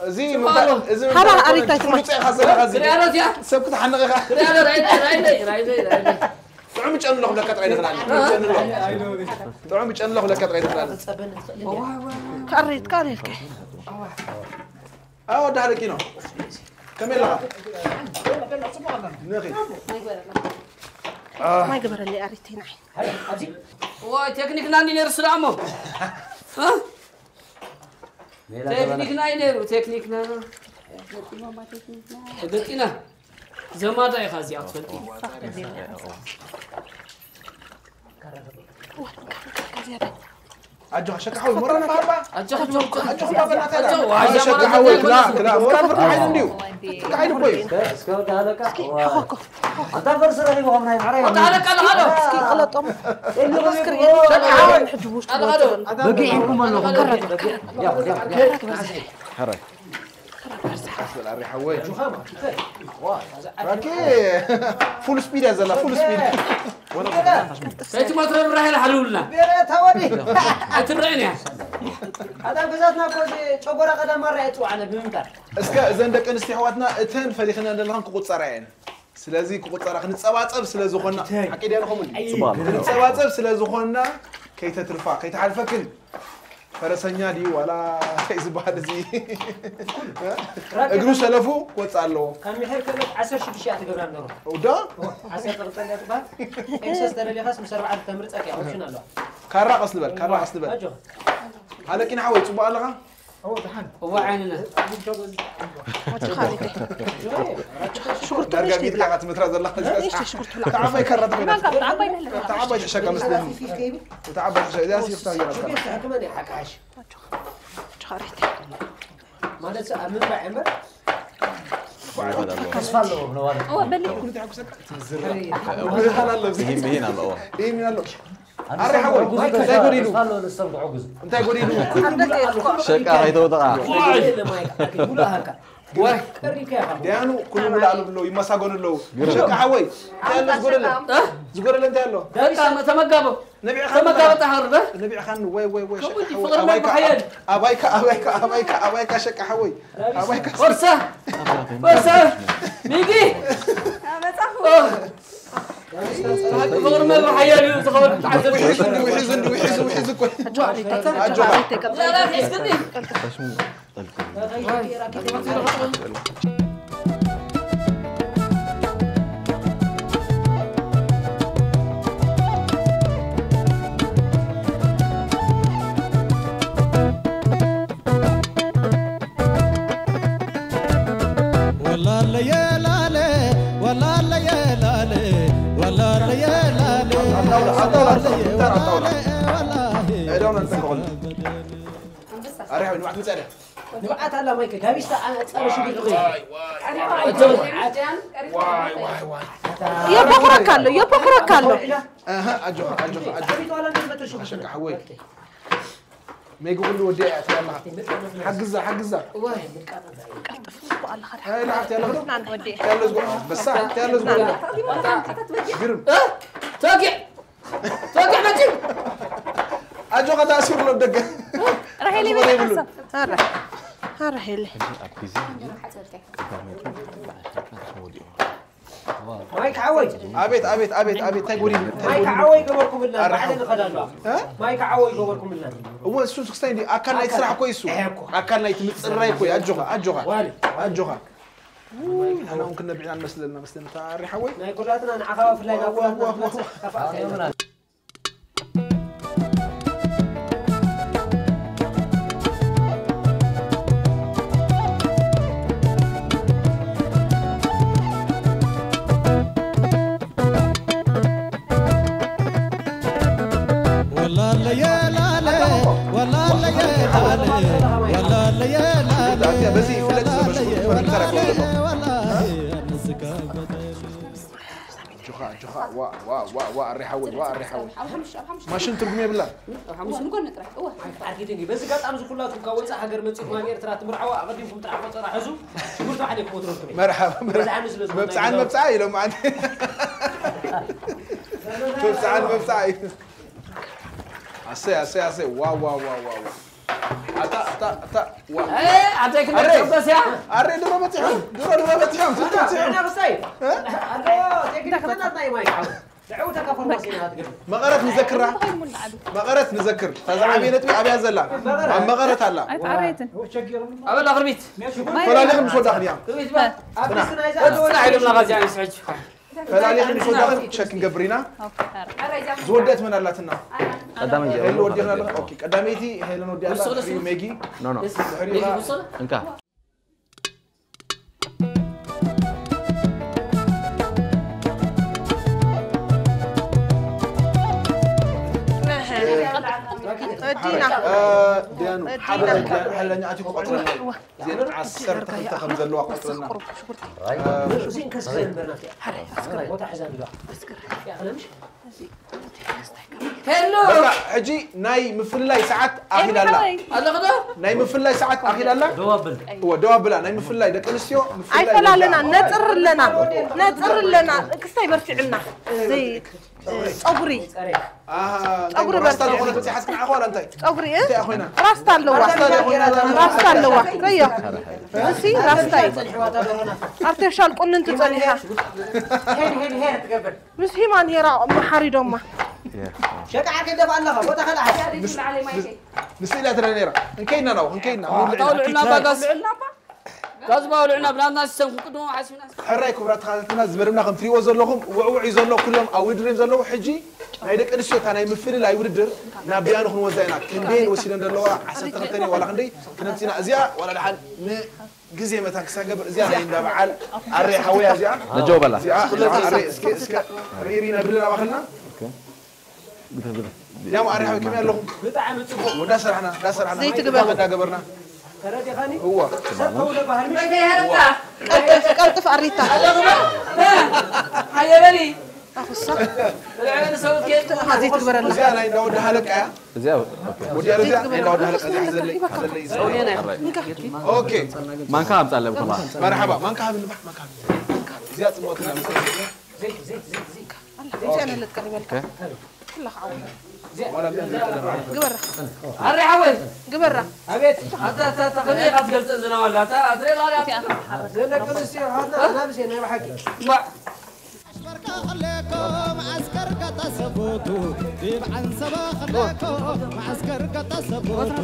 እዚ ጽቡቕ ምንታይ- ኣሎ። እዚ ሓራ ምንታይ ኣሪታይ ፍሉጥ ኢኻ ዘለኻ እዚ ክሪኣሎት እያ ሰብ ክትሓንቕ ኢኻ ክሪኣሎ ራይደይ ራይደይ ራይደይ ራይደይ ጥዑም ጨንሎ ክብለካ ጥራይ ትኽእል ጥዑም ጨንሎ ጥዑም ጨንሎ ክብለካ ጥራይ ትኽእል ክኣሪት ክኣሪት ኣዎ ዳሕሪ ኪኖ ከመይ ኣለኻ ንኺ ማይ ግበረለይ ኣሪተይ ንዓይ ዋይ ቴክኒክና እንዲ ነይሩ ስለ እሞ እ? ቴክኒክና እዩ ነይሩ ቴክኒክና ተገጢና ዘማዳ ኢኻ እዚኣ ትፈልጢ ኣጆኻ ሸቃ ሓወይ ሞራል ሃባ ኣጆኻ ኣጆኻ ኣጆኻ ባበናታ ኣጆኻ ሸቃ ሓወይ ክላ ክላ ሞራል ፍርቂ ሓይሊ እንድዩ ፍርቂ ሓይሊ እኮ እዩ እስከ ወዲ ሃለቃ ሓኮኮ ኣንታ ፈርሲ ረኺብኹም ናይ ምዕራይ ወዲ ሃለቃ ኣለኻ ዶ እስኪ ቅለጦም ሸቃ ሓወይ ኣለኻ ዶ በጊዕ ኢልኩም ኣለኹም ሓራይ ኣስበል ኣሪ ሓወይ ራኪ ፉል ስፒድ እያ ዘላ ፉል ስፒድ ሰይቲ ሞተር ራሄል ሓልውልና ቤረታ ወዲ ኣይትረአን እያ ኣታ ገዛትና እኮ እዚ ጨጎራ ቀዳም ማራ እየ ፅዋዕነ ብምምጣር እስከ እዘን ደቂ ኣንስትዮ ኣሕዋትና እተን ፈሊኽና ዘለኻን ክቁፀራ እየን ስለዚ ክቁፀራ ክንፀባፀብ ስለ ዝኾና እተን ሓቂ ድያ ንኸምሉ ኣይ ክንፀባፀብ ስለ ዝኾና ከይተትርፋ ከይትሓልፈክን ፈረሰኛ ድዩ ዋላ እንታይ ዝበሃል እዚ? እግሩ ሰለፉ ክወፅእ ኣለዎ። ካብ ምሒር ከለት ዓሰርተ ሽዱሽተ እያ ትገብራ እንደሮ። ዶ? ዓሰርተ ክልተ እያ ትበሃል። ኤምሰስ ተደሊኻስ ምስ ኣርባዕተ ተምርፀክ እያ፣ ኦፕሽን ኣለዋ። ካራ ቀስ ንበል፣ ካራ ቀስ ንበል። ኣጆኻ። ኣለኪን ሓወይ፣ ፅቡቕ ኣለኻ? እዎ፣ ደሓን። እዎ፣ ዓይንና። ሽጉርቲ ዳርጋ ጌትካ ኢኻ ትመትራ ዘለኻ። እሺ፣ ሽጉርቲ ብላዕ። ተዓባይ ካራ ትኾይና። ተዓባይ ትሕሸካ መስለኒ። ተዓባይ ትሕሸካ። እዚኣ ሲፍታ ገይራ። ሽጉርቲ ሕክመን እያ፣ ሓቂ ሓሽ። ማለት ኣብ ምብላዕ እምበር ተስፋ ኣለዎ ብለዋል። እወ፣ በሊ። ይህን ኣለዎ። ይህን ኣለዎ። ኣረ ሓወይ፣ እንታይ ጎዲሉ? እንታይ ጎዲሉ? ሸቃ ከይተውጠቓ። ደያኑ ኩሉ ሙላእ ኣሎ ብለው ይመሳገኑ ኣለዉ። ሸቃ ሓወይ፣ እንታይ ኣሎ ዝጎደለ? ዝጎደለ እንታይ ኣሎ? በቃ ተመጋቦ። ነቢዕኻኒ ተመጋቦ። ጣሃር በ? ነቢዕኻኒ፣ ወይ፣ ወይ፣ ወይ፣ ከምኡ ሸቃ እንዲ ሓወይ፣ ፍቕሪ ኣባይካ፣ መግቢ ሓየል። ኣባይካ፣ ኣባይካ፣ ኣባይካ፣ ኣባይካ፣ ሸቃ ሓወይ። ኣባይካ። ወርሳ፣ ወርሳ፣ ሚጊ። ኣበጻኹ። ኦ። ፍቕሪ መግቢ ሓያል እዩ ዝኸውን ተዓዘብቲ። ውሒዙ እንዲ፣ ውሒዙ እንዲ፣ ውሒዙ፣ ውሒዙ እኮ። ኣጆኻ፣ ኣጆኻ። ዛራ ሒዝክኒ። ወላለየ ላለ፣ ወላለየ ላለ፣ ወላለየ ላለ፣ ኣጣውላ፣ ኣጣውላ፣ ወላለየ ኣጣውላ። ላለ፣ ወላለየ ላለ። ኣይ፣ ዳውን ኣንተ ከሆነ። ኣንበሳ። ኣረ፣ ንባዕት ምጸደ። ንባዕት ኣላ ማይከ፣ ጋቢስታ፣ አ፣ ጸረ ሽጉጥ እኮ እዩ። ዋይ፣ ዋይ፣ ዋይ። ቀሪባ ቀሪባ። ዋይ፣ ዋይ፣ ዋይ። የቦኽረካ ኣሎ፣ የቦኽረካ ኣሎ። ኣሃ፣ ኣጆኻ፣ ኣጆኻ፣ ኣጆኻ። ጋቢስታ ዋላ እንዴት መጥር ሽጉጥ? ኣሸቃ ሓወይ። ሜጉ ኩሉ ወዲኣ እያ ትብላ ኣለኻ። ሓግዛ፣ ሓግዛ። ዋይ፣ ምቃጠል። ቀልጥፍ እኮ ኣለኻ። ኣይ፣ ላዕቲ ኣለኻ ዶ? ናን ወዲኣ። ያለ ዝጎ-፣ በሳ፣ ያለ ዝጎ-፣ ግርም። እ? ተወጊዕ! ተወጊዕ መፂኡ! ኣጆኻ ተኣሲሩ ኣሎ ደገ። ራሄል ኣጆኻ ይበል ዘይብሉ። ሓሳብ። ኣረ፣ ኣረ ሄሊ። ሕጂ ኣብ ግዜ ቀዳመይቲ በዓል ስልጣን ተወዲኡ። ማይክ ዓወይ። ኣቤት፣ ኣቤት፣ ኣቤት፣ ኣቤት፣ እንታይ ጎዲሉ? እንታይ ማይክ ጎዲሉ? ዓወይ ገበርኩምልና፣ ኣረ ባዕለ ንኸዳ ኣለዋ። እ? ማይክ ዓወይ ገበርኩምልና። እወ፣ እሱ ክስታይ እንዲ፣ ኣካል ናይቲ ኣካል። ስራሕ እኮ እዩ እሱ። እሄ እኮ። ኣካል ናይቲ ምጽራይ እኮ እዩ። ኣጆኻ፣ ኣጆኻ። ዋሊ። ኣጆኻ። ውይ፣ ንሕና እውን ክነብዕና ንመስለና፣ መስለና፣ እታ ኣሪ ሓወይ። ናይ ኩላትና፣ ንዓኻ ብፍላይ ናብ ዋ፣ ዋ፣ ኩላትና ዋ፣ ዋ። ትመጽእ ከፋእካ የለን። ወላለየ ላለ፣ ወላለየ ላለ፣ ወላለየ ላለ፣ በዚ ፍለጥ ወላለየ፣ ዝበሽኩ ወላለየ፣ ወላለየ፣ ኣጆኻ፣ ኣጆኻ፣ ዋ፣ ዋ፣ ዋ፣ ዋ፣ ኣሬ ሓወይ፣ ዋ፣ ኣሬ ሓወይ። ኣብ ሓሙሽተ፣ ኣብ ሓሙሽተ። ማሽን ትርጉም የብላን። ኣብ ሓሙሽተ ንጎኒ ጥራሕ። እወ። ኣይ፣ ኣርኪቴክት፣ በዚ ጋጣሚ እዚ ኩላትኩም ካብ ወጻእ ሃገር መጺእኩም፣ ኣብ ኤርትራ ትምርዓዋ፣ ኣቐዲምኩም ጥራሕ ቆጸራ ሕዙ፣ ሽጉርቲ ባዕለይኩም ወትረኩም እየ። መርሓባ፣ መርሓባ። በዚ ዓመት ስለ ዝኾነ መብጽዓን ኣይግባእ። መብጽዓ ኢሎም ማለት። መብጽዓን መብጽዓ እዩ። ኣሰይ፣ ኣሰይ፣ ኣሰይ። ዋ፣ ዋ፣ ዋ፣ ዋ፣ ዋ። ኣታ፣ ኣታ፣ ኣታ፣ ዋ። እ፣ ኣደይ ክንደይ ኣረ። ጽበስ እያ? ኣረ፣ ድሮ በጺሖም፣ ድሮ፣ ድሮ በጺሖም፣ ድሮ በጺሖም። ንዕና ክስታይ። እ? ኣሎ፣ ቴክኒክ ፈላጥና እዩ ማይ። ንዕኡ ተካ ፎርማሲ ኢና ትገብር። መቐረት ንዘክራ። እንታይ ሙላዓሉ? መቐረት ንዘክር። እታ ዝዓበየ ነጥቢ ኣብያ ዘላ። መቐረት። ኣብ መቐረት ኣላ። ኣይተዓረየትን። ኣበላ ክርቢት። ፈላሊኽን ምስ ወዳኽን እያ። ክርቢት በል። ኣብ ጽና። ክስና ይዛ ጽና። ጽና ኢሎም ናኻ እዚኣ ምስ ሕጂ። ፈላሊኽን ምስ ወዳኽን ቸክ ክንገብር ኢና። ኦኬ፣ ታራ። ዝወደት መን ኣላትና? ቀዳመይቲ ሄለን ወዲእና ኣለና። ኦኬ፣ ቀዳመይቲ ሄለን ወዲኣ ኣላ። ውስኽ ድሕሪኡ ለስሙ? ሜጊ። ኖ፣ ኖ። ድሕሪኡ ሜጊ ኸዓ ውስኽ? እንካ። ወዲና። እ፣ ዲያኑ፣ ወዲና። ሓደ ዲያኑ፣ ሓለኛ ኣትዩ ክቆጽረና እዩ። እዚአን ዓሰርተ ክልተ ከም ዘለዋ ቆጽረና። ሽጉርቲ፣ ሽጉርቲ። እ፣ እዚን ከስከን በርናት እያ። ሓረ፣ ኣስከረ። ቦታ ሕዛ ንብላ። ኣስከረ። ያ፣ ኸለምሽ? ሄሎ። በቃ፣ ሕጂ ናይ ምፍልላይ ሰዓት ኣኺላ ኣላ። ኤርትራዊ። ኣለኹ ዶ? ናይ ምፍልላይ ሰዓት ኣኺላ ኣላ። ደው ኣብል። እወ፣ ደው ኣብላ። ናይ ምፍልላይ ደቂ ኣንስትዮ ምፍልላይ ኣይፈላለና፣ ወዳ። ነጽር ኣለና፣ ነጽር ኣለና። ክስታይ በርቲዕልና። ዘይ-፣ ጸጉሪ። ኣሃ፣ ጸጉሪ ራስታ በርቲዕ። ዝኾነት በፂሓስ ክንዓኻ ዋላ እንታይ? ጸጉሪ፣ እ? እንታይ ኮይና? ራስታ ኣለዋ። ራስታ ኣለዋ። ራስታ ኣለዋ። ረዮ። እሲ ራስታ እዩ። ኣርቲፊሻል ቁንንቲ ጸኒሓ። ሄድ፣ ሄድ፣ ሄድ ትገብር። ምስ ሂማን ሄራ መሓሪዶማ። ሸቃ ዓርከይ ደፋ ኣለኻ፣ ቦታ ካልእ ሓዝ። ንስኢላ ትረአ ነይራ። እንከይድና ናው፣ እንከይድና። ኣታ ውልዕና ኣባ ጋዝ። ጋዝ ባ ውልዕና ብናትና ሲስተም ክንቅድሞ ሓሲብና። ሕራይ ክቡራት ተኸታተልትና፣ እዚ መደብና ከም ትሪእዎ ዘለኹም ውዕውዕ እዩ ዘሎ። ኩሎም ኣብ ውድድር እዮም ዘለዉ። ሕጂ ናይ ደቂ ኣንስትዮ እታ ናይ ምፍልላይ ውድድር ናብ ቢያኑ ክንወስዳ ኢና። ክንደየን ወሲደን ዘለዋ? ዓሰርተ ክልተ ዋላ ክንደይ ክነምፅና? እዚኣ ዋላ ደሓን ን ግዜ መታን ክሳብ ገብር እዚኣ ናይ እንዳ በዓል ኣረይ ሓወያ እዚኣ። ነጀው በላ። እዚኣ ኣረይ እስከ፣ እስከ ሪሪ ነብልን ኣባኽልና። ያም ኣረይ ሓወይ ከመይ ኣለኹም? ብጣዕሚ ጽቡቕ። ወዳ ሰራሕና፣ ዳ ሰራሕና። ዘይትግበር። እንዳገበርና። ተረዲኻኒ? እዋ። ሰብ ከውለ ባህል ምሽ-፣ ቀልጥፍ፣ ቀልጥፍ ኣሪታ። ኣለኹም? ሃየ በሊ። ኣኹሳ። ብልዕሊ ሰውት የለ። ዘይትግበረላ። እዚኣ ናይ እንዳ ወዲ ሃለቃ እያ። እዚኣ፣ ኦኬ። ወዲ ሃለቃ እዚኣ ናይ እንዳ ወዲ ሃለቃ እዚኣ ዘለይ፣ ዘለይ። ኦኬ። ማንካ ኣምጻለይ ብከማ። መርሓባ፣ ማንካ ሃብኒ፣ ማንካ ሃብኒ። እዚኣ ጽቡቕ ትላ። ዘይት፣ ዘይት፣ ዘይት፣ ዘይት። ኣላ፣ እዚኣ ነለት ቀሪበልካ። ኩላ ክዓው። ግበራ። ኣረ ሓወይ። ግበራ። ኣቤት። ኣታ፣ ኣታ፣ ኣታ፣ ከመይ ኢኻ ትገልጽ ዝነበላ? ኣታ፣ ኣታ፣ ኣታ፣ እቲኣ ዘለ ክርስትያን ሃታ ኣናብስ ናይ ብሓቂ። ዋ። ኣሽበርካ ከለኮ መዓስከር ቀጠሰቦቱ፣ ዲብ ዓንሰባ ከለኮ መዓስከር ቀጠሰቦቱ፣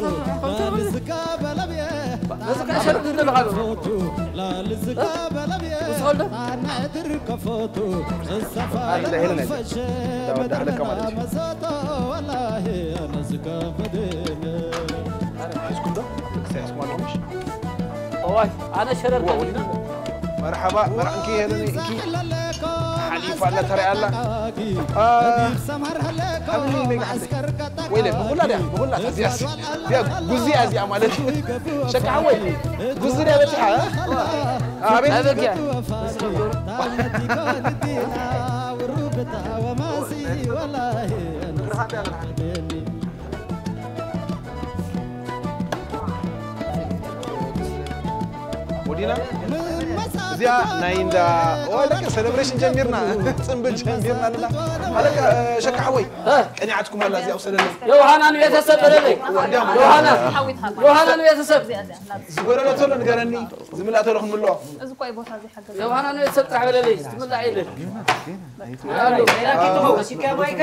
ላልዝጋ በለብየ፣ በዚ ከሸርግ እንደልኻ ዶ? ላልዝጋ በለብየ፣ ምስ ወልደ? ኣነ ድርከፎቱ፣ ዝሰፋ ኣይ፣ እንደ ሄለን አይደል? ፈሸ፣ እንደ ወደ አለቃ ማለት ነው። መሰቶ፣ ወላሂ፣ ኣነ ዝከፈደነ። ኣረ፣ ሓዝኩም ዶ? ክሳይ ሓዝኩም ኣለኹምሽ? እዋይ፣ ኣነ ሸረር እዋ፣ ወዲና። መርሓባ፣ መርዓ፣ እንኪ፣ ሄለን፣ እንኪ። ሓሊፋ ኣላ፣ ተሪኣ ኣላ። አ፣ ሓብኒ፣ ሜጋ ሓብኒ። ወይለ፣ ብኹላ ድያ፣ ብኹላ፣ እዚኣስ፣ እዚኣ፣ ጉዚ እያ እዚኣ ማለት እዩ። ሸቃ ሓወይ፣ ጉዚ ድያ በጺሓ፣ እ? ኣቤት። ኣበጊያ። ወዲና እዚኣ ናይ እንዳ፣ ኦ፣ ለካ ሰለብሬሽን ጀሚርና፣ ጽምብል ጀሚርና ኣለና። ኣለካ፣ እ፣ ሸካ ሓወይ፣ እ። ቀኒዓትኩም ኣላ እዚኣ ውሰደለይ። ዮሃናን ቤተሰብ በለለይ። ዮሃናን፣ ዮሃናን ቤተሰብ። ዝጎደለ ተሎ ንገረኒ፣ ዝምላእ ተሎ ክንምልኦ። እዚ እኮ እዩ ቦታ ዘይሓገዘ። ዮሃናን ቤተሰብ ጥራሕ በለለይ፣ ዝምላእ የለን። ኣሉ። ወሲድካ ማይከ?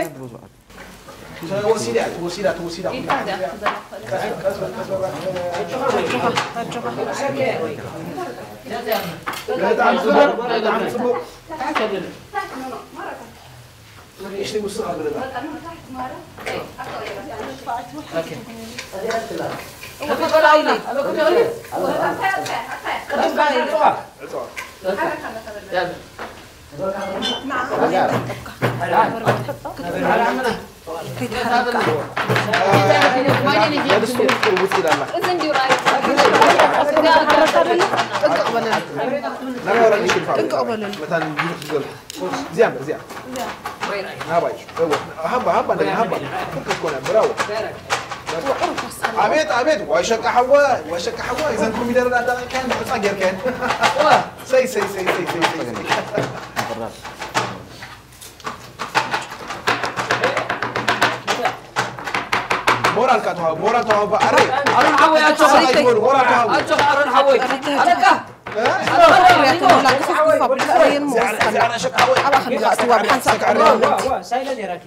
ተወሲዳ፣ ተወሲዳ፣ ተወሲዳ። ኢልካ እዚኣ ክትዘርግ ትኽእል ኢኻ። ቀስ በል፣ ቀስ በል፣ ቀስ በል። ኣጆኻ፣ ኣጆኻ። በጣም ጽቡቕ፣ በጣም ጽቡቕ። ንእሽተይ ውስኽ ኣብለላ። ጥንቅቕ በለሉ። መታን ቢሉ ክትገሉ። እዚኣ፣ እዚኣ። ሃባይ፣ እወ፣ ሃባ፣ ሃባ፣ እንደገና ሃባ። ፍርቂ እኮ ነው፣ ብራቮ። ኣቤት፣ ኣቤት፣ ዋይ ሸቃ ሓወ፣ ዋይ ሸቃ ሓወ፣ እዘን ኮሚደረ ኣዳቂካየን፣ ብዕፃ ጌርካየን። ሰይ፣ ሰይ፣ ሰይ። ሞራል ካትሃው፣ ሞራል ተዋባ። ኣረ፣ ኣሮን ሓወይ፣ ኣጆኻ። ኣይትበሉ፣ ሞራል ተዋባ። ኣጆኻ፣ ኣሮን ሓወይ። ኣለካ። ፍርያት ሞላ ግፍፍ ግፋ ብልዕለየን ምወስኸን። ኣብኣ ክንዲ ኣትዋ ብሓንሳእ ክዕለወን ምንቲ።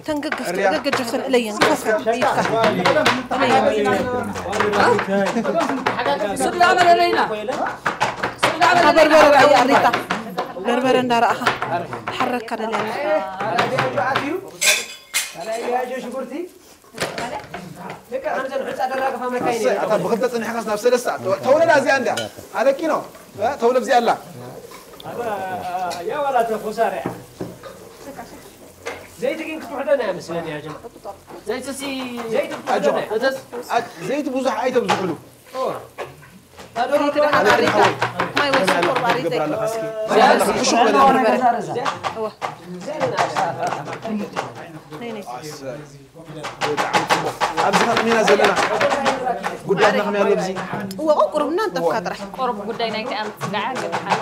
ተንገገፍቲ ገገጀፍተን እለየን ግፈፈን ብኢድካ። እለየን። ስድራ መለለይና። ስድራ መለለይና። በርበረ ርኣያ ሪታ። በርበረ እንዳረኣኻ። ሓረካ ደልያ። ሽጉርቲ። ደቂ ከምዘን ሑጻ ደራግፋ መካይን እሰይ፣ እየን። ኣታ ብኽልተ ጸኒሕካስ ናብ ሰለስተ። ተው-፣ ተውለዳ እዚኣ እንድያ። ኣለኪ ነው። እ፣ ተውለ እዚኣ ኣላ። ኣታ፣ ያ ዋላ ተኹሳር እያ። ዘይቲ ግን ክትውሕደና እያ መስለኒ፣ ያ ጀማ። ዘይትሲ፣ ዘይቲ ኣጆኻ። ክትውሕደና እያ። እተስ-፣ ኣ-፣ ዘይቲ ብዙሕ ኣይተብዝሕሉ። ኦ። ኣታ ደሮ ዘይትደሓን ኣሪታ። ማይ ወይ ሽኮር ባሪተይ። ሕሹኽ በለ። በርበረ። እዋ። ነይ፣ ነይ። ብጣዕሚ ጽቡቕ። ኣብዚ ከመይ ኢና ዘለና? ጉዳያትና ከመይ ኣሎ ኣብዚ? እወ፣ ቁሩብና እንጠፍካ ጥራሕ። ቁሩብ ጉዳይ ናይቲ ዓመት ዝጋዓ ግን ሓ-፣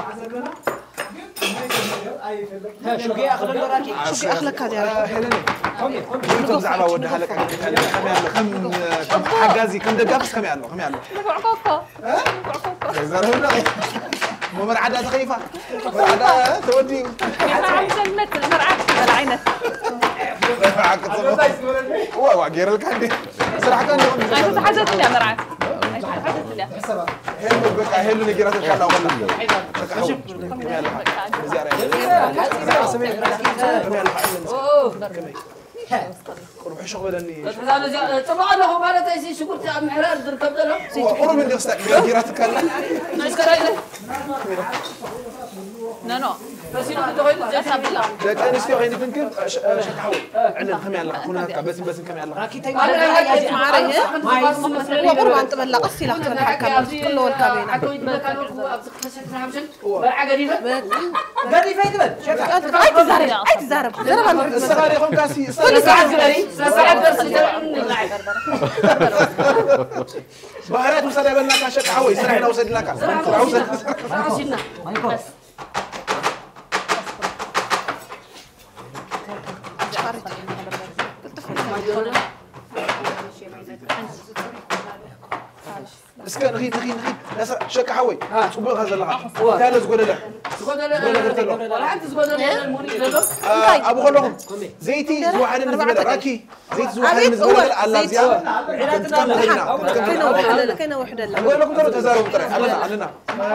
ሹጌ ኣኽለካ እዚኣ። ሄለኒ፣ ብዛዕባ ወዲ ሃለቃ ከመይ ኣሎ? ከም፣ ከም ሓጋዚ፣ ከም ደጋፊስ ከመይ ኣሎ? ከመይ ኣሎ? ንፉዕ ኮኮ። እ? ንፉዕ ኮኮ። ዘረብና። መመርዓዳ ተኸይፋ። መመርዓዳ ተወዲኡ። ሓምሳ ዓመት መርዓ። በል ዓይነት። ዋ ዋ ገይረልካ እንዴ? ስራሕካ እንዴ? ኣይተተሓዘት እያ መርዓት። ኣይተተሓዘት እያ። ሄሉ በቃ ሄሉ ነጊራትካ ኣላ ወላ። በቃ ሓው። ከመይ ኣለኻ? እዚኣ ራእይ። ከመይ ኣለኻ? ቁሩብ ሕሹኽ በለኒ። ጽቡቕ ኣለኹ ማለት ኣይሲ ሽጉርቲ ኣብ ምሕራር ዝርከብ ዘሎ። ቁሩብ እንዲ ክስታይ ገርጊራትካ ኣላ። ናይስከራይ ዘ- ኖ ኖ። በሲሉ እንተኾይኑ ዘሳብላ። ደቂ ኣንስትዮ ከይንትንክፍ ሸ- ሸካሓዊ። ዕልል ከመይ ኣለኻ? ኩነታትካ በስን በስን ከመይ ኣለኻ? ማዕረ እየ። ወቁር ባንጥ በላ ቀስ ኢላ ክትበልሓካ ኣለች። ክለወልካ በይና። ገዲፈ ይትበል። ኣይትዛረብ፣ ኣይትዛረብ። ዘረባ ንርግም። እስኻ ዲኹም ካሲ፣ እስኻ ፖሊስ ዲኹም። ባህርያት ውሰድ ኣይበልናካ፣ ሸቃ ሓወይ፣ ስራሕና ውሰድናካ። ስራሕ ውሰድ። እስከ ንኺድ፣ ንኺድ፣ ንኺድ። ነስራ፣ ሸቃ ሓወይ፣ ጽቡቕ ኢኻ ዘለኻ። እንታይ ኣሎ ዝጎደለ? ዝጎደለ ነገር ተሎ? ዋላ ሓንቲ ዝጎደለ የለን፣ ሙሉእ እዩ ዘሎ። አ፣ እንታይ? ኣብኡ ከለኹም፣ ዘይቲ ዝወሓደ ንዝበለ፣ ራኪ፣ ዘይቲ ዝወሓደ ኣቤት፣ ንዝበለ እወ፣ ኣላ ዘይቲ እዚኣ። እወ። ክንጥቀም ንኽእል ኢና፣ ክንጥቀም ንኽእል ኢና። ከይነውሕደላ፣ ከይነውሕደላ። ዝጎደለኩም ዘሎ ተዛረቡ ጥራይ፣ ኣለና፣ ኣለና። ሜጋ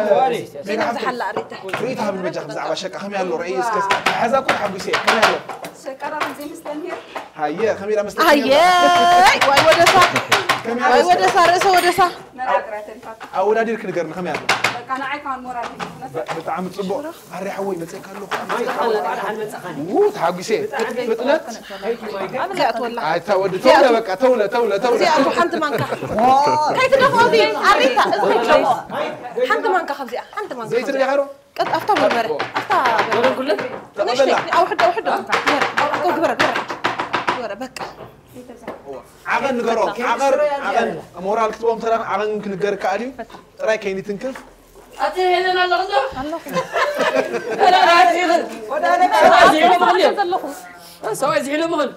ሓፍተይ፣ ዝበዝሓላ ኣሪታ። ርእይቶ ሃብኒ በጃ ብዛዕባ ሸቃ ከመይ ኣሎ? ርኣይ እስከ፣ እስከ። ሓዛ እኮ ተሓጒሰ፣ ከመይ ኣሎ? ሸቃ ራብ ዘይመስለኒ። ሃየ፣ ከመይ ኢላ መስለትኒ ኣየ፣ ኣላ? ዋይ ወደሳ፣ ከመይ ኢላ ዋይ መስለትኒ? ወደሳ፣ ርእሰ ወደሳ። መርዓ ጥራይ ተሪፋ። ኣወዳዲርክ ንገርኒ፣ ከመይ ኣሎ? በቃ ንዓይ ካን ሞራል ሂብና። በ-፣ ብጣዕሚ ጽቡቕ። ኣረ ሓወይ፣ መጺእካ ኣለኹ። ው፣ ተሓጒሰ። ፍጥነት። ኣበላ እያ ትወላ። ኣታ ወዲ፣ ተውለ፣ በቃ፣ ተውለ፣ ተውለ፣ ተውለ። እዚኣ እኮ ሓንቲ ማንካ። እንታይ ትደኽሞ እዚ? ኣሪታ፣ እዚ ከይትደኽሞ። ሓንቲ ማንካ ካብዚኣ፣ ሓንቲ ማንካ ዘይቲ ካብዚኣ። ርኢኻ ዶ? ቀጥ-፣ ኣብታ በርበረ፣ ኣብታ በርበረ። ተቐበላ። ንእሽተይ፣ ኣውሕዶ፣ ኣውሕዶ። ግበረ፣ ግበረ፣ ግበረ፣ በቃ። ዓቐን ንገሮም፣ ዓቐን፣ ዓቐን ሞራል ክትቦም ተራ ዓቐን ክንገር ከኣል እዩ። ጥራይ ከይኒ ትንክፍ። ኣቲ ሄለን ኣለኹ ዶ? ኣለኹ። ሰብኣይ ዝሒሉ ምኽን። ሰብኣይ ዝሒሉ ምኽን።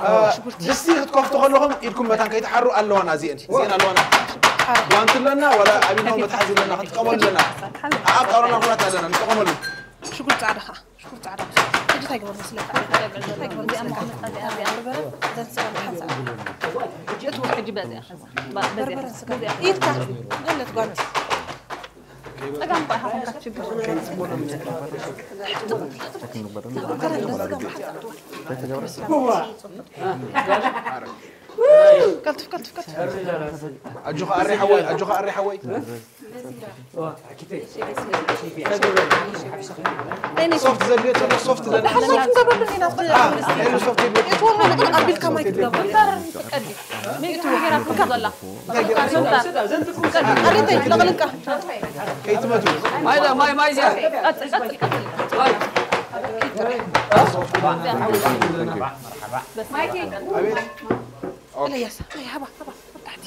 አ፣ ድስቲ ክትከፍቱ ከለኹም ኢድኩም መታን ከይትሓሩ ኣለዋና እዚአን። እዚአን ኣለዋና። ጓንቲ ኣለና፣ ዋላ ኣብ ኢድና መትሓዚ ኣለና፣ ክንጥቀመሉ ኣለና። ኣብ ጣውላና ኩራት ኣለና፣ ንጥቀመሉ። ሽጉርቲ ጻዕዳ ኸኣ። ሽጉርቲ ጻዕዳ። ሕጂ እንታይ ግበር መስለካ? እንታይ ግበር መስለካ? በርበረ፣ እዘን ስጋ ሓንሳእ። ሕጂ በዚኣ። በርበረ ስጋ። ኢድካ። ገለት ጓንቲ። ጸጋም እኮ ኢኻ ኮንካ ትሽግር። ቀልጥፍ፣ ቀልጥፍ፣ ቀልጥፍ። ኣጆኻ ኣሪ ሓወይ፣ ኣጆኻ ኣሪ ሓወይ። ሶፍት ዘድልዮ ዘሎ ሶፍት ዘድልዮ። ሓሳብ ክንገብረሉ ኢና። አ፣ ሄሉ ሶፍት የድልዮ። እትወልወሉ ግን ኣቢልካ ማይ ክትገብሩ። ኣሪተይ ለቕልቃ። ከይትመቱ። ማይ፣ ማይ፣ ማይ፣ እዚኣ። ቀጽል፣ ቀጽል፣ ቀጽል። ማይ። ኢለያስ፣ ማይ ሃባ፣ ሃባ፣ ኣብ ታሕቲ።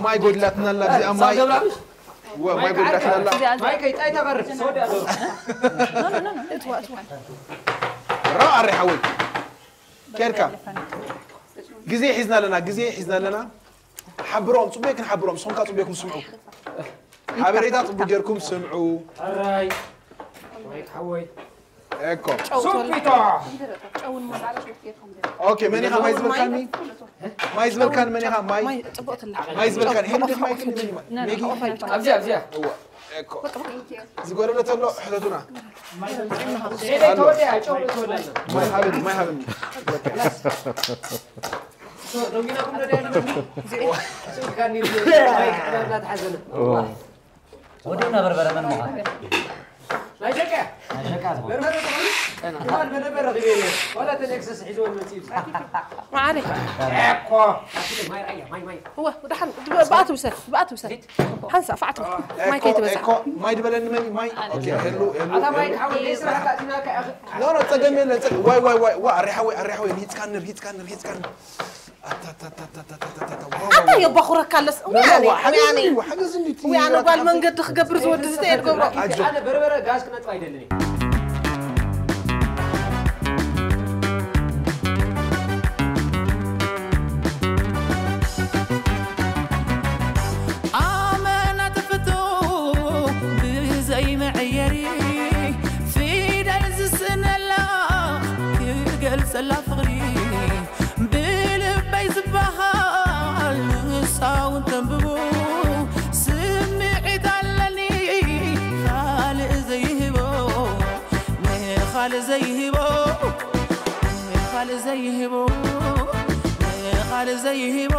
ማይ ጎድላትና ኣላ፣ እዚኣ ማይ። ገብራብሽ? ወ-፣ ማይ ጎድላትና ኣላ። እዚኣ፣ እዚኣ። ማይ ከይጣይ ተቐርብ። እትዋ፣ እትዋ። ራ ኣሪ ሓወይ። ኬድካ። ግዜ ሒዝና ኣለና፣ ግዜ ሒዝና ኣለና። ሓብሮም፣ ጽቡቕ ክንሓብሮም፣ ንስኹም ከኣ ጽቡቕ ስምዑ። ሓበሬታ ጽቡቕ ጌርኩም ስምዑ። ኣራይ። ወይ ሓወይ። እኮ። ሱፒቶ። ኦኬ፣ መን ኢኻ ማይ ዝበልካኒ? ማይ ዝበልካኒ መን ኢኻ? ማይ። ማይ ጽቡቕ ትላ። ማይ ዝበልካኒ። ሄሉ ቤት ማይ ግን መን እዩ? ሜጊ? ኣብዚኣ፣ ኣብዚኣ። እዋ፣ እኮ። ዝጎደለ ተሎ ሕተቱና። ሄደይ ተወዲኣ፣ ጨው ተወዲኣ። ማይ ሃብኒ፣ ማይ ሃብኒ። በቃ። ሶ፣ ደንጊናኩም ዶ ደያኒ? እዚኦ። ሱካኒ፣ ማይ ክሕዳር እናተሓዘነ። ወዲና በርበረ መን ምዃን? ናይ ሸቃ። ናይ ሸቃ ዝኾነ። በርበረ ዝኾነ? ከማን በርበረ ረኺበ እየ። ዋላ ተን ኤክሰስ ሒዝወን መፂኡ። መዓረይ። እኮ። ማይ ራያ፣ ማይ፣ ማይ። እወ፣ ደሓን፣ ብኣ ትውሰድ፣ ብኣ ትውሰድ። ሓንሳእ፣ ፋዕቱ። ማይ ኤኮ፣ ከይትበዝሕ። ኤኮ፣ ማይ ድበለኒ መን እዩ? ማይ። ኦኬ፣ ሄሉ፣ ሄሉ፣ ኣታ ማይ ሄሉ። ክሓውል ስራሕ ኣታእቲናካ ኢኻ። ኖ፣ ኖ፣ ጸገም የለን፣ ጸገም። ዋይ፣ ዋይ፣ ዋይ፣ ዋ፣ ኣሬ ሓወይ፣ ኣሬ ሓወይ፣ ሂት ስካነር፣ ሂት ስካነር፣ ሂት ስካነር። ኣታ፣ ኣታ፣ ኣታ፣ የባኹረካ ኣለስ። ወያኔ፣ ወያኔ። ሓገዝ እንዲቲ። ወያኔ ጓል መንገዲ ክገብር ዝወዲ ዝተየድ ገብሮ። ኣጆ። ኣነ በርበረ ጋዝ ክነጥፍ ኣይደልን እየ። ኣመና ተፈቶ ብዘይ መዐየሪ ፊደል ዝስነላ እልጸላ ፍቕሪ ብልበይ ዝበሃል ንሳውን ተንብቡ ስምዒት ኣለኒ ካልእ ዘይህቦ ንኻልእ ዘይህቦ ንኻልእ ዘይህቦ ንኻልእ ዘይህቦ